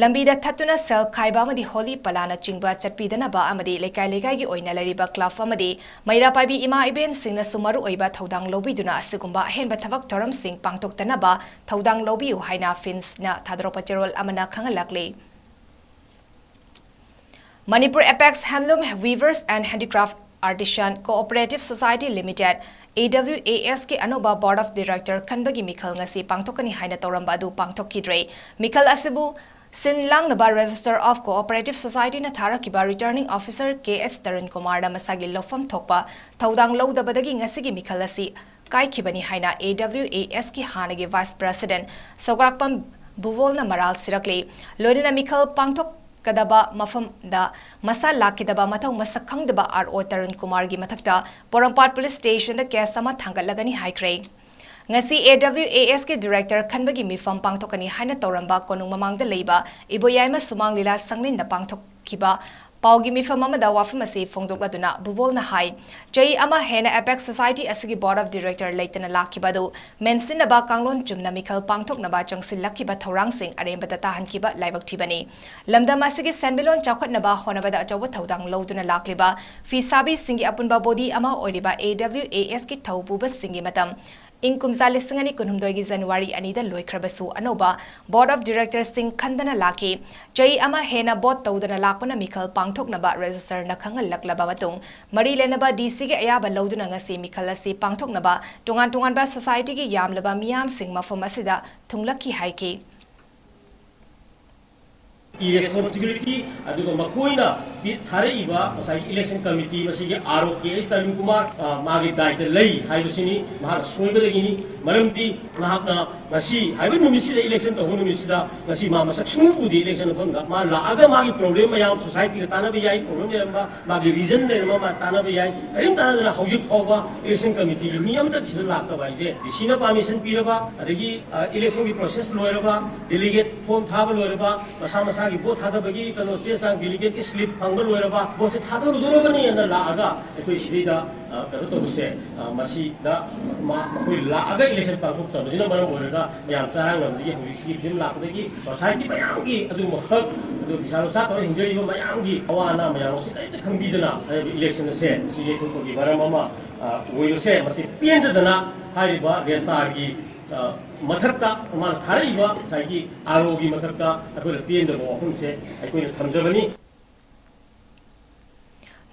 ꯂꯝꯕꯤꯗ ꯊꯠꯇꯨꯅ ꯁꯦꯜ ꯈꯥꯏꯕ ꯑꯃꯗꯤ ꯍꯣꯂꯤ ꯄꯂꯥꯅꯆꯤꯡꯕ ꯆꯠꯄꯤꯗꯅꯕ ꯑꯃꯗꯤ ꯂꯩꯀꯥꯏ ꯂꯩꯀꯥꯏꯒꯤ ꯑꯣꯏꯅ ꯂꯩꯔꯤꯕ ꯀ꯭ꯂꯕ ꯑꯃꯗꯤ ꯃꯩꯔꯥ ꯄꯥꯏꯕꯤ ꯏꯃꯥ ꯏꯕꯦꯟꯁꯤꯡꯅꯁꯨ ꯃꯔꯨꯑꯣꯏꯕ ꯊꯧꯗꯥꯡ ꯂꯧꯕꯤꯗꯨꯅ ꯑꯁꯤꯒꯨꯝꯕ ꯑꯍꯦꯟꯕ ꯊꯕꯛ ꯊꯧꯔꯝꯁꯤꯡ ꯄꯥꯡꯊꯣꯛꯇꯅꯕ ꯊꯧꯗꯥꯡ ꯂꯧꯕꯤꯌꯨ ꯍꯥꯏꯅ ꯐꯤꯟꯁꯅ ꯊꯥꯗꯣꯔꯛꯄ ꯆꯦꯔꯣꯜ ꯑꯃꯅ ꯈꯪꯍꯜꯂꯛꯂꯤ꯫ Manipur Apex Handloom Weavers and Handicraft Artisan Cooperative Society Limited, AWAS ꯀꯤ ꯑꯅꯧꯕ Board of Director ꯈꯟꯕꯒꯤ ꯃꯤꯈꯜ ꯉꯁꯤ ꯄꯥꯡꯊꯣꯛꯀꯅꯤ ꯍꯥꯏꯅ ꯇꯧꯔꯝꯕ ꯑꯗꯨ ꯄꯥꯡꯊꯣꯛꯈꯤꯗ꯭ꯔꯦ꯫ ꯃꯤꯈꯜ ꯑꯁꯤꯕꯨ ꯁꯤꯟ ꯂꯥꯡꯅꯕ Register of Cooperative Society ꯅ ꯊꯥꯔꯛꯈꯤꯕ Returning Officer ꯀꯦ ꯑꯦꯁ ꯇꯔꯨꯟ ꯀꯨꯃꯥꯔꯅ ꯃꯁꯥꯒꯤ ꯂꯧꯐꯝ ꯊꯣꯛꯄ ꯊꯧꯗꯥꯡ ꯂꯧꯗꯕꯗꯒꯤ ꯉꯁꯤꯒꯤ ꯃꯤꯈꯜ ꯑꯁꯤ ꯀꯥꯏꯈꯤꯕꯅꯤ ꯍꯥꯏꯅ AWAS ꯀꯤ ꯍꯥꯟꯅꯒꯤ Vice President ꯁꯧꯒ꯭ꯔꯥꯛꯄꯝ ꯕꯨꯕꯣꯜꯅ ꯃꯔꯥꯜ ꯁꯤꯔꯛꯂꯤ꯫ ꯂꯣꯏꯅꯅ ꯃꯤꯈꯜ ꯄꯥꯡꯊꯣꯛꯀꯗꯕ ꯃꯐꯝꯗ ꯃꯁꯥ ꯂꯥꯛꯈꯤꯗꯕ ꯃꯊꯧ ꯃꯁꯛ ꯈꯪꯗꯕ ꯑꯥꯔ ꯑꯣ ꯇꯔꯨꯟ ꯀꯨꯃꯥꯔꯒꯤ ꯃꯊꯛꯇ ꯄꯣꯔꯣꯝꯄꯥꯠ Police Station ꯗ case ꯑꯃ ꯊꯥꯡꯒꯠꯂꯒꯅꯤ ꯍꯥꯏꯈ꯭ꯔꯦ꯫ ꯉꯁꯤ AWAS ꯀꯤ Director ꯈꯟꯕꯒꯤ ꯃꯤꯐꯝ ꯄꯥꯡꯊꯣꯛꯀꯅꯤ ꯍꯥꯏꯅ ꯇꯧꯔꯝꯕ ꯀꯣꯅꯨꯡ ꯃꯃꯥꯡꯗ ꯂꯩꯕ ꯏꯕꯣꯌꯥꯏꯃ ꯁꯨꯃꯥꯡ ꯂꯤꯂꯥ ꯁꯪꯂꯦꯟꯗ ꯄꯥꯡꯊꯣꯛꯈꯤꯕ ꯄꯥꯎꯒꯤ ꯃꯤꯐꯝ ꯑꯃꯗ ꯋꯥꯐꯝ ꯑꯁꯤ ꯐꯣꯡꯗꯣꯛꯂꯗꯨꯅ ꯕꯨꯕꯣꯜꯅ ꯍꯥꯏ, ꯆꯍꯤ ꯑꯃ ꯍꯦꯟꯅ Apex Society ꯑꯁꯤꯒꯤ Board of Director ꯂꯩꯇꯅ ꯂꯥꯛꯈꯤꯕ ꯑꯗꯨ ꯃꯦꯟꯁꯤꯟꯅꯕ ꯀꯥꯡꯂꯣꯟ ꯆꯨꯝꯅ ꯃꯤꯈꯜ ꯄꯥꯡꯊꯣꯛꯅꯕ ꯆꯪꯁꯤꯜꯂꯛꯈꯤꯕ ꯊꯧꯔꯥꯡꯁꯤꯡ ꯑꯔꯦꯝꯕꯗ ꯇꯥꯍꯟꯈꯤꯕ ꯂꯥꯏꯕꯛ ꯊꯤꯕꯅꯤ꯫ ꯂꯝꯗꯝ ꯑꯁꯤꯒꯤ ꯁꯦꯟꯃꯤꯠꯂꯣꯟ ꯆꯥꯎꯈꯠꯅꯕ ꯍꯣꯠꯅꯕꯗ ꯑꯆꯧꯕ ꯊꯧꯗꯥꯡ ꯂꯧꯗꯨꯅ ꯂꯥꯛꯂꯤꯕ ꯐꯤ ꯁꯥꯕꯤꯁꯤꯡꯒꯤ ꯑꯄꯨꯟꯕ body ꯑꯃ ꯑꯣꯏꯔꯤꯕ AWAS ꯀꯤ ꯊꯧ ꯄꯨꯕꯁꯤꯡꯒꯤ ꯃꯇꯝ ꯏꯪ ꯀꯨꯝꯖꯥ ꯂꯤꯁꯤꯡ ꯑꯅꯤ ꯀꯨꯟꯍꯨꯝꯗꯣꯏꯒꯤ January ꯑꯅꯤꯗ ꯂꯣꯏꯈ꯭ꯔꯕꯁꯨ ꯑꯅꯧꯕ Board of Director ꯁꯤꯡ ꯈꯟꯗꯅ ꯂꯥꯛꯈꯤ꯫ ꯆꯍꯤ ꯑꯃ ꯍꯦꯟꯅ vote ꯇꯧꯗꯅ ꯂꯥꯛꯄꯅ ꯃꯤꯈꯜ ꯄꯥꯡꯊꯣꯛꯅꯕ Register ꯅ ꯈꯪꯍꯜꯂꯛꯂꯕ ꯃꯇꯨꯡ ꯃꯔꯤ ꯂꯩꯅꯕ DC ꯒꯤ ꯑꯌꯥꯕ ꯂꯧꯗꯨꯅ ꯉꯁꯤ ꯃꯤꯈꯜ ꯑꯁꯤ ꯄꯥꯡꯊꯣꯛꯅꯕ ꯇꯣꯉꯥꯟ ꯇꯣꯉꯥꯟꯕ society ꯒꯤ ꯌꯥꯝꯂꯕ ꯃꯤꯌꯥꯝꯁꯤꯡ ꯃꯐꯝ ꯑꯁꯤꯗ ꯊꯨꯡꯂꯛꯈꯤ ꯍꯥꯏꯈꯤ꯫ Irresponsibility ꯑꯗꯨꯒ ꯃꯈꯣꯏꯅ ꯊꯥꯔꯛꯏꯕ ꯉꯁꯥꯏꯒꯤ election committee ꯃꯁꯤꯒꯤ R O K H Tarun Kumar, ꯑ, ꯃꯥꯒꯤ ꯗꯥꯏꯇ ꯂꯩ ꯍꯥꯏꯕꯁꯤꯅꯤ꯫ ꯃꯍꯥꯛꯅ ꯁꯣꯏꯕꯗꯒꯤꯅꯤ꯫ ꯃꯔꯝꯗꯤ ꯃꯍꯥꯛꯅ ꯉꯁꯤ ꯍꯥꯏꯕ ꯅꯨꯃꯤꯠꯁꯤꯗ, election ꯇꯧꯕ ꯅꯨꯃꯤꯠꯁꯤꯗ, ꯉꯁꯤ ꯃꯥ ꯃꯁꯛ ꯁꯨꯡꯎ ꯎꯗꯦ election ꯃꯐꯝꯗ꯫ ꯃꯥ ꯂꯥꯛꯑꯒ ꯃꯥꯒꯤ problem ꯃꯌꯥꯝ, society ꯒ ꯇꯥꯟꯅꯕ ꯌꯥꯏ, problem ꯂꯩꯔꯝꯕ, ꯃꯥꯒꯤ reason ꯂꯩꯔꯝꯕ, ꯃꯥ ꯇꯥꯟꯅꯕ ꯌꯥꯏ꯫ ꯀꯔꯤꯝ ꯇꯥꯟꯅꯗꯅ ꯍꯧꯖꯤꯛ ꯐꯥꯎꯕ election committee ꯒꯤ ꯃꯤ ꯑꯃꯇ ꯁꯤꯗ ꯂꯥꯛꯇꯕ ꯍꯥꯏꯁꯦ, D C ꯅ permission ꯄꯤꯔꯕ, ꯑꯗꯒꯤ, ꯑ, election ꯒꯤ process ꯂꯣꯏꯔꯕ, delegate form ꯊꯥꯕ ꯂꯣꯏꯔꯕ, ꯃꯁꯥ ꯃꯁꯥꯒꯤ vote ꯊꯥꯗꯕꯒꯤ ꯀꯩꯅꯣ ꯆꯦ ꯆꯥꯡ, delegate ꯀꯤ slip ꯐꯪꯕ ꯂꯣꯏꯔꯕ, vote ꯁꯦ ꯊꯥꯗꯔꯨꯗꯣꯔꯕꯅꯤ ꯑꯅ ꯂꯥꯛꯑꯒ ꯑꯩꯈꯣꯏ ꯁꯤꯗꯩꯗ, ꯑ, ꯀꯩꯅꯣ ꯇꯧꯕꯁꯦ, ꯑ, ꯃꯁꯤꯗ ꯃ-, ꯃꯈꯣꯏ ꯂꯥꯛꯑꯒ election ꯄꯥꯡꯊꯣꯛꯇꯕꯁꯤꯅ ꯃꯔꯝ ꯑꯣꯏꯔꯒ ꯃꯌꯥꯝ ꯆꯔꯥꯡꯅꯕꯗꯒꯤ ꯍꯧꯖꯤꯛ ꯁꯤꯒꯤ ꯐꯤꯕꯝ ꯂꯥꯛꯄꯗꯒꯤ society ꯃꯌꯥꯝꯒꯤ ꯑꯗꯨꯒꯨꯝꯕ ꯍꯛ, ꯑꯗꯨ ꯐꯤꯁꯥ ꯂꯣꯟꯁꯥ ꯇꯧꯔ ꯍꯤꯡꯖꯔꯤꯕ ꯃꯌꯥꯝꯒꯤ ꯑꯋꯥ ꯑꯅꯥ ꯃꯌꯥꯝ ꯑꯁꯤ ꯀꯔꯤꯝꯇ ꯈꯪꯕꯤꯗꯅ ꯍꯥꯏꯔꯤꯕ election ꯑꯁꯦ ꯁꯤ ꯌꯩꯊꯣꯛꯄꯒꯤ ꯃꯔꯝ ꯑꯃ, ꯑ, ꯑꯣꯏꯕꯁꯦ ꯃꯁꯤ ꯄꯦꯟꯗꯗꯅ ꯍꯥꯏꯔꯤꯕ registrar ꯒꯤ, ꯑ, ꯃꯊꯛꯇ ꯃꯥꯅ ꯊꯥꯔꯛꯏꯕ ꯉꯁꯥꯏꯒꯤ R O ꯒꯤ ꯃꯊꯛꯇ ꯑꯩꯈꯣꯏꯅ ꯄꯦꯟꯗꯕ ꯋꯥꯐꯝꯁꯦ ꯑꯩꯈꯣꯏꯅ ꯊꯝꯖꯕꯅꯤ꯫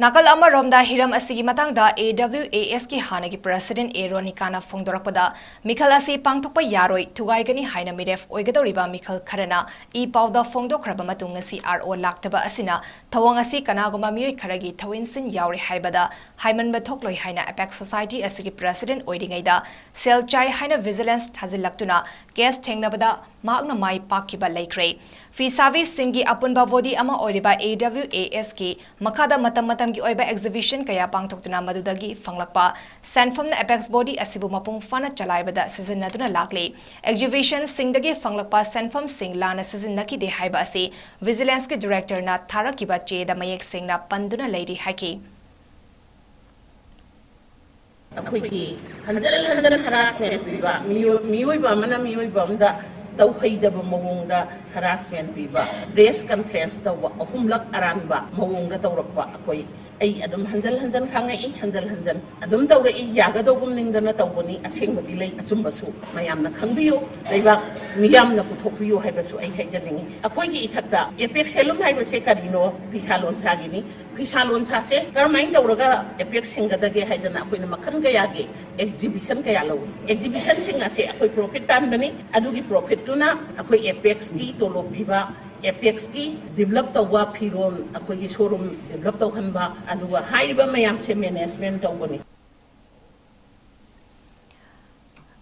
ꯅꯥꯀꯜ ꯑꯃꯔꯣꯝꯗ ꯍꯤꯔꯝ ꯑꯁꯤꯒꯤ ꯃꯇꯥꯡꯗ A W A S ꯀꯤ ꯍꯥꯟꯅꯒꯤ president A ꯔꯣꯅꯤꯀꯥꯅ ꯐꯣꯡꯗꯣꯔꯛꯄꯗ, ꯃꯤꯈꯜ ꯑꯁꯤ ꯄꯥꯡꯊꯣꯛꯄ ꯌꯥꯔꯣꯏ, ꯊꯨꯒꯥꯏꯒꯅꯤ ꯍꯥꯏꯅ ꯃꯤꯔꯦꯞ ꯑꯣꯏꯒꯗꯧꯔꯤꯕ ꯃꯤꯈꯜ ꯈꯔꯅ ꯏ ꯄꯥꯎꯗ ꯐꯣꯡꯗꯣꯛꯈ꯭ꯔꯕ ꯃꯇꯨꯡ ꯉꯁꯤ R O ꯂꯥꯛꯇꯕ ꯑꯁꯤꯅ ꯊꯧꯑꯣꯡ ꯑꯁꯤ ꯀꯅꯥꯒꯨꯝꯕ ꯃꯤꯑꯣꯏ ꯈꯔꯒꯤ ꯊꯧꯏꯟꯁꯤꯟ ꯌꯥꯎꯔꯦ ꯍꯥꯏꯕꯗ ꯍꯥꯏꯃꯟꯕ ꯊꯣꯛꯂꯣꯏ ꯍꯥꯏꯅ Apex Society ꯑꯁꯤꯒꯤ president ꯑꯣꯏꯔꯤꯉꯩꯗ ꯁꯦꯜ ꯆꯥꯏ ꯍꯥꯏꯅ vigilance ꯊꯥꯖꯤꯜꯂꯛꯇꯨꯅ case ꯊꯦꯡꯅꯕꯗ ꯃꯍꯥꯛꯅ ꯃꯥꯏ ꯄꯥꯛꯈꯤꯕ ꯂꯩꯈ꯭ꯔꯦ꯫ ꯐꯤꯁꯥꯕꯤꯁꯤꯡꯒꯤ ꯑꯄꯨꯟꯕ body ꯑꯃ ꯑꯣꯏꯔꯤꯕ A W A S ꯀꯤ ꯃꯈꯥꯗ ꯃꯇꯝ ꯃꯇꯝꯒꯤ ꯑꯣꯏꯕ exhibition ꯀꯌꯥ ꯄꯥꯡꯊꯣꯛꯇꯨꯅ ꯃꯗꯨꯗꯒꯤ ꯐꯪꯂꯛꯄ ꯁꯦꯟꯐꯝꯅ Apex body ꯑꯁꯤꯕꯨ ꯃꯄꯨꯡ ꯐꯥꯅ ꯆꯂꯥꯏꯕꯗ ꯁꯤꯖꯤꯟꯅꯗꯨꯅ ꯂꯥꯛꯂꯤ꯫ Exhibition ꯁꯤꯡꯗꯒꯤ ꯐꯪꯂꯛꯄ ꯁꯦꯟꯐꯝꯁꯤꯡ ꯂꯥꯟꯅ ꯁꯤꯖꯤꯟꯅꯈꯤꯗꯦ ꯍꯥꯏꯕ ꯑꯁꯤ vigilance ꯀꯤ director ꯅ ꯊꯥꯔꯛꯈꯤꯕ ꯆꯦꯗ ꯃꯌꯦꯛ ꯁꯦꯡꯅ ꯄꯟꯗꯨꯅ ꯂꯩꯔꯤ ꯍꯥꯏꯈꯤ꯫ ꯑꯩꯈꯣꯏꯒꯤ ꯍꯟꯖꯤꯟ ꯍꯟꯖꯤꯟ harassment ꯄꯤꯕ, ꯃꯤꯑꯣꯏ-, ꯃꯤꯑꯣꯏꯕ ꯑꯃꯅ ꯃꯤꯑꯣꯏꯕ ꯑꯃꯗ ꯇꯧꯍꯩꯗꯕ ꯃꯑꯣꯡꯗ harassment ꯄꯤꯕ, press conference ꯇꯧꯕ ꯑꯍꯨꯝꯂꯛ ꯑꯔꯥꯟꯕ ꯃꯑꯣꯡꯗ ꯇꯧꯔꯛꯄ, ꯑꯩꯈꯣꯏ, ꯑꯩ ꯑꯗꯨꯝ ꯍꯟꯖꯤꯟ ꯍꯟꯖꯤꯟ ꯈꯪꯉꯛꯏ, ꯍꯟꯖꯤꯟ ꯍꯟꯖꯤꯟ ꯑꯗꯨꯝ ꯇꯧꯔꯛꯏ, ꯌꯥꯒꯗꯧꯒꯨꯝ ꯅꯤꯡꯗꯅ ꯇꯧꯕꯅꯤ, ꯑꯁꯦꯡꯕꯗꯤ ꯂꯩ, ꯑꯆꯨꯝꯕꯁꯨ ꯃꯌꯥꯝꯅ ꯈꯪꯕꯤꯌꯨ, ꯂꯩꯕꯥꯛ ꯃꯤꯌꯥꯝꯅ ꯄꯨꯊꯣꯛꯄꯤꯌꯨ ꯍꯥꯏꯕꯁꯨ ꯑꯩ ꯍꯥꯏꯖꯅꯤꯡꯉꯤ꯫ ꯑꯩꯈꯣꯏꯒꯤ ꯏꯊꯛꯇ APEX ꯍꯦꯟꯂꯨꯝ ꯍꯥꯏꯕꯁꯦ ꯀꯔꯤꯅꯣ? ꯐꯤꯁꯥ ꯂꯣꯟꯁꯥꯒꯤꯅꯤ꯫ ꯐꯤꯁꯥ ꯂꯣꯟꯁꯥꯁꯦ ꯀꯔꯝꯍꯥꯏꯅ ꯇꯧꯔꯒ APEX ꯁꯦꯝꯒꯗꯒꯦ ꯍꯥꯏꯗꯅ ꯑꯩꯈꯣꯏꯅ ꯃꯈꯜ ꯀꯌꯥꯒꯤ exhibition ꯀꯌꯥ ꯂꯧꯏ꯫ Exhibition ꯁꯤꯡ ꯑꯁꯦ ꯑꯩꯈꯣꯏ profit ꯇꯥꯟꯕꯅꯤ꯫ ꯑꯗꯨꯒꯤ profit ꯇꯨꯅ ꯑꯩꯈꯣꯏ APEX ꯀꯤ ꯇꯣꯂꯣꯞ ꯄꯤꯕ, ꯑꯦꯄꯦꯛꯁꯀꯤ ꯗꯤꯕꯂꯞ ꯇꯧꯕ ꯐꯤꯔꯣꯜ ꯑꯩꯈꯣꯏꯒꯤ ꯁꯣꯔꯨꯝ ꯗꯤꯕꯂꯞ ꯇꯧꯍꯟꯕ, ꯑꯗꯨꯒ ꯍꯥꯏꯔꯤꯕ ꯃꯌꯥꯝꯁꯦ ꯃꯦꯅꯦꯖꯃꯦꯟ ꯇꯧꯕꯅꯤ꯫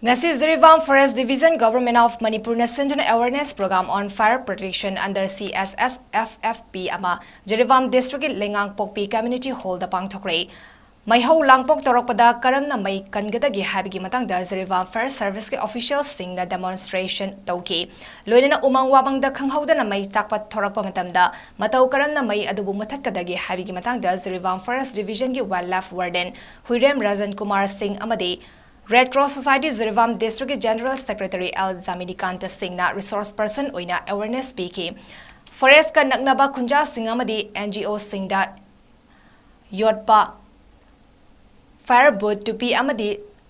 ꯉꯁꯤ Jiribam Forest Division, Government of Manipurꯅ ꯁꯤꯟꯗꯨꯅ Awareness Program on Fire Protection under C S S F F P ꯑꯃ ꯖꯤꯔꯤꯕꯥꯝ Districtꯀꯤ ꯂꯩꯉꯥꯡꯄꯣꯛꯄꯤ Community Hallꯗ ꯄꯥꯡꯊꯣꯛꯈ꯭ꯔꯦ꯫ ꯃꯩꯍꯧ ꯂꯥꯡꯄꯣꯛ ꯇꯧꯔꯛꯄꯗ ꯀꯔꯝꯅ ꯃꯩ ꯀꯟꯒꯗꯒꯦ ꯍꯥꯏꯕꯒꯤ ꯃꯇꯥꯡꯗ ꯖꯤꯔꯤꯕꯥꯝ Fire Serviceꯀꯤ officialꯁꯤꯡꯅ demonstration ꯇꯧꯈꯤ꯫ ꯂꯣꯏꯅꯅ ꯎꯃꯪ ꯋꯥꯃꯪꯗ ꯈꯪꯍꯧꯗꯅ ꯃꯩ ꯆꯥꯛꯄ ꯊꯣꯔꯛꯄ ꯃꯇꯝꯗ ꯃꯇꯧ ꯀꯔꯝꯅ ꯃꯩ ꯑꯗꯨꯕꯨ ꯃꯨꯊꯠꯀꯗꯒꯦ ꯍꯥꯏꯕꯒꯤ ꯃꯇꯥꯡꯗ Jiribam Forest Divisionꯒꯤ Wildlife Warden ꯍꯨꯏꯔꯦꯝ Rajan Kumar ꯁꯤꯡ ꯑꯃꯗꯤ Red Cross Society ꯖꯤꯔꯤꯕꯥꯝ Districtꯀꯤ General Secretary ꯑꯦꯜ ꯖꯥꯃꯤꯅꯤꯀꯥꯟꯇ ꯁꯤꯡꯅ resource person ꯑꯣꯏꯅ awareness ꯄꯤꯈꯤ꯫ Forestꯀ ꯅꯛꯅꯕ ꯈꯨꯟꯖꯥꯁꯤꯡ ꯑꯃꯗꯤ N G Oꯁꯤꯡꯗ ꯌꯣꯠꯄ, fire boot, ꯇꯨꯄꯤ ꯑꯃꯗꯤ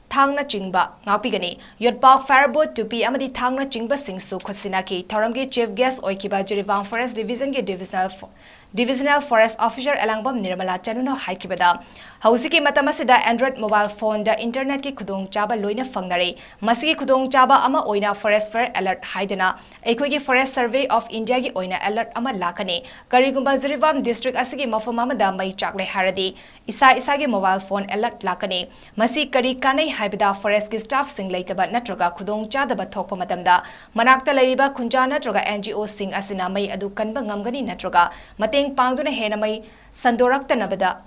ꯊꯥꯡꯅꯆꯤꯡꯕ ꯉꯥꯛꯄꯤꯒꯅꯤ꯫ ꯌꯣꯠꯄꯥꯛ, fire boot, ꯇꯨꯄꯤ ꯑꯃꯗꯤ ꯊꯥꯡꯅꯆꯤꯡꯕꯁꯤꯡꯁꯨ ꯈꯨꯠꯁꯤꯟꯅꯈꯤ꯫ ꯊꯧꯔꯝꯒꯤ chief guest ꯑꯣꯏꯈꯤꯕ Jiribam Forest Divisionꯒꯤ Divisional Fo-, Divisional Forest Officer ꯑꯦꯂꯥꯡꯕꯝ ꯅꯤꯔꯃꯂꯥ ꯆꯅꯨꯅ ꯍꯥꯏꯈꯤꯕꯗ, ꯍꯧꯖꯤꯛꯀꯤ ꯃꯇꯝ ꯑꯁꯤꯗ Android mobile phoneꯗ internetꯀꯤ ꯈꯨꯗꯣꯡꯆꯥꯕ ꯂꯣꯏꯅ ꯐꯪꯅꯔꯦ꯫ ꯃꯁꯤꯒꯤ ꯈꯨꯗꯣꯡꯆꯥꯕ ꯑꯃ ꯑꯣꯏꯅ Forest Fire Alert ꯍꯥꯏꯗꯅ ꯑꯩꯈꯣꯏꯒꯤ Forest Survey of Indiaꯒꯤ ꯑꯣꯏꯅ alert ꯑꯃ ꯂꯥꯛꯀꯅꯤ꯫ ꯀꯔꯤꯒꯨꯝꯕ ꯖꯤꯔꯤꯕꯥꯝ District ꯑꯁꯤꯒꯤ ꯃꯐꯝ ꯑꯃꯗ ꯃꯩ ꯆꯥꯛꯂꯦ ꯍꯥꯏꯔꯗꯤ, ꯏꯁꯥ ꯏꯁꯥꯒꯤ mobile phone alert ꯂꯥꯛꯀꯅꯤ꯫ ꯃꯁꯤ ꯀꯔꯤ ꯀꯥꯟꯅꯩ ꯍꯥꯏꯕꯗ, forestꯀꯤ staffꯁꯤꯡ ꯂꯩꯇꯕ ꯅꯠꯇ꯭ꯔꯒ ꯈꯨꯗꯣꯡ ꯆꯥꯗꯕ ꯊꯣꯛꯄ ꯃꯇꯝꯗ, ꯃꯅꯥꯛꯇ ꯂꯩꯔꯤꯕ ꯈꯨꯟꯖꯥ ꯅꯠꯇ꯭ꯔꯒ N G Oꯁꯤꯡ ꯑꯁꯤꯅ ꯃꯩ ꯑꯗꯨ ꯀꯟꯕ ꯉꯝꯒꯅꯤ ꯅꯠꯇ꯭ꯔꯒ ꯃꯇꯦꯡ ꯄꯥꯡꯗꯨꯅ ꯍꯦꯟꯅ ꯃꯩ ꯁꯟꯗꯣꯔꯛꯇꯅꯕꯗ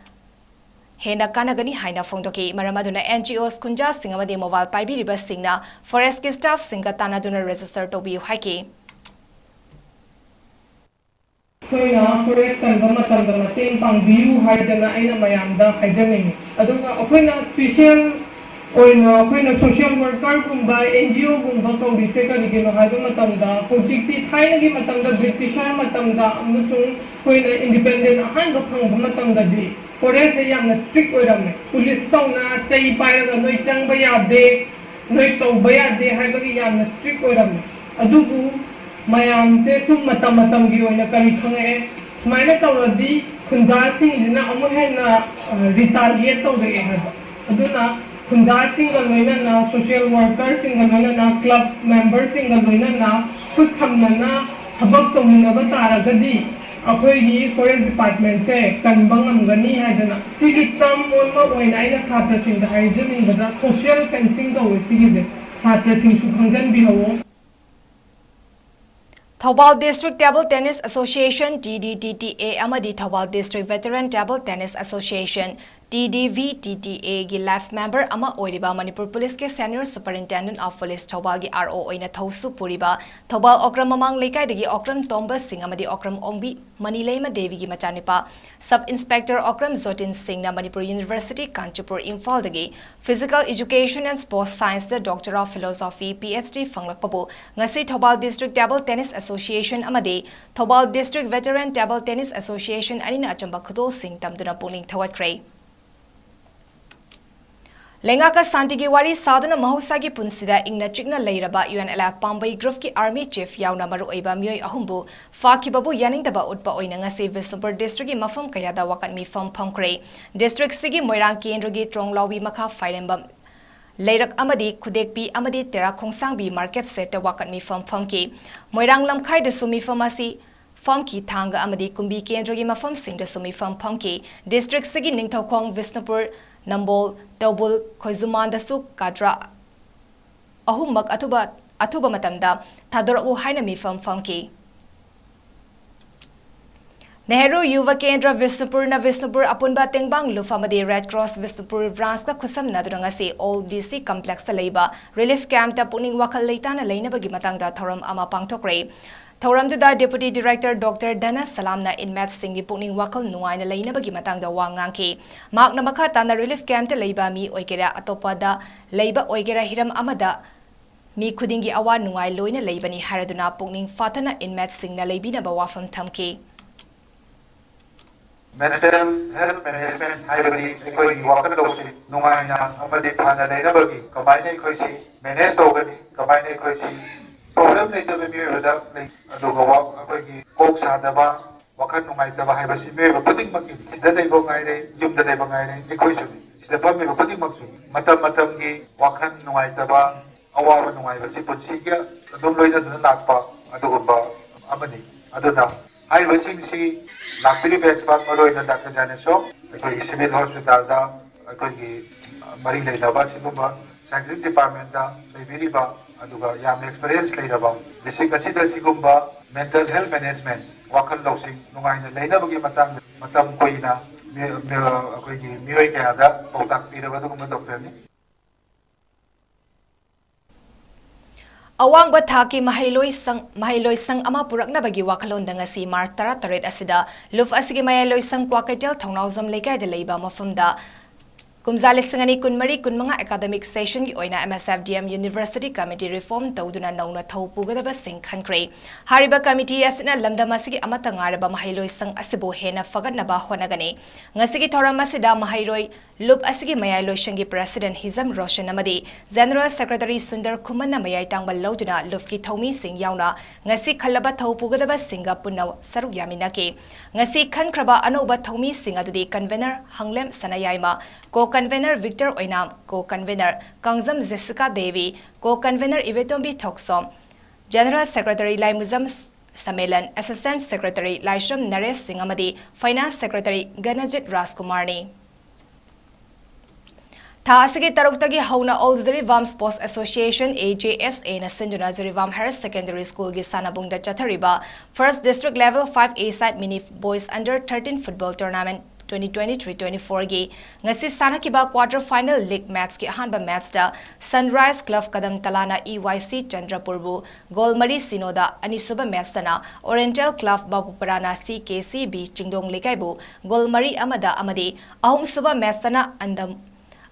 ꯍꯦꯟꯅ ꯀꯥꯟꯅꯒꯅꯤ ꯍꯥꯏꯅ ꯐꯣꯡꯗꯣꯛꯈꯤ꯫ ꯃꯔꯝ ꯑꯗꯨꯅ N G Os, ꯈꯨꯟꯖꯥꯁꯤꯡ ꯑꯃꯗꯤ mobile ꯄꯥꯏꯕꯤꯔꯤꯕꯁꯤꯡꯅ forestꯀꯤ staffꯁꯤꯡꯒ ꯇꯥꯟꯅꯗꯨꯅ register ꯇꯧꯕꯤꯌꯨ ꯍꯥꯏꯈꯤ꯫ ꯑꯩꯈꯣꯏꯅ forest ꯀꯟꯕ ꯃꯇꯝꯗ ꯃꯇꯦꯡ ꯄꯥꯡꯕꯤꯌꯨ ꯍꯥꯏꯗꯅ ꯑꯩꯅ ꯃꯌꯥꯝꯗ ꯍꯥꯏꯖꯅꯤꯡꯉꯤ꯫ ꯑꯗꯨꯒ ꯑꯩꯈꯣꯏꯅ special ꯑꯣꯏꯅ ꯑꯩꯈꯣꯏꯅ social workerꯒꯨꯝꯕ, N G Oꯒꯨꯝꯕ ꯀꯧꯔꯤꯁꯦ ꯀꯔꯤꯒꯤꯅꯣ ꯍꯥꯏꯕ ꯃꯇꯝꯗ, ꯍꯧꯖꯤꯛꯇꯤ ꯊꯥꯏꯅꯒꯤ ꯃꯇꯝꯗ Britisher ꯃꯇꯝꯗ ꯑꯃꯁꯨꯡ ꯑꯩꯈꯣꯏꯅ independent ꯑꯍꯥꯟꯕ ꯐꯪꯕ ꯃꯇꯝꯗꯗꯤ forestꯁꯦ ꯌꯥꯝꯅ strict ꯑꯣꯏꯔꯝꯃꯦ꯫ Police ꯇꯧꯅ ꯆꯩ ꯄꯥꯏꯔꯒ ꯅꯣꯏ ꯆꯪꯕ ꯌꯥꯗꯦ, ꯅꯣꯏ ꯇꯧꯕ ꯌꯥꯗꯦ ꯍꯥꯏꯕꯒꯤ ꯌꯥꯝꯅ strict ꯑꯣꯏꯔꯝꯃꯦ꯫ ꯑꯗꯨꯕꯨ ꯃꯌꯥꯝꯁꯦ ꯁꯨꯝ ꯃꯇꯝ ꯃꯇꯝꯒꯤ ꯑꯣꯏꯅ ꯀꯔꯤ ꯈꯪꯉꯛꯑꯦ, ꯁꯨꯃꯥꯏꯅ ꯇꯧꯔꯗꯤ ꯈꯨꯟꯖꯥꯁꯤꯡꯁꯤꯅ ꯑꯃꯨꯛ ꯍꯦꯟꯅ retaliate ꯇꯧꯔꯛꯑꯦ ꯍꯥꯏꯕ꯫ ꯑꯗꯨꯅ ꯈꯨꯟꯖꯥꯁꯤꯡꯒ ꯂꯣꯏꯅꯅ, social workerꯁꯤꯡꯒ ꯂꯣꯏꯅꯅ, club memberꯁꯤꯡꯒ ꯂꯣꯏꯅꯅ ꯈꯨꯠ ꯁꯝꯅꯅ ꯊꯕꯛ ꯇꯧꯃꯤꯟꯅꯕ ꯇꯥꯔꯒꯗꯤ ꯑꯩꯈꯣꯏꯒꯤ ꯐꯣꯔꯦꯁ ꯗꯤꯄꯥꯔꯠꯃꯦꯟꯁꯦ ꯀꯟꯕ ꯉꯝꯒꯅꯤ ꯍꯥꯏꯗꯅ, ꯁꯤꯒꯤ ꯇꯔꯝ ꯑꯃ ꯑꯣꯏꯅ ꯑꯩꯅ ꯁꯥꯇ꯭ꯔꯁꯤꯡꯗ ꯍꯥꯏꯖꯅꯤꯡꯕꯗ, ꯁꯣꯁꯤꯌꯦꯜ ꯐꯦꯟꯁꯤꯡ ꯀꯧꯋꯦ ꯁꯤꯒꯤꯁꯦ, ꯁꯥꯇ꯭ꯔꯁꯤꯡꯁꯨ ꯈꯪꯖꯟꯕꯤꯍꯧꯋꯣ꯫ Thoubal District Table Tennis Association, T D T T A, ꯑꯃꯗꯤ Thoubal District Veteran Table Tennis Association, T D V T T A, ꯒꯤ life member ꯑꯃ ꯑꯣꯏꯔꯤꯕ ꯃꯅꯤꯄꯨꯔ ꯄꯨꯂꯤꯁꯀꯤ Senior Superintendent of Police ꯊꯧꯕꯥꯜꯒꯤ R O ꯑꯣꯏꯅ ꯊꯧꯁꯨ ꯄꯨꯔꯤꯕ ꯊꯧꯕꯥꯜ ꯑꯣꯀ꯭ꯔꯝ ꯃꯃꯥꯡ ꯂꯩꯀꯥꯏꯗꯒꯤ ꯑꯣꯀ꯭ꯔꯝ ꯇꯣꯝꯕ ꯁꯤꯡ ꯑꯃꯗꯤ ꯑꯣꯀ꯭ꯔꯝ ꯑꯣꯡꯕꯤ ꯃꯅꯤꯂꯩꯃ ꯗꯦꯕꯤꯒꯤ ꯃꯆꯥꯅꯨꯄꯥ Sub Inspector ꯑꯣꯀ꯭ꯔꯝ ꯖꯣꯇꯤꯟ ꯁꯤꯡꯅ ꯃꯅꯤꯄꯨꯔ University ꯀꯥꯟꯆꯤꯄꯨꯔ ꯏꯝꯐꯥꯜꯗꯒꯤ Physical Education and Sports Science the Doctor of Philosophy, P H D, ꯐꯪꯂꯛꯄꯕꯨ ꯉꯁꯤ Thoubal District Table Tennis Association ꯑꯃꯗꯤ Thoubal District Veteran Table Tennis Association ꯑꯅꯤꯅ ꯑꯆꯨꯝꯕ ꯈꯨꯗꯣꯜꯁꯤꯡ ꯇꯝꯗꯨꯅ ꯄꯨꯛꯅꯤꯡ ꯊꯧꯒꯠꯈ꯭ꯔꯦ꯫ ꯂꯩꯉꯥꯛꯀ ꯁꯥꯟꯇꯤꯒꯤ ꯋꯥꯔꯤ ꯁꯥꯗꯨꯅ ꯃꯍꯧꯁꯥꯒꯤ ꯄꯨꯟꯁꯤꯗ ꯏꯪꯅ ꯆꯤꯛꯅ ꯂꯩꯔꯕ UNLF ꯄꯥꯝꯕꯩ group ꯀꯤ Army Chief ꯌꯥꯎꯅ ꯃꯔꯨꯑꯣꯏꯕ ꯃꯤꯑꯣꯏ ꯑꯍꯨꯝꯕꯨ ꯐꯥꯈꯤꯕꯕꯨ ꯌꯥꯅꯤꯡꯗꯕ ꯎꯠꯄ ꯑꯣꯏꯅ ꯉꯁꯤ ꯕꯤꯁꯅꯨꯄꯨꯔ district ꯀꯤ ꯃꯐꯝ ꯀꯌꯥꯗ ꯋꯥꯀꯠ ꯃꯤꯐꯝ ꯐꯝꯈ꯭ꯔꯦ꯫ District ꯁꯤꯒꯤ ꯃꯣꯏꯔꯥꯡ ꯀꯦꯟꯗ꯭ꯔꯒꯤ ꯇ꯭ꯔꯣꯡꯂꯥꯎꯕꯤ ꯃꯈꯥ ꯐꯥꯏꯔꯦꯝꯕꯝ ꯂꯩꯔꯛ ꯑꯃꯗꯤ ꯈꯨꯗꯦꯛꯄꯤ ꯑꯃꯗꯤ ꯇꯦꯔꯥ ꯈꯣꯡꯁꯥꯡꯕꯤ market shed ꯇ ꯋꯥꯀꯠ ꯃꯤꯐꯝ ꯐꯝꯈꯤ꯫ ꯃꯣꯏꯔꯥꯡ ꯂꯝꯈꯥꯏꯗꯁꯨ ꯃꯤꯐꯝ ꯑꯁꯤ ꯐꯝꯈꯤ꯫ ꯊꯥꯡꯒ ꯑꯃꯗꯤ ꯀꯨꯝꯕꯤ ꯀꯦꯟꯗ꯭ꯔꯒꯤ ꯃꯐꯝꯁꯤꯡꯗꯁꯨ ꯃꯤꯐꯝ ꯐꯝꯈꯤ꯫ District ꯁꯤꯒꯤ ꯅꯤꯡꯊꯧꯈꯣꯡ ꯕꯤꯁꯅꯨꯄꯨꯔ, ꯅꯝꯕꯣꯜ, ꯇꯧꯕꯨꯜ, ꯈꯣꯏꯖꯨꯃꯥꯟꯗꯁꯨ ꯀꯥꯗ꯭ꯔ ꯑꯍꯨꯝꯃꯛ ꯑꯊꯨꯕ, ꯑꯊꯨꯕ ꯃꯇꯝꯗ ꯊꯥꯗꯣꯔꯛꯎ ꯍꯥꯏꯅ ꯃꯤꯐꯝ ꯐꯝꯈꯤ꯫ ꯅꯦꯍꯔꯨ ꯌꯨꯚ ꯀꯦꯟꯗ꯭ꯔ ꯕꯤꯁꯅꯨꯄꯨꯔꯅ ꯕꯤꯁꯅꯨꯄꯨꯔ ꯑꯄꯨꯟꯕ ꯇꯦꯡꯕꯥꯡ ꯂꯨꯞ ꯑꯃꯗꯤ Red Cross ꯕꯤꯁꯅꯨꯄꯨꯔ branch ꯀ ꯈꯨꯠꯁꯝꯅꯗꯨꯅ ꯉꯁꯤ Old D C Complex ꯇ ꯂꯩꯕ relief camp ꯇ ꯄꯨꯛꯅꯤꯡ ꯋꯥꯈꯜ ꯂꯩꯇꯥꯅ ꯂꯩꯅꯕꯒꯤ ꯃꯇꯥꯡꯗ ꯊꯧꯔꯝ ꯑꯃ ꯄꯥꯡꯊꯣꯛꯈ꯭ꯔꯦ꯫ ꯊꯧꯔꯝꯗꯨꯗ Deputy Director Doctor ꯙꯅ ꯁꯂꯥꯝꯅ inmate ꯁꯤꯡꯒꯤ ꯄꯨꯛꯅꯤꯡ ꯋꯥꯈꯜ ꯅꯨꯡꯉꯥꯏꯅ ꯂꯩꯅꯕꯒꯤ ꯃꯇꯥꯡꯗ ꯋꯥ ꯉꯥꯡꯈꯤ꯫ ꯃꯍꯥꯛꯅ ꯃꯈꯥ ꯇꯥꯅ relief camp ꯇ ꯂꯩꯕ ꯃꯤ ꯑꯣꯏꯒꯦꯔꯥ, ꯑꯇꯣꯞꯄꯗ ꯂꯩꯕ ꯑꯣꯏꯒꯦꯔꯥ, ꯍꯤꯔꯝ ꯑꯃꯗ ꯃꯤ ꯈꯨꯗꯤꯡꯒꯤ ꯑꯋꯥ ꯅꯨꯡꯉꯥꯏ ꯂꯣꯏꯅ ꯂꯩꯕꯅꯤ ꯍꯥꯏꯔꯗꯨꯅ ꯄꯨꯛꯅꯤꯡ ꯐꯥꯊꯅ inmate ꯁꯤꯡꯅ ꯂꯩꯕꯤꯅꯕ ꯋꯥꯐꯝ ꯊꯝꯈꯤ꯫ Mental health management ꯍꯥꯏꯕꯗꯤ ꯑꯩꯈꯣꯏꯒꯤ ꯋꯥꯈꯜ ꯂꯧꯁꯤꯡ ꯅꯨꯡꯉꯥꯏꯅ ꯑꯃꯗꯤ ꯐꯅ ꯂꯩꯅꯕꯒꯤ ꯀꯃꯥꯏꯅ ꯑꯩꯈꯣꯏꯁꯤ manage ꯇꯧꯒꯅꯤ, ꯀꯃꯥꯏꯅ ꯑꯩꯈꯣꯏꯁꯤ problem ꯂꯩꯇꯕ ꯃꯤꯑꯣꯏꯕꯗ ꯂꯩ-, ꯑꯗꯨꯒ ꯋꯥ-, ꯑꯩꯈꯣꯏꯒꯤ ꯀꯣꯛ ꯁꯥꯗꯕ, ꯋꯥꯈꯜ ꯅꯨꯡꯉꯥꯏꯇꯕ ꯍꯥꯏꯕꯁꯤ ꯃꯤꯑꯣꯏꯕ ꯈꯨꯗꯤꯡꯃꯛꯀꯤ, ꯁꯤꯗ ꯂꯩꯕ ꯉꯥꯏꯔꯦ, ꯌꯨꯝꯗ ꯂꯩꯕ ꯉꯥꯏꯔꯦ, ꯑꯩꯈꯣꯏꯁꯨ, ꯁꯤꯗ ꯐꯝꯃꯤꯕ ꯈꯨꯗꯤꯡꯃꯛꯁꯨ ꯃꯇꯝ ꯃꯇꯝꯒꯤ ꯋꯥꯈꯜ ꯅꯨꯡꯉꯥꯏꯇꯕ, ꯑꯋꯥꯕ ꯅꯨꯡꯉꯥꯏꯕꯁꯤ ꯄꯨꯟꯁꯤꯒ ꯑꯗꯨꯝ ꯂꯣꯏꯅꯗꯨꯅ ꯂꯥꯛꯄ ꯑꯗꯨꯒꯨꯝꯕ ꯑꯃꯅꯤ꯫ ꯑꯗꯨꯅ ꯍꯥꯏꯔꯤꯕꯁꯤꯡꯁꯤ ꯂꯥꯛꯄꯤꯔꯤꯕ ꯑꯦꯛꯁꯄꯥꯔꯠ, ꯃꯔꯨꯑꯣꯏꯅ ꯗꯥꯛꯇꯔ ꯖꯥꯅꯦꯁꯣ, ꯑꯩꯈꯣꯏꯒꯤ ꯁꯤꯚꯤꯜ ꯍꯣꯁꯄꯤꯇꯥꯜꯗ ꯑꯩꯈꯣꯏꯒꯤ ꯃꯔꯤ ꯂꯩꯅꯕ ꯑꯁꯤꯒꯨꯝꯕ ꯁꯥꯏꯟꯇꯤꯐꯤꯛ ꯗꯤꯄꯥꯔꯠꯃꯦꯟꯇ ꯂꯩꯕꯤꯔꯤꯕ, ꯑꯗꯨꯒ ꯌꯥꯝꯅ ꯑꯦꯛꯁꯄꯤꯔꯤꯌꯦꯟꯁ ꯂꯩꯔꯕ, ꯗꯤꯁꯇ꯭ꯔꯤꯛ ꯑꯁꯤꯗ ꯁꯤꯒꯨꯝꯕ ꯃꯦꯟꯇꯦꯜ ꯍꯦꯜꯊ ꯃꯦꯅꯦꯖꯃꯦꯟꯠ, ꯋꯥꯈꯜ ꯂꯧꯁꯤꯡ ꯅꯨꯡꯉꯥꯏꯅ ꯂꯩꯅꯕꯒꯤ ꯃꯇꯥꯡꯗ ꯃꯇꯝ ꯀꯨꯏꯅ ꯃꯤ-, ꯃꯤ-, ꯑꯩꯈꯣꯏꯒꯤ ꯃꯤꯑꯣꯏ ꯀꯌꯥꯗ ꯄꯥꯎꯇꯥꯛ ꯄꯤꯔꯕ ꯑꯗꯨꯒꯨꯝꯕ ꯗꯣꯛꯇꯔꯅꯤ꯫ ꯑꯋꯥꯡꯕ ꯊꯥꯛꯀꯤ ꯃꯍꯩꯂꯣꯏꯁꯪ, ꯃꯍꯩꯂꯣꯏꯁꯪ ꯑꯃ ꯄꯨꯔꯛꯅꯕꯒꯤ ꯋꯥꯈꯜꯂꯣꯟꯗ ꯉꯁꯤ ꯃꯥꯔꯆ ꯇꯔꯥꯇꯔꯦꯠ ꯑꯁꯤꯗ ꯂꯨꯞ ꯑꯁꯤꯒꯤ ꯃꯌꯥꯏꯂꯣꯏꯁꯪ ꯀ꯭ꯋꯥꯀꯩꯊꯦꯜ ꯊꯧꯅꯥꯎꯖꯝ ꯂꯩꯀꯥꯏꯗ ꯂꯩꯕ ꯃꯐꯝꯗ ꯀꯨꯝꯖꯥ ꯂꯤꯁꯤꯡ ꯑꯅꯤ ꯀꯨꯟꯃꯔꯤ ꯀꯨꯟꯃꯉꯥ ꯑꯦꯀꯥꯗꯃꯤꯛ ꯁꯦꯁꯟꯒꯤ ꯑꯣꯏꯅ M S F D M University Committee reform ꯇꯧꯗꯨꯅ ꯅꯧꯅ ꯊꯧ ꯄꯨꯒꯗꯕꯁꯤꯡ ꯈꯟꯈ꯭ꯔꯦ꯫ ꯍꯥꯏꯔꯤꯕ committee ꯑꯁꯤꯅ ꯂꯝꯗꯝ ꯑꯁꯤꯒꯤ ꯑꯃꯠꯇ ꯉꯥꯏꯔꯕ ꯃꯍꯩꯂꯣꯏꯁꯪ ꯑꯁꯤꯕꯨ ꯍꯦꯟꯅ ꯐꯒꯠꯅꯕ ꯍꯣꯠꯅꯒꯅꯤ꯫ ꯉꯁꯤꯒꯤ ꯊꯧꯔꯝ ꯑꯁꯤꯗ ꯃꯍꯩꯔꯣꯏ ꯂꯨꯞ ꯑꯁꯤꯒꯤ ꯃꯌꯥꯏ ꯂꯣꯏꯁꯪꯒꯤ president ꯍꯤꯖꯝ ꯔꯣꯁꯟ ꯑꯃꯗꯤ general secretary ꯁꯨꯟꯗꯔ ꯈꯨꯃꯟꯅ ꯃꯌꯥꯏ ꯇꯥꯡꯕ ꯂꯧꯗꯨꯅ ꯂꯨꯞꯀꯤ ꯊꯧꯃꯤꯁꯤꯡ ꯌꯥꯎꯅ ꯉꯁꯤ ꯈꯜꯂꯕ ꯊꯧ ꯄꯨꯒꯗꯕꯁꯤꯡꯒ ꯄꯨꯟꯅ ꯁꯔꯨꯛ ꯌꯥꯃꯤꯟꯅꯈꯤ꯫ ꯉꯁꯤ ꯈꯟꯈ꯭ꯔꯕ ꯑꯅꯧꯕ ꯊꯧꯃꯤꯁꯤꯡ ꯑꯗꯨꯗꯤ convener Hanglem Sanayaima, co-convener Victor Oinam, co-convener Kangjam Jessica Devi, co-convener Ibetombi Thoksom, general secretary Laimujam Samelon, assistant secretary Laishram Naresh Singh ꯑꯃꯗꯤ finance secretary ꯒꯅꯖꯤꯠ ꯔꯥꯖꯀꯨꯃꯥꯔꯅꯤ꯫ ꯊꯥ ꯑꯁꯤꯒꯤ ꯇꯔꯨꯛꯇꯒꯤ ꯍꯧꯅ All Jiribam Sports Association, A J S A ꯅ ꯁꯤꯟꯗꯨꯅ ꯖꯤꯔꯤꯕꯥꯝ Higher Secondary School ꯒꯤ ꯁꯥꯟꯅꯕꯨꯡꯗ ꯆꯠꯊꯔꯤꯕ First District Level five A side mini boys under thirteen football tournament twenty twenty-three twenty-four ꯒꯤ ꯉꯁꯤ ꯁꯥꯟꯅꯈꯤꯕ quarter final league match ꯀꯤ ꯑꯍꯥꯟꯕ match ꯇ Sunrise Club ꯀꯗꯝ ꯇꯂꯥꯅ E Y C ꯆꯟꯗ꯭ꯔꯄꯨꯔꯕꯨ goal ꯃꯔꯤ ꯁꯤꯅꯣꯗ, ꯑꯅꯤꯁꯨꯕ match ꯇꯅ Oriental Club ꯕꯥꯕꯨꯄꯔꯥꯅ C K C B ꯆꯤꯡꯗꯣꯡ ꯂꯩꯀꯥꯏꯕꯨ goal ꯃꯔꯤ ꯑꯃꯗ ꯑꯃꯗꯤ ꯑꯍꯨꯝꯁꯨꯕ match ꯇꯅ ꯑꯟꯗꯝ-,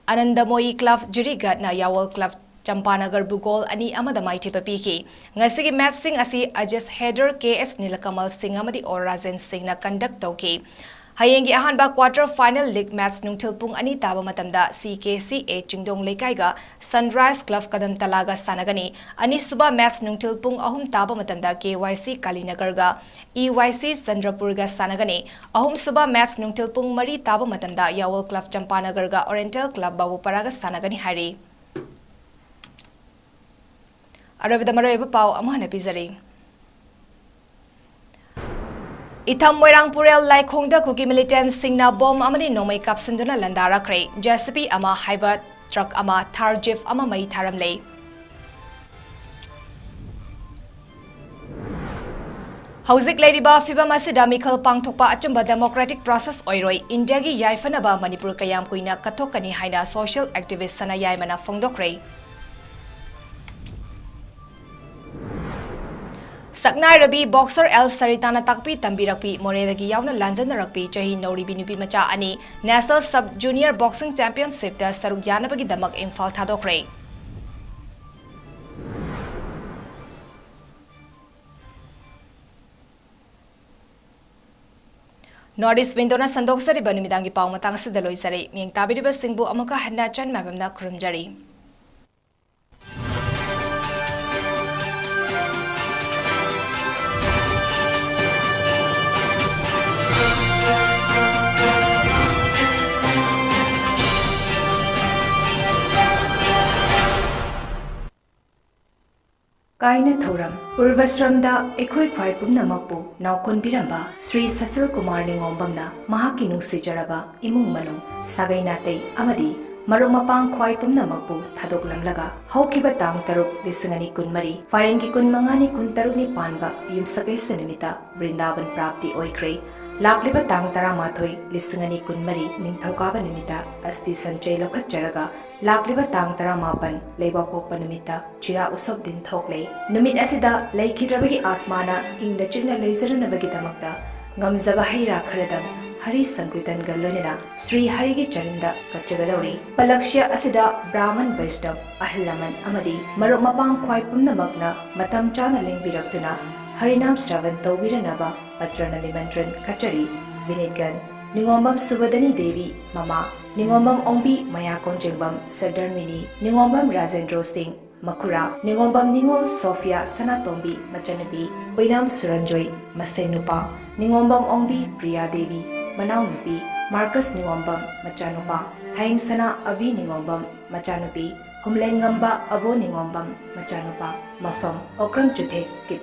ꯑꯅꯟꯗꯃꯣꯌꯤ Club ꯖꯤꯔꯤꯒꯠꯅ ꯌꯥꯋꯜ Club ꯆꯝꯄꯥꯅꯒꯔꯕꯨ goal ꯑꯅꯤ ꯑꯃꯗ ꯃꯥꯏꯊꯤꯕ ꯄꯤꯈꯤ꯫ ꯉꯁꯤꯒꯤ match ꯁꯤꯡ ꯑꯁꯤ ꯑꯖꯦꯁ ꯍꯦꯗꯔ, K S ꯅꯤꯂꯀꯃꯜ ꯁꯤꯡ ꯑꯃꯗꯤ ꯑꯣ ꯔꯥꯖꯦꯟ ꯁꯤꯡꯅ conduct ꯇꯧꯈꯤ꯫ ꯍꯌꯦꯡꯒꯤ ꯑꯍꯥꯟꯕ quarter final league match ꯅꯨꯡꯊꯤꯜ ꯄꯨꯡ ꯑꯅꯤ ꯇꯥꯕ ꯃꯇꯝꯗ C K C A ꯆꯤꯡꯗꯣꯡ ꯂꯩꯀꯥꯏꯒ Sunrise Club ꯀꯗꯝ ꯇꯂꯥꯒ ꯁꯥꯟꯅꯒꯅꯤ꯫ ꯑꯅꯤꯁꯨꯕ match ꯅꯨꯡꯊꯤꯜ ꯄꯨꯡ ꯑꯍꯨꯝ ꯇꯥꯕ ꯃꯇꯝꯗ K Y C ꯀꯥꯂꯤꯅꯒꯔꯒ E Y C ꯆꯟꯗ꯭ꯔꯄꯨꯔꯒ ꯁꯥꯟꯅꯒꯅꯤ꯫ ꯑꯍꯨꯝꯁꯨꯕ match ꯅꯨꯡꯊꯤꯜ ꯄꯨꯡ ꯃꯔꯤ ꯇꯥꯕ ꯃꯇꯝꯗ ꯌꯥꯋꯜ Club ꯆꯝꯄꯥꯅꯒꯔꯒ Oriental Club ꯕꯥꯕꯨꯄꯔꯥꯒ ꯁꯥꯟꯅꯒꯅꯤ ꯍꯥꯏꯔꯤ꯫ ꯑꯔꯣꯏꯕꯗ ꯃꯔꯨꯑꯣꯏꯕ ꯄꯥꯎ ꯑꯃꯨꯛ ꯍꯟꯅ ꯄꯤꯖꯔꯤ꯫ ꯏꯊꯝ ꯃꯣꯏꯔꯥꯡꯄꯨꯔꯦꯜ ꯂꯥꯏꯈꯣꯡꯗ ꯀꯨꯀꯤ militantꯁꯤꯡꯅ bomb ꯑꯃꯗꯤ ꯅꯣꯡꯃꯩ ꯀꯥꯞꯁꯤꯟꯗꯨꯅ ꯂꯥꯟꯗꯥꯔꯛꯈ꯭ꯔꯦ꯫ JCB ꯑꯃ, Hiver truck ꯑꯃ, Thar Jeep ꯑꯃ ꯃꯩ ꯊꯥꯔꯝꯂꯦ꯫ ꯍꯧꯖꯤꯛ ꯂꯩꯔꯤꯕ ꯐꯤꯚꯝ ꯑꯁꯤꯗ ꯃꯤꯈꯜ ꯄꯥꯡꯊꯣꯛꯄ ꯑꯆꯨꯝꯕ democratic process ꯑꯣꯏꯔꯣꯏ꯫ ꯏꯟꯗꯤꯌꯥꯒꯤ ꯌꯥꯏꯐꯅꯕ ꯃꯅꯤꯄꯨꯔ ꯀꯌꯥꯝ ꯀꯨꯏꯅ ꯀꯠꯊꯣꯛꯀꯅꯤ ꯍꯥꯏꯅ social activist ꯁꯅꯥ ꯌꯥꯏꯃꯅ ꯐꯣꯡꯗꯣꯛꯈ꯭ꯔꯦ꯫ ꯁꯛꯅꯥꯏꯔꯕꯤ boxer ꯑꯦꯜ ꯁꯔꯤꯇꯥꯅ ꯇꯥꯛꯄꯤ ꯇꯝꯕꯤꯔꯛꯄꯤ, ꯃꯣꯔꯦꯗꯒꯤ ꯌꯥꯎꯅ ꯂꯥꯟꯖꯟꯅꯔꯛꯄꯤ ꯆꯍꯤ ꯅꯧꯔꯤꯕꯤ ꯅꯨꯄꯤ ꯃꯆꯥ ꯑꯅꯤ National Sub Junior Boxing Championshipꯇ ꯁꯔꯨꯛ ꯌꯥꯅꯕꯒꯤꯗꯃꯛ ꯏꯝꯐꯥꯜ ꯊꯥꯗꯣꯛꯈ꯭ꯔꯦ꯫ North East Windowꯅ ꯁꯟꯗꯣꯛꯆꯔꯤꯕ ꯅꯨꯃꯤꯗꯥꯡꯒꯤ ꯄꯥꯎ ꯃꯇꯥꯡ ꯑꯁꯤꯗ ꯂꯣꯏꯖꯔꯦ꯫ ꯃꯤꯠꯌꯦꯡ ꯇꯥꯕꯤꯔꯤꯕꯁꯤꯡꯕꯨ ꯑꯃꯨꯛꯀ ꯍꯟꯅ ꯆꯟ ꯃꯥꯏꯕꯝꯅ ꯈꯨꯔꯨꯝꯖꯔꯤ꯫ ꯀꯥꯏꯅ ꯊꯧꯔꯝ꯫ ꯎꯔꯚꯥꯁ꯭ꯔꯝꯗ ꯑꯩꯈꯣꯏ ꯈ꯭ꯋꯥꯏ ꯄꯨꯝꯅꯃꯛꯄꯨ ꯅꯥꯎꯀꯣꯟꯕꯤꯔꯝꯕ ꯁ꯭ꯔꯤ ꯁꯁꯤꯜ ꯀꯨꯃꯥꯔ ꯅꯤꯉꯣꯝꯕꯝꯅ ꯃꯍꯥꯛꯀꯤ ꯅꯨꯡꯁꯤꯖꯔꯕ ꯏꯃꯨꯡ ꯃꯅꯨꯡ, ꯁꯥꯒꯩ ꯅꯥꯇꯩ ꯑꯃꯗꯤ ꯃꯔꯨꯞ ꯃꯄꯥꯡ ꯈ꯭ꯋꯥꯏ ꯄꯨꯝꯅꯃꯛꯄꯨ ꯊꯥꯗꯣꯛꯂꯝꯂꯒ ꯍꯧꯈꯤꯕ ꯇꯥꯡ ꯇꯔꯨꯛ, ꯂꯤꯁꯤꯡ ꯑꯅꯤ ꯀꯨꯟꯃꯔꯤ, ꯐꯥꯏꯔꯦꯟꯒꯤ ꯀꯨꯟꯃꯉꯥꯅꯤ, ꯀꯨꯟꯇꯔꯨꯛꯅꯤ ꯄꯥꯟꯕ ꯌꯨꯝꯁꯀꯩꯁ ꯅꯨꯃꯤꯠꯇ ꯕ꯭ꯔꯤꯟꯗꯥꯕꯟ ꯄ꯭ꯔꯥꯞꯇꯤ ꯑꯣꯏꯈ꯭ꯔꯦ꯫ ꯂꯥꯛꯂꯤꯕ ꯇꯥꯡ ꯇꯔꯥꯃꯥꯊꯣꯏ, ꯂꯤꯁꯤꯡ ꯑꯅꯤ ꯀꯨꯟꯃꯔꯤ, ꯅꯤꯡꯊꯧꯀꯥꯕ ꯅꯨꯃꯤꯠꯇ ꯑꯁꯇꯤ ꯁꯟꯆꯩ ꯂꯧꯈꯠꯆꯔꯒ ꯂꯥꯛꯂꯤꯕ ꯇꯥꯡ ꯇꯔꯥꯃꯥꯄꯟ, ꯂꯩꯕꯥꯛꯄꯣꯛꯄ ꯅꯨꯃꯤꯠꯇ ꯆꯤꯔꯥ ꯎꯁꯣꯞ ꯗꯤꯟ ꯊꯣꯛꯂꯦ꯫ ꯅꯨꯃꯤꯠ ꯑꯁꯤꯗ ꯂꯩꯈꯤꯗ꯭ꯔꯕꯒꯤ ꯑꯥꯠꯃꯥꯅ ꯏꯪꯅ ꯆꯤꯛꯅ ꯂꯩꯖꯔꯅꯕꯒꯤꯗꯃꯛꯇ ꯉꯝꯖꯕ ꯍꯩ ꯔꯥ ꯈꯔꯗꯪ ꯍꯔꯤ ꯁꯪꯀ꯭ꯔꯤꯇꯟꯒ ꯂꯣꯏꯅꯅ ꯁ꯭ꯔꯤ ꯍꯔꯤꯒꯤ ꯆꯔꯟꯗ ꯀꯠꯆꯒꯗꯧꯔꯤ꯫ ꯄꯂꯛꯁ꯭ꯌ ꯑꯁꯤꯗ ꯕ꯭ꯔꯥꯍꯃꯟ, ꯋꯩꯁꯅꯕ, ꯑꯍꯜ ꯂꯃꯟ ꯑꯃꯗꯤ ꯃꯔꯨꯞ ꯃꯄꯥꯡ ꯈ꯭ꯋꯥꯏ ꯄꯨꯝꯅꯃꯛꯅ ꯃꯇꯝ ꯆꯥꯅ ꯂꯦꯡꯕꯤꯔꯛꯇꯨꯅ ꯍꯔꯤꯅꯥꯝ ꯁ꯭ꯔꯕꯟ ꯇꯧꯕꯤꯔꯅꯕ ꯄꯇ꯭ꯔꯅ ꯅꯤꯃꯟꯇ꯭ꯔꯟ ꯀꯠꯆꯔꯤ꯫ ꯕꯤꯅꯤꯠꯒꯟ: ꯅꯤꯉꯣꯝꯕꯝ ꯁꯨꯕꯗꯅꯤ ꯗꯦꯕꯤ, ꯃꯃꯥ, ꯅꯤꯉꯣꯝꯕꯝ ꯑꯣꯡꯕꯤ ꯃꯌꯥ ꯀꯣꯟꯖꯦꯡꯕꯝ, ꯁꯔꯗꯔꯃꯤꯅꯤ, ꯅꯤꯉꯣꯝꯕꯝ ꯔꯥꯖꯦꯟꯗ꯭ꯔꯣ ꯁꯤꯡ, ꯃꯈꯨꯔꯥ, ꯅꯤꯉꯣꯝꯕꯝ ꯅꯤꯉꯣꯜ ꯁꯣꯐꯤꯌꯥ ꯁꯅꯥꯇꯣꯝꯕꯤ, ꯃꯆꯟꯅꯨꯄꯤ, ꯑꯣꯏꯅꯥꯝ ꯁꯨꯔꯟꯖꯣꯏ, ꯃꯁꯦꯟꯅꯨꯄꯥ, ꯅꯤꯉꯣꯝꯕꯝ ꯑꯣꯡꯕꯤ ꯄ꯭ꯔꯤꯌꯥ ꯗꯦꯕꯤ, ꯃꯅꯥꯎꯅꯨꯄꯤ, ꯃꯥꯔꯀꯁ ꯅꯤꯉꯣꯝꯕꯝ, ꯃꯆꯥꯅꯨꯄꯥ, ꯊꯥꯏꯡꯁꯅꯥ ꯑꯕꯤ ꯅꯤꯉꯣꯝꯕꯝ, ꯃꯆꯥꯅꯨꯄꯤ, ꯍꯨꯝꯂꯦꯟꯉꯝꯕ ꯑꯕꯣ ꯅꯤꯉꯣꯝꯕꯝ, ꯃꯆꯥꯅꯨꯄꯥ꯫ ꯃꯐꯝ: ꯑꯣꯀ꯭ꯔꯝ ꯆꯨꯊꯦꯛ, ꯀꯤꯠꯅꯤ꯫